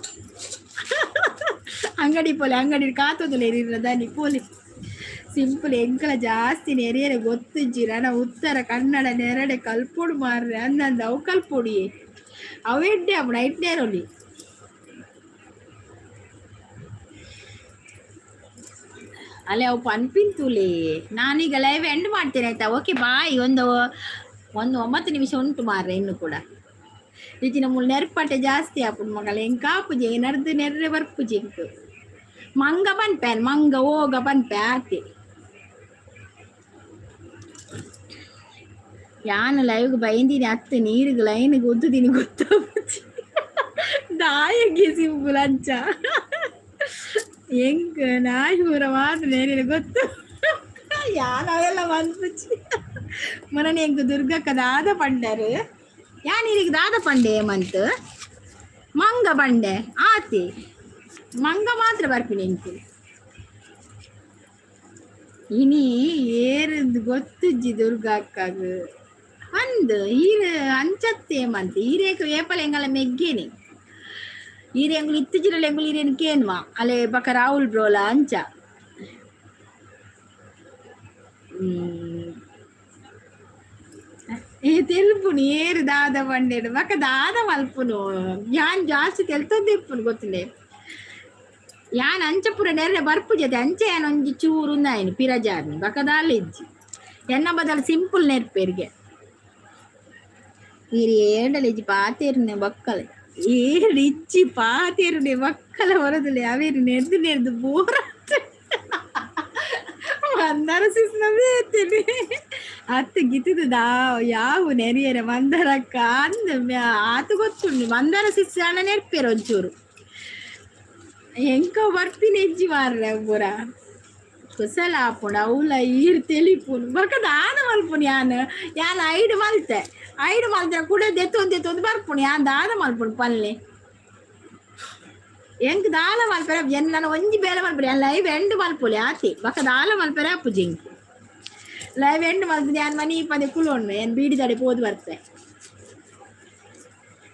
ಅಂಗಡಿ ಪೋಲೆ. ಅಂಗಡಿ ಕಾತೊಂದುಲ್ಲ ಇರ ದಾನಿ ಪೋಲೆ. ಸಿಂಪಲ್ ಎಂಕಲ ಜಾಸ್ತಿ ನೆರಿಯರೆ ಗೊತ್ತುಜ್ಜಿ. ನನ ಉತ್ತರ ಕನ್ನಡ ನೆರಡೆ ಕಲ್ಪೊಡು ಮಾರ್ರೆ. ಅಂದಂದು ಅವು ಕಲ್ಪೊಡಿ, ಅವು ಎಡ್ಡೆ ಅವು ನೈಟ್ ನೇರೊಲಿ. ಅಲ್ಲೇ ಅವು ಪನ್ಪಿಂತುಲೆ. ನಾನೀಗ ಲೈವ್ ಎಂಡ್ ಮಾಡ್ತೇನೆ ಆಯ್ತಾ? Okay bye. ಒಂದು ಒಂದು 9 ನಿಮಿಷ ಉಂಟು ಮಾರ್ರೆ ಇನ್ನು ಕೂಡ. ಇಚಿನ ಮುಲ್ ನೆರ್ಪಟೆ ಜಾಸ್ತಿ ಆಪುಂಡು ಮಗಳ. ಎಂಕ್ ಆಪುಜಿ ನರ್ದು ನೆರ್ರೆ ಬರ್ಪುಜಿ ಎಂಕ್. ಮಂಗ ಪನ್ಪೆ, ಮಂಗ ಓಗ ಪನ್ಪೆ ಆತೆ. ಯಾನ್ ಲೈವ್ಗೆ ಬೈಂದಿನಿ ಅತ್ತು ನೀರಿಗೆ ಲೈನ್ಗೆ ಉದ್ದುದೀನಿ ಗೊತ್ತಾಪುಜಿ ದಾಯಗೆ. ಸಿಂಪಲ್ ಅಂಚ ಎಂಕ್ ನಾಯಿ ಪೂರ ಮಾತ್ರ ನೇರಿನ ಗೊತ್ತು. ಯಾನ್ ಅವೆಲ್ಲ ಮನ್ಪುಜಿ. ಮೊನನೆ ಎಂಕ್ ದುರ್ಗಕ್ಕ ದಾದ ಪಂಡರು? ಯಾನ್ ಇರಿಗ್ ದಾದ ಪಂಡೆ ಹೇಮಂತ್? ಮಂಗ ಬಂಡೆ ಆತಿ ಮಂಗ ಮಾತ್ರ ಬರ್ಪಿನಿ ಎಂಕು. ಇನಿ ಏರಂದು ಗೊತ್ತುಜ್ಜಿ ದುರ್ಗಕ್ಕಗ್ ಅಂದ್ ಈರ್ ಅಂಚತ್ತೆ ಮಂತ್ ಈರೇಕ ಏಪಲ ಎಂಗಲ ಮೆಗ್ಗೇನಿ ಈರೆ ಎಂಗುಲು ಇತ್ತಿಜಿರಲ್ಲ ಎಂಗುಲು ಈರೇನು ಕೇನ್ವಾ ಅಲೆ ಬಕ ರಾಹುಲ್ ಬ್ರೋಲ ಅಂಚ. ಏ ತೆಲ್ಪುನು ಏರು ದಾದ ಬಂಡೇಡು ಬಕ ದಾದ ಮಲ್ಪುನು ಯಾನ್ ಜಾಸ್ತಿ ತೆಲ್ತೊಂದಿಪ್ಪುನು ಗೊತ್ತುಂಡೆ. ಯಾನ್ ಅಂಚಪುರ ನೆರ್ರೆ ಬರ್ಪು ಜೊತೆ ಅಂಚೆ ಯಾನ್ ಒಂಜಿ ಚೂರು ಉಂದಾಯಿನಿ ಪಿರಜಾರ್ನಿ ಬಕ ದಾಲ ಇಜ್ಜಿ ಎನ್ನ ಬದಲು ಸಿಂಪಲ್ ನೆರ್ಪೆರ್ಗೆ ಈರ್ ಏಂಡಲ ಇಜ್ಜಿ ಪಾತೆರ್ನೆ ಬಕ್ಕಲೆ ಏರು ಇಜ್ಜಿ ಪಾತೆರುನೆ ಬಕ್ಕಲ ಬರದಿಲ್ಲ ಅವೇರು ನೆರ್ದು ನೆರ್ದು ಬೋರ್ ಮಂದಾರ ಸಿಸ್ನ ಬೇತೇನೆ ಅತ್ತ ಗಿತ್ತದ ದಾ ಯಾವ ನೆರಿಯರ ಮಂದಾರಕ್ಕ ಅಂದ್ ಆತು ಗೊತ್ತುಂಡು ಮಂದಾರ ಸಿಸ್ ಅಣ್ಣ ನೆರ್ಪೇರು ಒಂಚೂರು ಎಂಕ ಬರ್ಪಿನ ಇಜ್ಜಿ ಮಾರ್ರೆ ಪೂರ ಕುಸಲ ಆಪುಂಡು ಅವ್ಲ ಈರ್ ತೆಲಿಪುನು ಬೊಕ ದಾದ ಮಲ್ಪುನು ಯಾನ್ ಯಾನ್ ಐಡ್ ಮಲ್ತೆ ಐಡ್ ಮಲ್ತೆ ಕೂಡ ದೆತ್ತೊಂದು ದೆತ್ತೊಂದು ಬರ್ಪುನು ಯಾನ್ ದಾದ ಮಲ್ಪುನು ಪಲ್ಲೆ ಎಂಕ್ ದಾಲ ಮಲ್ಪೆರೆ ಎನ್ನ ಒಂಜಿ ಬೇಲೆ ಮಲ್ಪುನು ಯಾನ್ ಲೈವ್ ಎಂಡ್ ಮಲ್ಪೊಲಿ ಆತೆ ಬೊಕ ದಾಲ ಮಲ್ಪೆರೆ ಆಪುಜಿ ಎಂಕ್ ಲೈವ್ ಎಂಡ್ ಮಲ್ಪುದು ಯಾನ್ ಮನಿ ಪಂದೆ ಕುಲೋಣ್ಮೆ ಯಾನ್ ಬೀಡಿದಡೆ ಪೋದು ಬರ್ತೆ.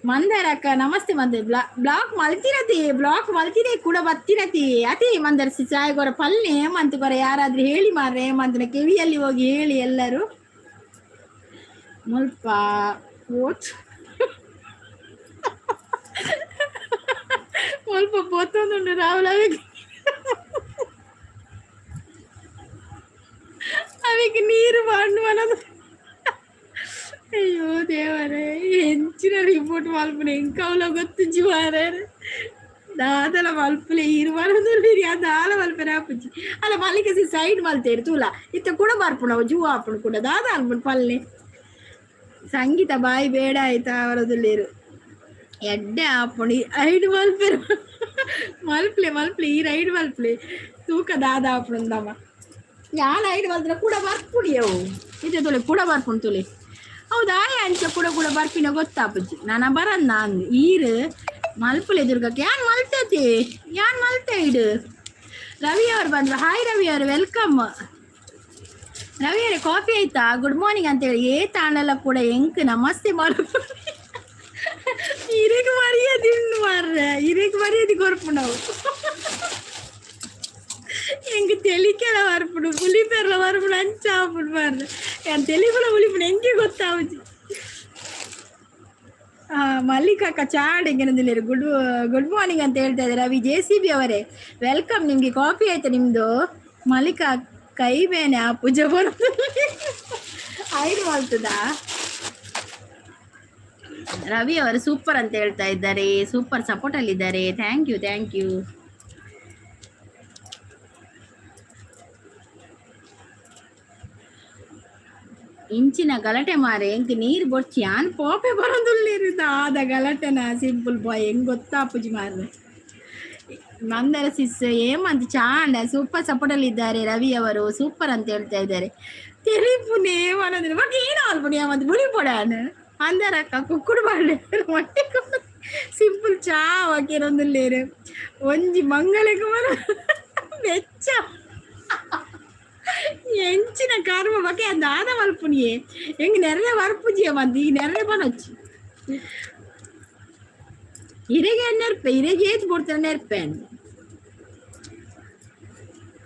ಮಂದಾರಕ್ಕ ನಮಸ್ತೆ ಮಂದೆ ಬ್ಲಾಕ್ ಮಲ್ತಿರತಿ ಬ್ಲಾಕ್ ಮಲ್ತಿದೆ ಕೂಡ ಬತ್ತಿರತಿ ಅತಿ ಮಂದರ್ ಚಾಯ್ ಗೊರ ಪಲ್ಲೆ ಹೇಮಂತ್ ಗೊರ ಯಾರಾದ್ರೂ ಹೇಳಿ ಮಾರ್ರೆ ಹೇಮಂತನ ಕಿವಿಯಲ್ಲಿ ಹೋಗಿ ಹೇಳಿ ಎಲ್ಲರೂ ಮುಲ್ಪ ಓಟ್ ಮುಲ್ಪ ಪೋತೊಂದುಂಡು ರಾಹುಲ್ ಅವಿಗೆ ಅವಿಗೆ ನೀರು ಬಾಂಡು ಮನದು. ಅಯ್ಯೋ ದೇವರೇ ಎಂಚಿನ ರಿಪೋರ್ಟ್ ಮಲ್ಪುನೆ ಎಂಕ್ ಅವ್ಲ ಗೊತ್ತುಜ್ಜಿ ಮಾರ್ರೆ ದಾದಲ ಮಲ್ಪುಲೆ ಈರ್ ಮರದುಲ್ಲೆರ್ ಯಾನ್ ದಾಲ ಮಲ್ಪೆರೆ ಆಪುಜಿ ಅಲ್ಲ ಮಲ್ಲಿಗೆ ಸೈಡ್ ಮಲ್ತೇರು ತೂಲ ಇತ್ತೆ ಕೂಡ ಬರ್ಪುಂಡು ಅವು ಜೂವ ಆಪುಂಡು ಕೂಡ ದಾದ ಅನ್ಪುಂಡು ಪಲ್ಲೆ ಸಂಗೀತ ಬಾಯಿ ಬೇಡ ಆಯ್ತಾ ಅವರದುಲ್ಲೇರು ಎಡ್ಡೆ ಆಪುಂಡು ಐಡ್ ಮಲ್ಪೆರು ಮಲ್ಪಲೆ ಮಲ್ಪಲೆ ಈ ರೈಡ್ ಮಲ್ಪಲೆ ತೂಕ ದಾದ ಆಪುಂಡಮ್ಮ ಯಾನ್ ಐಡ್ ಮಲ್ತ್ರ ಕೂಡ ಬರ್ಪುಡಿ ಅವು ಇತ್ತೆ ತೂಲೆ ಕೂಡ ಬರ್ಪುಂಡು ತೂಲೆ ಹೌದಾ ಅಂಚ ಕೂಡ ಕೂಡ ಬರ್ಪಿನ ಗೊತ್ತಾಪುಜಿ ನಾನ ಬರನ್ನ ಅಂದ್ ಈರ್ ಮಲ್ಪಲೆ ದುರ್ಗಕ್ಕೆ ಯಾನ್ ಮಲ್ತತಿ ಯಾನ್ ಮಲ್ತೆ ಇಡು ರವಿ ಅವರು ಬಂದ್ರು. ಹಾಯ್ ರವಿ ಅವರು, welcome. Ravi ಅವರೇ ಕಾಫಿ ಆಯ್ತಾ? ಗುಡ್ ಮಾರ್ನಿಂಗ್ ಅಂತೇಳಿ ಏ ತಾಂಡಲ ಕೂಡ ಎಂಕ್ ನಮಸ್ತೆ ಮಾಡು. ಇರೆಗ್ ಮರ್ಯಾದೆ ಉಂಡು ಮಾರ್ರೆ, ಇರೆಗ್ ಮರ್ಯಾದೆ ಕೊರ್ಪುಂಡು ಎಂಕ್ ತೆಲಿಕೆಲ ಬರ್ಪುಂಡು ಪುಲಿಪೆರ್ಲ ಬರ್ಪುಂಡು ಅಂಚ ಆಪುಂಡು ಮಾರ್ರೆ. ಯಾನ್ ತೆಲಿಪುಲ ಬುಲಿಪುಂಡು ಎಂಕೆ ಗೊತ್ತಾವುಜಿ. ಮಲ್ಲಿಕಾಕ್ಕ ಚಾಡ್ ಗುಡ್ ಗುಡ್ ಮಾರ್ನಿಂಗ್ ಅಂತ ಹೇಳ್ತಾ ಇದ್ದಾರೆ ರವಿ ಜೆ ಸಿ ಬಿ ಅವರೇ, welcome. ನಿಮಗೆ ಕಾಫಿ ಆಯ್ತಾ ನಿಮ್ಮದು? ಮಲ್ಲಿಕಾ ಕೈ ಬೇನೆ ಆ ಪೂಜೆ ಬರೋದು ಐದು ಮಾಡ್ತದಾ? ರವಿ ಅವರು ಸೂಪರ್ ಅಂತ ಹೇಳ್ತಾ ಇದ್ದಾರೆ, ಸೂಪರ್ ಸಪೋರ್ಟ್ ಅಲ್ಲಿದ್ದಾರೆ. Thank you thank you. ಇಂಚಿನ ಗಲಾಟೆ ಮಾರೆ ಎಂಕ್ ನೀರು ಬೊಡ್ಚಿ ಯಾನ್ ಪೋಪೆ ಬರೋದುಲ್ಲೇರು ದಾದ ಗಲಾಟೆನ ಸಿಂಪಲ್ ಬಾಯ್ ಹೆಂಗ್ ಗೊತ್ತಾಪುಜಿ ಮಾರ್ರೆ. ಮಂದರ ಸಿಸ್ ಏಮಂತ ಚಾಂಡ ಸೂಪರ್ ಸಪೋರ್ಟ್ ಅಲ್ಲಿ ಇದ್ದಾರೆ ರವಿ ಅವರು, ಸೂಪರ್ ಅಂತ ಹೇಳ್ತಾ ಇದ್ದಾರೆ. ತೆಲಿಪುನೇ ಮನದಿನ ಬಟ್ ಏನು ಅಲ್ಪುನಿ ಯಾವಂತ ಬುಳಿ ಪೊಡಾನ್ ಅಂದರಕ್ಕ ಕುಕ್ಕುಡು ಬಾಳೆ ಮೊಟ್ಟೆ ಸಿಂಪಲ್ ಚಾ ವಾಕಿರೊಂದುಲ್ಲೇರು ಒಂಜಿ ಮಂಗಲೆಗ್ ಮರ ಬೆಚ್ಚ ಎಂಚಿನ ಕರ್ಮ ಬಕೆ ದಾದ ಮಲ್ಪುನಿಯೇ ಎಂಗ್ ನೆರ್ರೆ ಬರ್ಪುಜಿಯ ಮಂದಿ ಈ ನೆರ್ರೆ ಬನೊಚ್ಚಿ ಇರೆಗೆ ನೆರ್ಪೆ ಇರೆಗೆ ಏತ್ ಬೋಡ್ತಾನೆ ನೆರ್ಪೆ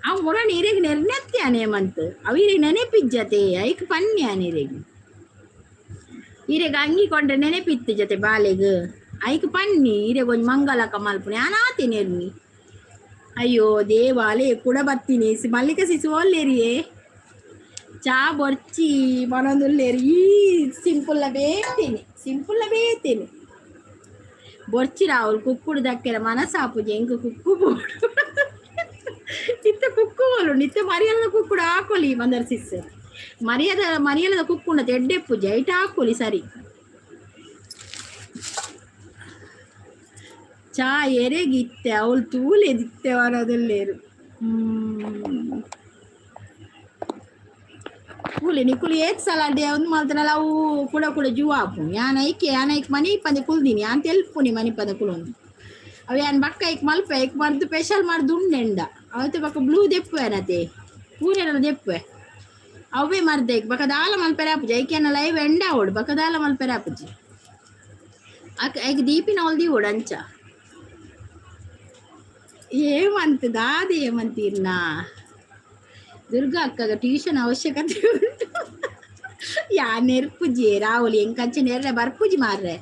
ಅವು ಮೊರಣ ಇರೆಗ್ ನೆರ್ನೆತ್ಯಾನೆ ಮಂತ್ ಅವು ಇರೆಗ್ ನೆನೆಪಿಜ್ಜತೆ ಐಕ್ ಪನ್ಯಾನ್ ಇರೆಗ್ ಇರೆಗ್ ಅಂಗಿ ಕೊಂಡ್ರೆ ನೆನೆಪಿತ್ತು ಜೊತೆ ಬಾಲೆಗ್ ಐಕ್ ಪನ್ನಿ ಇರೆಗ್ ಒಂಜಿ ಮಂಗಲಕ ಮಲ್ಪುನಿ ಆನಾತೆ ನೆರ್ನಿ. ಅಯ್ಯೋ ದೇವಾಲೆ ಕೂಡ ಬತ್ತೀನಿ ಮಲ್ಲಿಕ ಸಿಸು ಒಲ್ಲೇರಿಯೇ ಚಾ ಬೊರ್ಚಿ ಮನೊಂದುಲ್ಲೇರಿ ಈ ಸಿಂಪುಲ್ಲ ಬೇತೇನೆ ಸಿಂಪುಲ್ಲ ಬೇತೇನೆ ಬೊರ್ಚಿ ರಾವುಲು ಕುಕ್ಕುಡು ದಕ್ಕೆರ ಮನಸಾಪುಜಿ ಎಂಕ್ ಕುಕ್ಕು ಬೋಡು ಇತ್ತೆ ಕುಕ್ಕು ಬೋಲು ಇತ್ತೆ ಮರಿಯಲದ ಕುಕ್ಕುಡು ಹಾಕೊಲಿ ಮಂದರ್ ಸಿಸ್ ಮರ್ಯಾದ ಮರಿಯಲದ ಕುಕ್ಕುಂಡ ಎಡ್ಡೆ ಪೂಜೆ ಐಟ್ ಹಾಕೊಲಿ ಸರಿ. ಚಾ ಎರೆಗಿತ್ತೆ ಅವಳು ತೂಲೆದಿತ್ತೆ ವರದಲ್ಲೇರು. ಕೂಲೆ ನಿಕುಲು ಏತ್ ಸಲ ಒಂದು ಮಲ್ತನಲ ಅವು ಕೂಡ ಕೂಡ ಜೂವ ಆಪುಂಡು. ಯಾನ್ ಐಕೆ ಯಾನ್ ಐಕ್ ಮನಿ ಪಂದೆ ಕುಲ್ದಿನಿ, ಯಾನ್ ತೆಲ್ಪುನಿ ಮನಿ ಪಂದೆ ಕುಲೊಂದು. ಅವು ಯಾನ್ ಬಕ್ಕ ಐಕ್ ಮಲ್ಪೆ, ಐಕ್ ಮರ್ದ್ ಸ್ಪೆಷಲ್ ಮರ್ದ್ ಉಂಡೆಂಡ ಅವತ್ತೆ ಬಕ್ಕ ಬ್ಲೂ ದೆಪ್ಪುವೆನತೆ, ಪೂರೆನ ದೆಪ್ಪುವೆ ಅವೇ ಮರ್ದ್ ಐಕ್. ಬಕ್ಕ ದಾಲ ಮಲ್ಪೆರೆ ಆಪುಜಿ ಐಕ್. ಎನ್ನ ಲೈವ್ ಎಂಡ್ ಆವೊಡು, ಬಕ್ಕ ದಾಲ ಮಲ್ಪೆರೆ ಆಪುಜಿ. ಅಕ್ ಐಕ್ ದೀಪಿನ ಅವ್ಲು ದೀವೊಡು ಅಂಚ. ಏಮಂತ ದಾದ ಏಮಂತೀರ್ನ? ದುರ್ಗಾ ಅಕ್ಕಗ ಟ್ಯೂಷನ್ ಅವಶ್ಯಕತೆ ಉಂಟು. ಯಾ ನೆರ್ಪುಜಿ ರಾಹುಲ್, ಎಂಕಂಚ ನೆರ್ರೆ ಬರ್ಪುಜಿ ಮಾರ್ರೆ.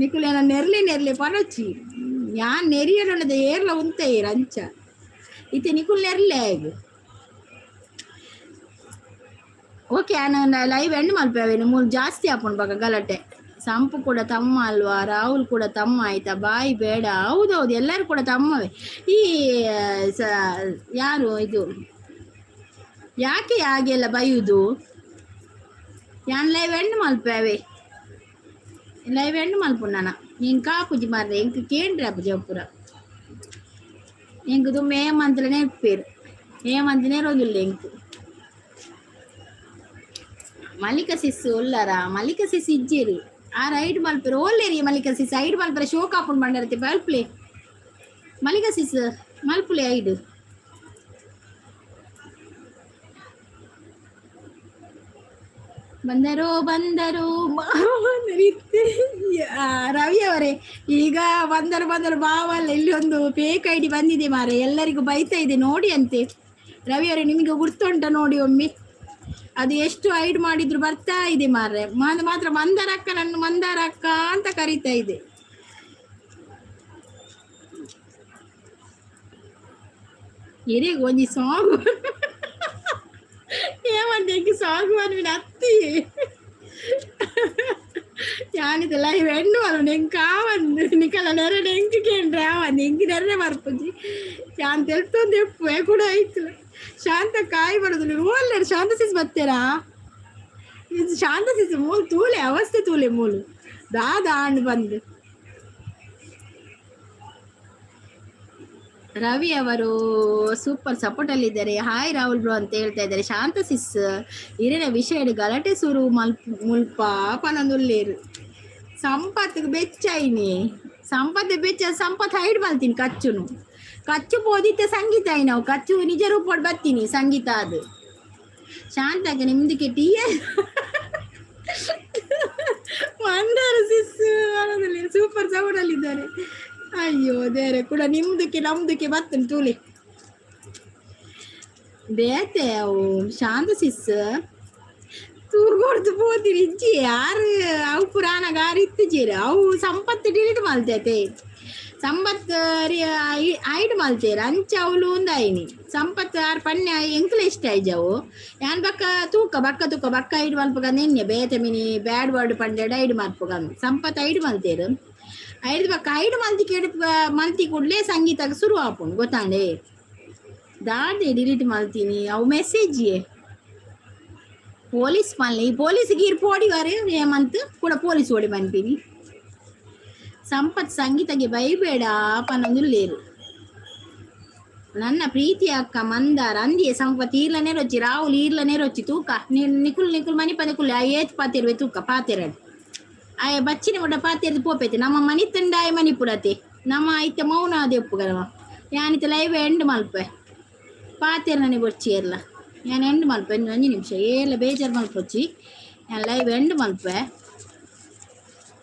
ನಿಕುಲೇನ ನೆರ್ಲೆ ನೆರ್ಲೆ ಪನೊಚ್ಚಿ, ಯಾನ್ ನೆರಿಯಡೊಂಡದ ಏರ್ಲ ಉಂತೇರ್ ಅಂಚ. ಇತ್ತೆ ನಿಕುಲ್ ನೆರ್ಲೆ ಆಗ. ಓಕೆ, ಯಾನ್ ಲೈವ್ ಎಂಡ್ ಮಲ್ಪೆ, ಮೂಲು ಜಾಸ್ತಿ ಆಪುಂಡು ಬಕ ಗಲಾಟೆ. ಸಂಪು ಕೂಡ ತಮ್ಮ ಅಲ್ವಾ? ರಾಹುಲ್ ಕೂಡ ತಮ್ಮ ಆಯ್ತಾ? ಬಾಯಿ ಬೇಡ. ಹೌದೌದು, ಎಲ್ಲರೂ ಕೂಡ ತಮ್ಮವೇ. ಈ ಸ ಯಾರು ಇದು? ಯಾಕೆ ಹಾಗೆಲ್ಲ ಬೈಯುದು? ಯಾನ್ ಲೈವ್ ಎಂಡ್ ಮಲ್ಪೆ ಅವೇ, ಲೈವ್ ಎಂಡ್ ಮಲ್ಪು ನಾನ. ಎಂಕ್ ಆಪುಜಿ ಮಾರ್ರೆ, ಎಂಕ್ ಕೇಂಡ್ರೆ ಆಪುಜಿ ಅವು ಪೂರ. ಎಂಕ್ ದುಂಬು ಏಮಂತ್ಲ ನೆರ್ಪೇರು, ಏಮಂತ ನೆರೋದಿಲ್ಲ ಎಂಕ್. ಮಲ್ಲಿಕ ಸಿಸ್ ಉಲ್ಲರಾ? ಮಲ್ಲಿಕ ಸಿಸ್ ಇಜ್ಜೇರು, ಆ ರೈಡ್ ಮಲ್ಪೆರು. ಓಲ್ಲೇರಿ ಮಲ್ಲಿಕ ಸಿಸ್? ಐಡ್ ಮಲ್ಪೆರೆ ಶೋಕ್ ಆಪುಂಡು ಬಂಡರತೆ. ಮಲ್ಪುಲೆ ಮಲ್ಲಿಕ ಸಿಸ್, ಮಲ್ಪುಲೆ ಐಡ್. ಬಂದರು ಬಂದರು ಮಾವನರಿತ್ತೆ. ರವಿ ಅವರೇ, ಈಗ ಬಂದರು ಬಂದರು ಬಾವಲ್ಲ. ಇಲ್ಲಿ ಒಂದು ಫೇಕ್ ಐಡಿ ಬಂದಿದೆ ಮಾರೆ, ಎಲ್ಲರಿಗೂ ಬೈತಾ ಇದೆ ನೋಡಿ ಅಂತೆ. ರವಿ ಅವರೇ, ನಿಮಗೆ ಗುರ್ತುಂಟ ನೋಡಿ ಒಮ್ಮೆ. ಅದು ಎಷ್ಟು ಐಡ್ ಮಾಡಿದ್ರು ಬರ್ತಾ ಇದೆ ಮಾರ್ರೆ. ಮಾತ್ರ ಮಂದಾರಕ್ಕ, ನನ್ನ ಮಂದಾರಕ್ಕ ಅಂತ ಕರೀತಾ ಇದೆ. ಎರೆಗ್ ಒಂಜಿ ಸಾಂಗ್ ಏಮಂತ ಎಂಕ್ ಸಾಂಗ್ ಪನ್ಪಿನ ಅತ್ತಿ. ಯಾನಿದ ಲೈವ್ ಎಂಡ್ ಮಲ್ಪುಂಡು, ಎಂಕ್ ಆವಂದ್. ನಿಕಲ ನೆರಡು ಎಂಕ್ ಕೇಂಡ್ರೆ ಆವಂದ್, ಎಂಕ್ ನೆರ್ರೆ ಬರ್ಪುಜಿ. ಯಾನ್ ತೆಲ್ತೊಂದು ಇಪ್ಪುವೆ ಕೂಡ ಐತುಲ. ಶಾಂತ ಕಾಯಿ ಬರೋದಿಲ್ಲ ಓಲ್ಲೇರು? ಶಾಂತ ಸಿಸ್ ಬತ್ತೇರಾ? ಇದು ಶಾಂತ ಸಿಸ್ ಮೂಲು ತೂಲೆ, ಅವಸ್ಥೆ ತೂಲೆ ಮೂಲು ದಾದ ಆಂಡ್ ಬಂದು. ರವಿ ಅವರು ಸೂಪರ್ ಸಪೋರ್ಟ್ ಅಲ್ಲಿ ಇದ್ದಾರೆ. ಹಾಯ್ ರಾಹುಲ್ ಬ್ರೋ ಅಂತ ಹೇಳ್ತಾ ಇದ್ದಾರೆ. ಶಾಂತ ಸಿಸ್ ಇರಿನ ವಿಷಯ ಗಲಾಟೆ ಸುರು ಮಲ್ಪ ಮುಲ್ಪ ಪನೊಂದುಲ್ಲೇರು. ಸಂಪತ್ಗೆ ಬೆಚ್ಚಾಯಿನಿ, ಸಂಪತ್ ಬೆಚ್ಚ. ಸಂಪತ್ ಹೈಡ್ ಮಲ್ತೀನಿ ಕಚ್ಚುನು. ಕಚ್ಚು ಪೋದಿತ್ತೆ ಸಂಗೀತ ನಾವು ಕಚ್ಚು ನಿಜ ರೂಪಡ್ ಬರ್ತೀನಿ ಸಂಗೀತ ಅದು. ಶಾಂತಾಗ ನಿಮ್ದಕ್ಕೆ ಟೀ. ಮಂದಾರ ಸಿಸ್ ಸೂಪರ್ ಸೌಂಡ್ ಅಲ್ಲಿ ಇದ್ದಾರೆ. ಅಯ್ಯೋ ದೇರೆ, ಕೂಡ ನಿಮ್ದಕ್ಕೆ ನಮ್ದಕ್ಕೆ ಬರ್ತೇನೆ ತೂಲಿ. ಬೇತೆ ಅವು ಶಾಂತ ಸಿಸ್ ತೂಗೊಡ್ದು ಪೋತಿರಿ ಇಜ್ಜಿ ಯಾರು ಅವು ಪುರಾಣ ಗಾರು ಇತ್ತಿಜೀರು. ಅವು ಸಂಪತ್ತು ಡಿಲೀಟ್ ಮಲ್ತೈತೆ, ಸಂಪತ್ ಐಡ್ ಮಲ್ತೇರು ಅಂಚ. ಅವಳು ಒಂದಾಯಿನಿ ಸಂಪತ್ ಆರ್ ಪನ್ಯ ಎಂಕ್ಲ ಇಷ್ಟ ಆಯ್ಜವು. ಯಾನ್ ಬಕ್ಕ ತೂಕ ಬಕ್ಕ ತೂಕ ಬಕ್ಕ ಐಡ್ ಮಲ್ಪಗ ನಿನ್ನೆ ಬೇತೆ ಮಿನಿ ಬ್ಯಾಡ್ ವರ್ಡ್ ಪಂಡೆಡ್ ಐಡ್ ಮಲ್ಪಗ. ಸಂಪತ್ ಐಡ್ ಮಲ್ತೇರು, ಐಡ್ ಬಕ್ಕ ಐಡ್ ಮಲ್ತಿ ಕೇಳಿ ಮಲ್ತಿ ಕೂಡಲೇ ಸಂಗೀತಕ್ಕೆ ಶುರು ಆಪುಂಡು ಗೊತ್ತಾಂಡೆ. ದಾದೆ ಡಿಲೀಟ್ ಮಲ್ತೀನಿ ಅವು ಮೆಸೇಜ್ ಪೊಲೀಸ್ ಮಲ್ಲೆ. ಈ ಪೊಲೀಸ್ ಗೀರ್ ಪೋಡಿ ವಾರೆ ಹೇಮಂತ್ ಕೂಡ ಪೊಲೀಸ್ ಓಡಿ ಪನ್ಪಿನಿ. ಸಂಪತ್ ಸಂಗೀತಗೆ ಬೈಬೇಡ ಪನ್ನೊಂದುಲ್ಲೇರು. ನನ್ನ ಪ್ರೀತಿ ಅಕ್ಕ ಮಂದಾರ ಅಂದಿಯೇ. ಸಂಪತ್ ಈರ್ಲನೇ ರೊಚ್ಚಿ, ರಾಹುಲ್ ಈರ್ಲನೇ ರೊಚ್ಚಿ. ತೂಕ ನಿಕುಲ್ ನಿಕುಲ್ ಮನಿ ಪದ ಕುಲ್ಲೆ. ಆ ಏತ್ ಪಾತಿರುವೆ ತೂಕ ಪಾತೆರಡ್. ಆಯ ಬಚ್ಚಿನ ಮುಡ್ಡ ಪಾತೆರ್ದು ಪೋಪೈತೆ. ನಮ್ಮ ಮನಿ ತಂಡ ಆಯ ಮನಿ ಪುಡತೆ. ನಮ್ಮ ಐತೆ ಮೌನ ಅದೇ ಒಪ್ಪುಗಲವ. ಯಾನಿತ ಲೈವ್ ಎಂಡ್ ಮಲ್ಪೆ, ಪಾತೆರ್ ನನಗೆ ಬೊರ್ಚಿ ಏರ್ಲ. ಯಾನ್ ಎಂಡ್ ಮಲ್ಪೆ, ಒಂಜಿ ನಿಮಿಷ ಏರ್ಲ ಬೇಜಾರು ಮಲ್ಪೊಚ್ಚಿ. ಯಾನ್ ಲೈವ್ ಎಂಡ್ ಮಲ್ಪೆ.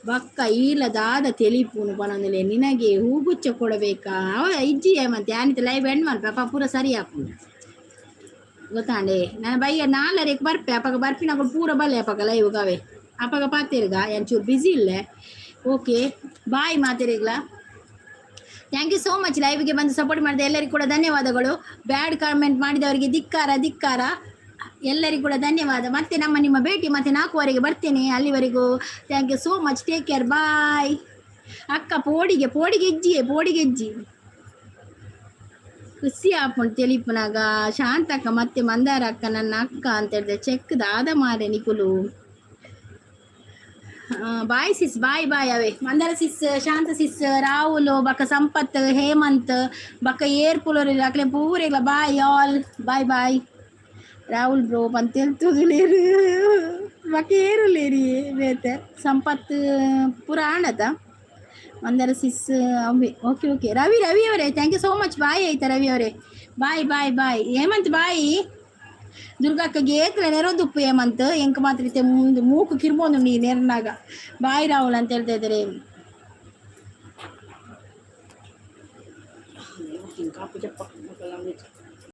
ಬಕ್ಕ ಈಲ ದಾದ ತೆಲಿಪುನು ಪನೊಂದುಲ್ಲೆ. ನಿನಗೆ ಹೂಗುಚ್ಚ ಕೊಡಬೇಕಾ? ಅವ ಇಜ್ಜಿ ಮತ್ತೆ ಯಾನಿತ ಲೈವ್ ಎಂಡ್ ಮಲ್ಪೆ, ಅಪ್ಪ ಪೂರ ಸರಿ ಆಪುಂಡು ಗೊತ್ತಾಂಡೆ. ನಾನು ಬಯ್ಯ ನಾಲರೆಗ್ ಬರ್ಪೆ. ಅಪಗ ಬರ್ಪಿನಕುಲು ಪೂರ ಬಲ್ಲೆ ಅಪಗ ಲೈವ್ ಗವೆ. ಅಪಗ ಪಾತೆರ್ಗ, ಯಾನ್ ಚೂರು ಬ್ಯುಸಿ ಇಲ್ಲೆ. ಓಕೆ, ಬಾಯ್ ಮಾತೆರೆಗ್ಲ. Thank you so much. ಲೈವ್ಗೆ ಬಂದು ಸಪೋರ್ಟ್ ಮಾಡಿದ ಎಲ್ಲರಿಗೂ ಕೂಡ ಧನ್ಯವಾದಗಳು. ಬ್ಯಾಡ್ ಕಾಮೆಂಟ್ ಮಾಡಿದವರಿಗೆ ಧಿಕ್ಕಾರ ಧಿಕ್ಕಾರ. ಎಲ್ಲರಿಗೂ ಕೂಡ ಧನ್ಯವಾದ. ಮತ್ತೆ ನಮ್ಮ ನಿಮ್ಮ ಭೇಟಿ ಮತ್ತೆ 4:30ಗೆ ಬರ್ತೇನೆ. ಅಲ್ಲಿವರೆಗೂ thank you so much, take care, bye. ಅಕ್ಕ ಪೋಡಿಗೆ ಪೋಡಿಗೆ ಇಜ್ಜಿಯೇ ಪೋಡಿಗೆ ಇಜ್ಜಿ. ಖುಷಿ ಆಪುಂಡು ತೆಲಿಪುನಾಗ. ಶಾಂತಕ್ಕ ಮತ್ತೆ ಮಂದಾರ ಅಕ್ಕ ನನ್ನ ಅಕ್ಕ ಅಂತ ಹೇಳಿದೆ. ಚೆಕ್ ದಾದ ಮಾರೆ ನಿಕುಲು. Bye sis, bye bye. ಅವೇ ಮಂದಾರ ಸಿಸ್, ಶಾಂತ ಸಿಸ್, ರಾಹುಲ್ ಬಕ್ಕ ಸಂಪತ್, ಹೇಮಂತ್ ಬಕ್ಕ ಏರ್ಪುಲೋರಿ ಅಕ್ಲೆ ಪೂರೆಗ್ಲ bye all, bye bye. Rahul bro ಪಂತೆಲ್ತುದುಲೇರು ಬಕ ಏರುಲೇರಿ ಬೇತೆ ಸಂಪತ್ ಪುರ ಆಂಡತ ಮಂದರ ಸಿಸ್ ಅವೆ. ಓಕೆ ಓಕೆ, ರವಿ ರವಿ ಅವರೇ, thank you so much. Bye ಆಯ್ತಾ ರವಿ ಅವರೇ? Bye bye bye Hemanth, bye. ದುರ್ಗಕ್ಕಗೆ ಏತ್ಲ ನೆರೊಂದುಪ್ಪು ಹೇಮಂತ್. ಎಂಕ್ ಮಾತ್ರ ಇತ್ತೆ ಮುಂದೆ ಮೂಕು ಕಿರ್ಮೊಂದು ನೀ ನೆರ್ನಾಗ. ಬಾಯ್ ರಾಹುಲ್ ಅಂತ ಹೇಳ್ತಾ ಇದ್ದಾರೆ. ಕಾಪು ಚಪ್ಪ.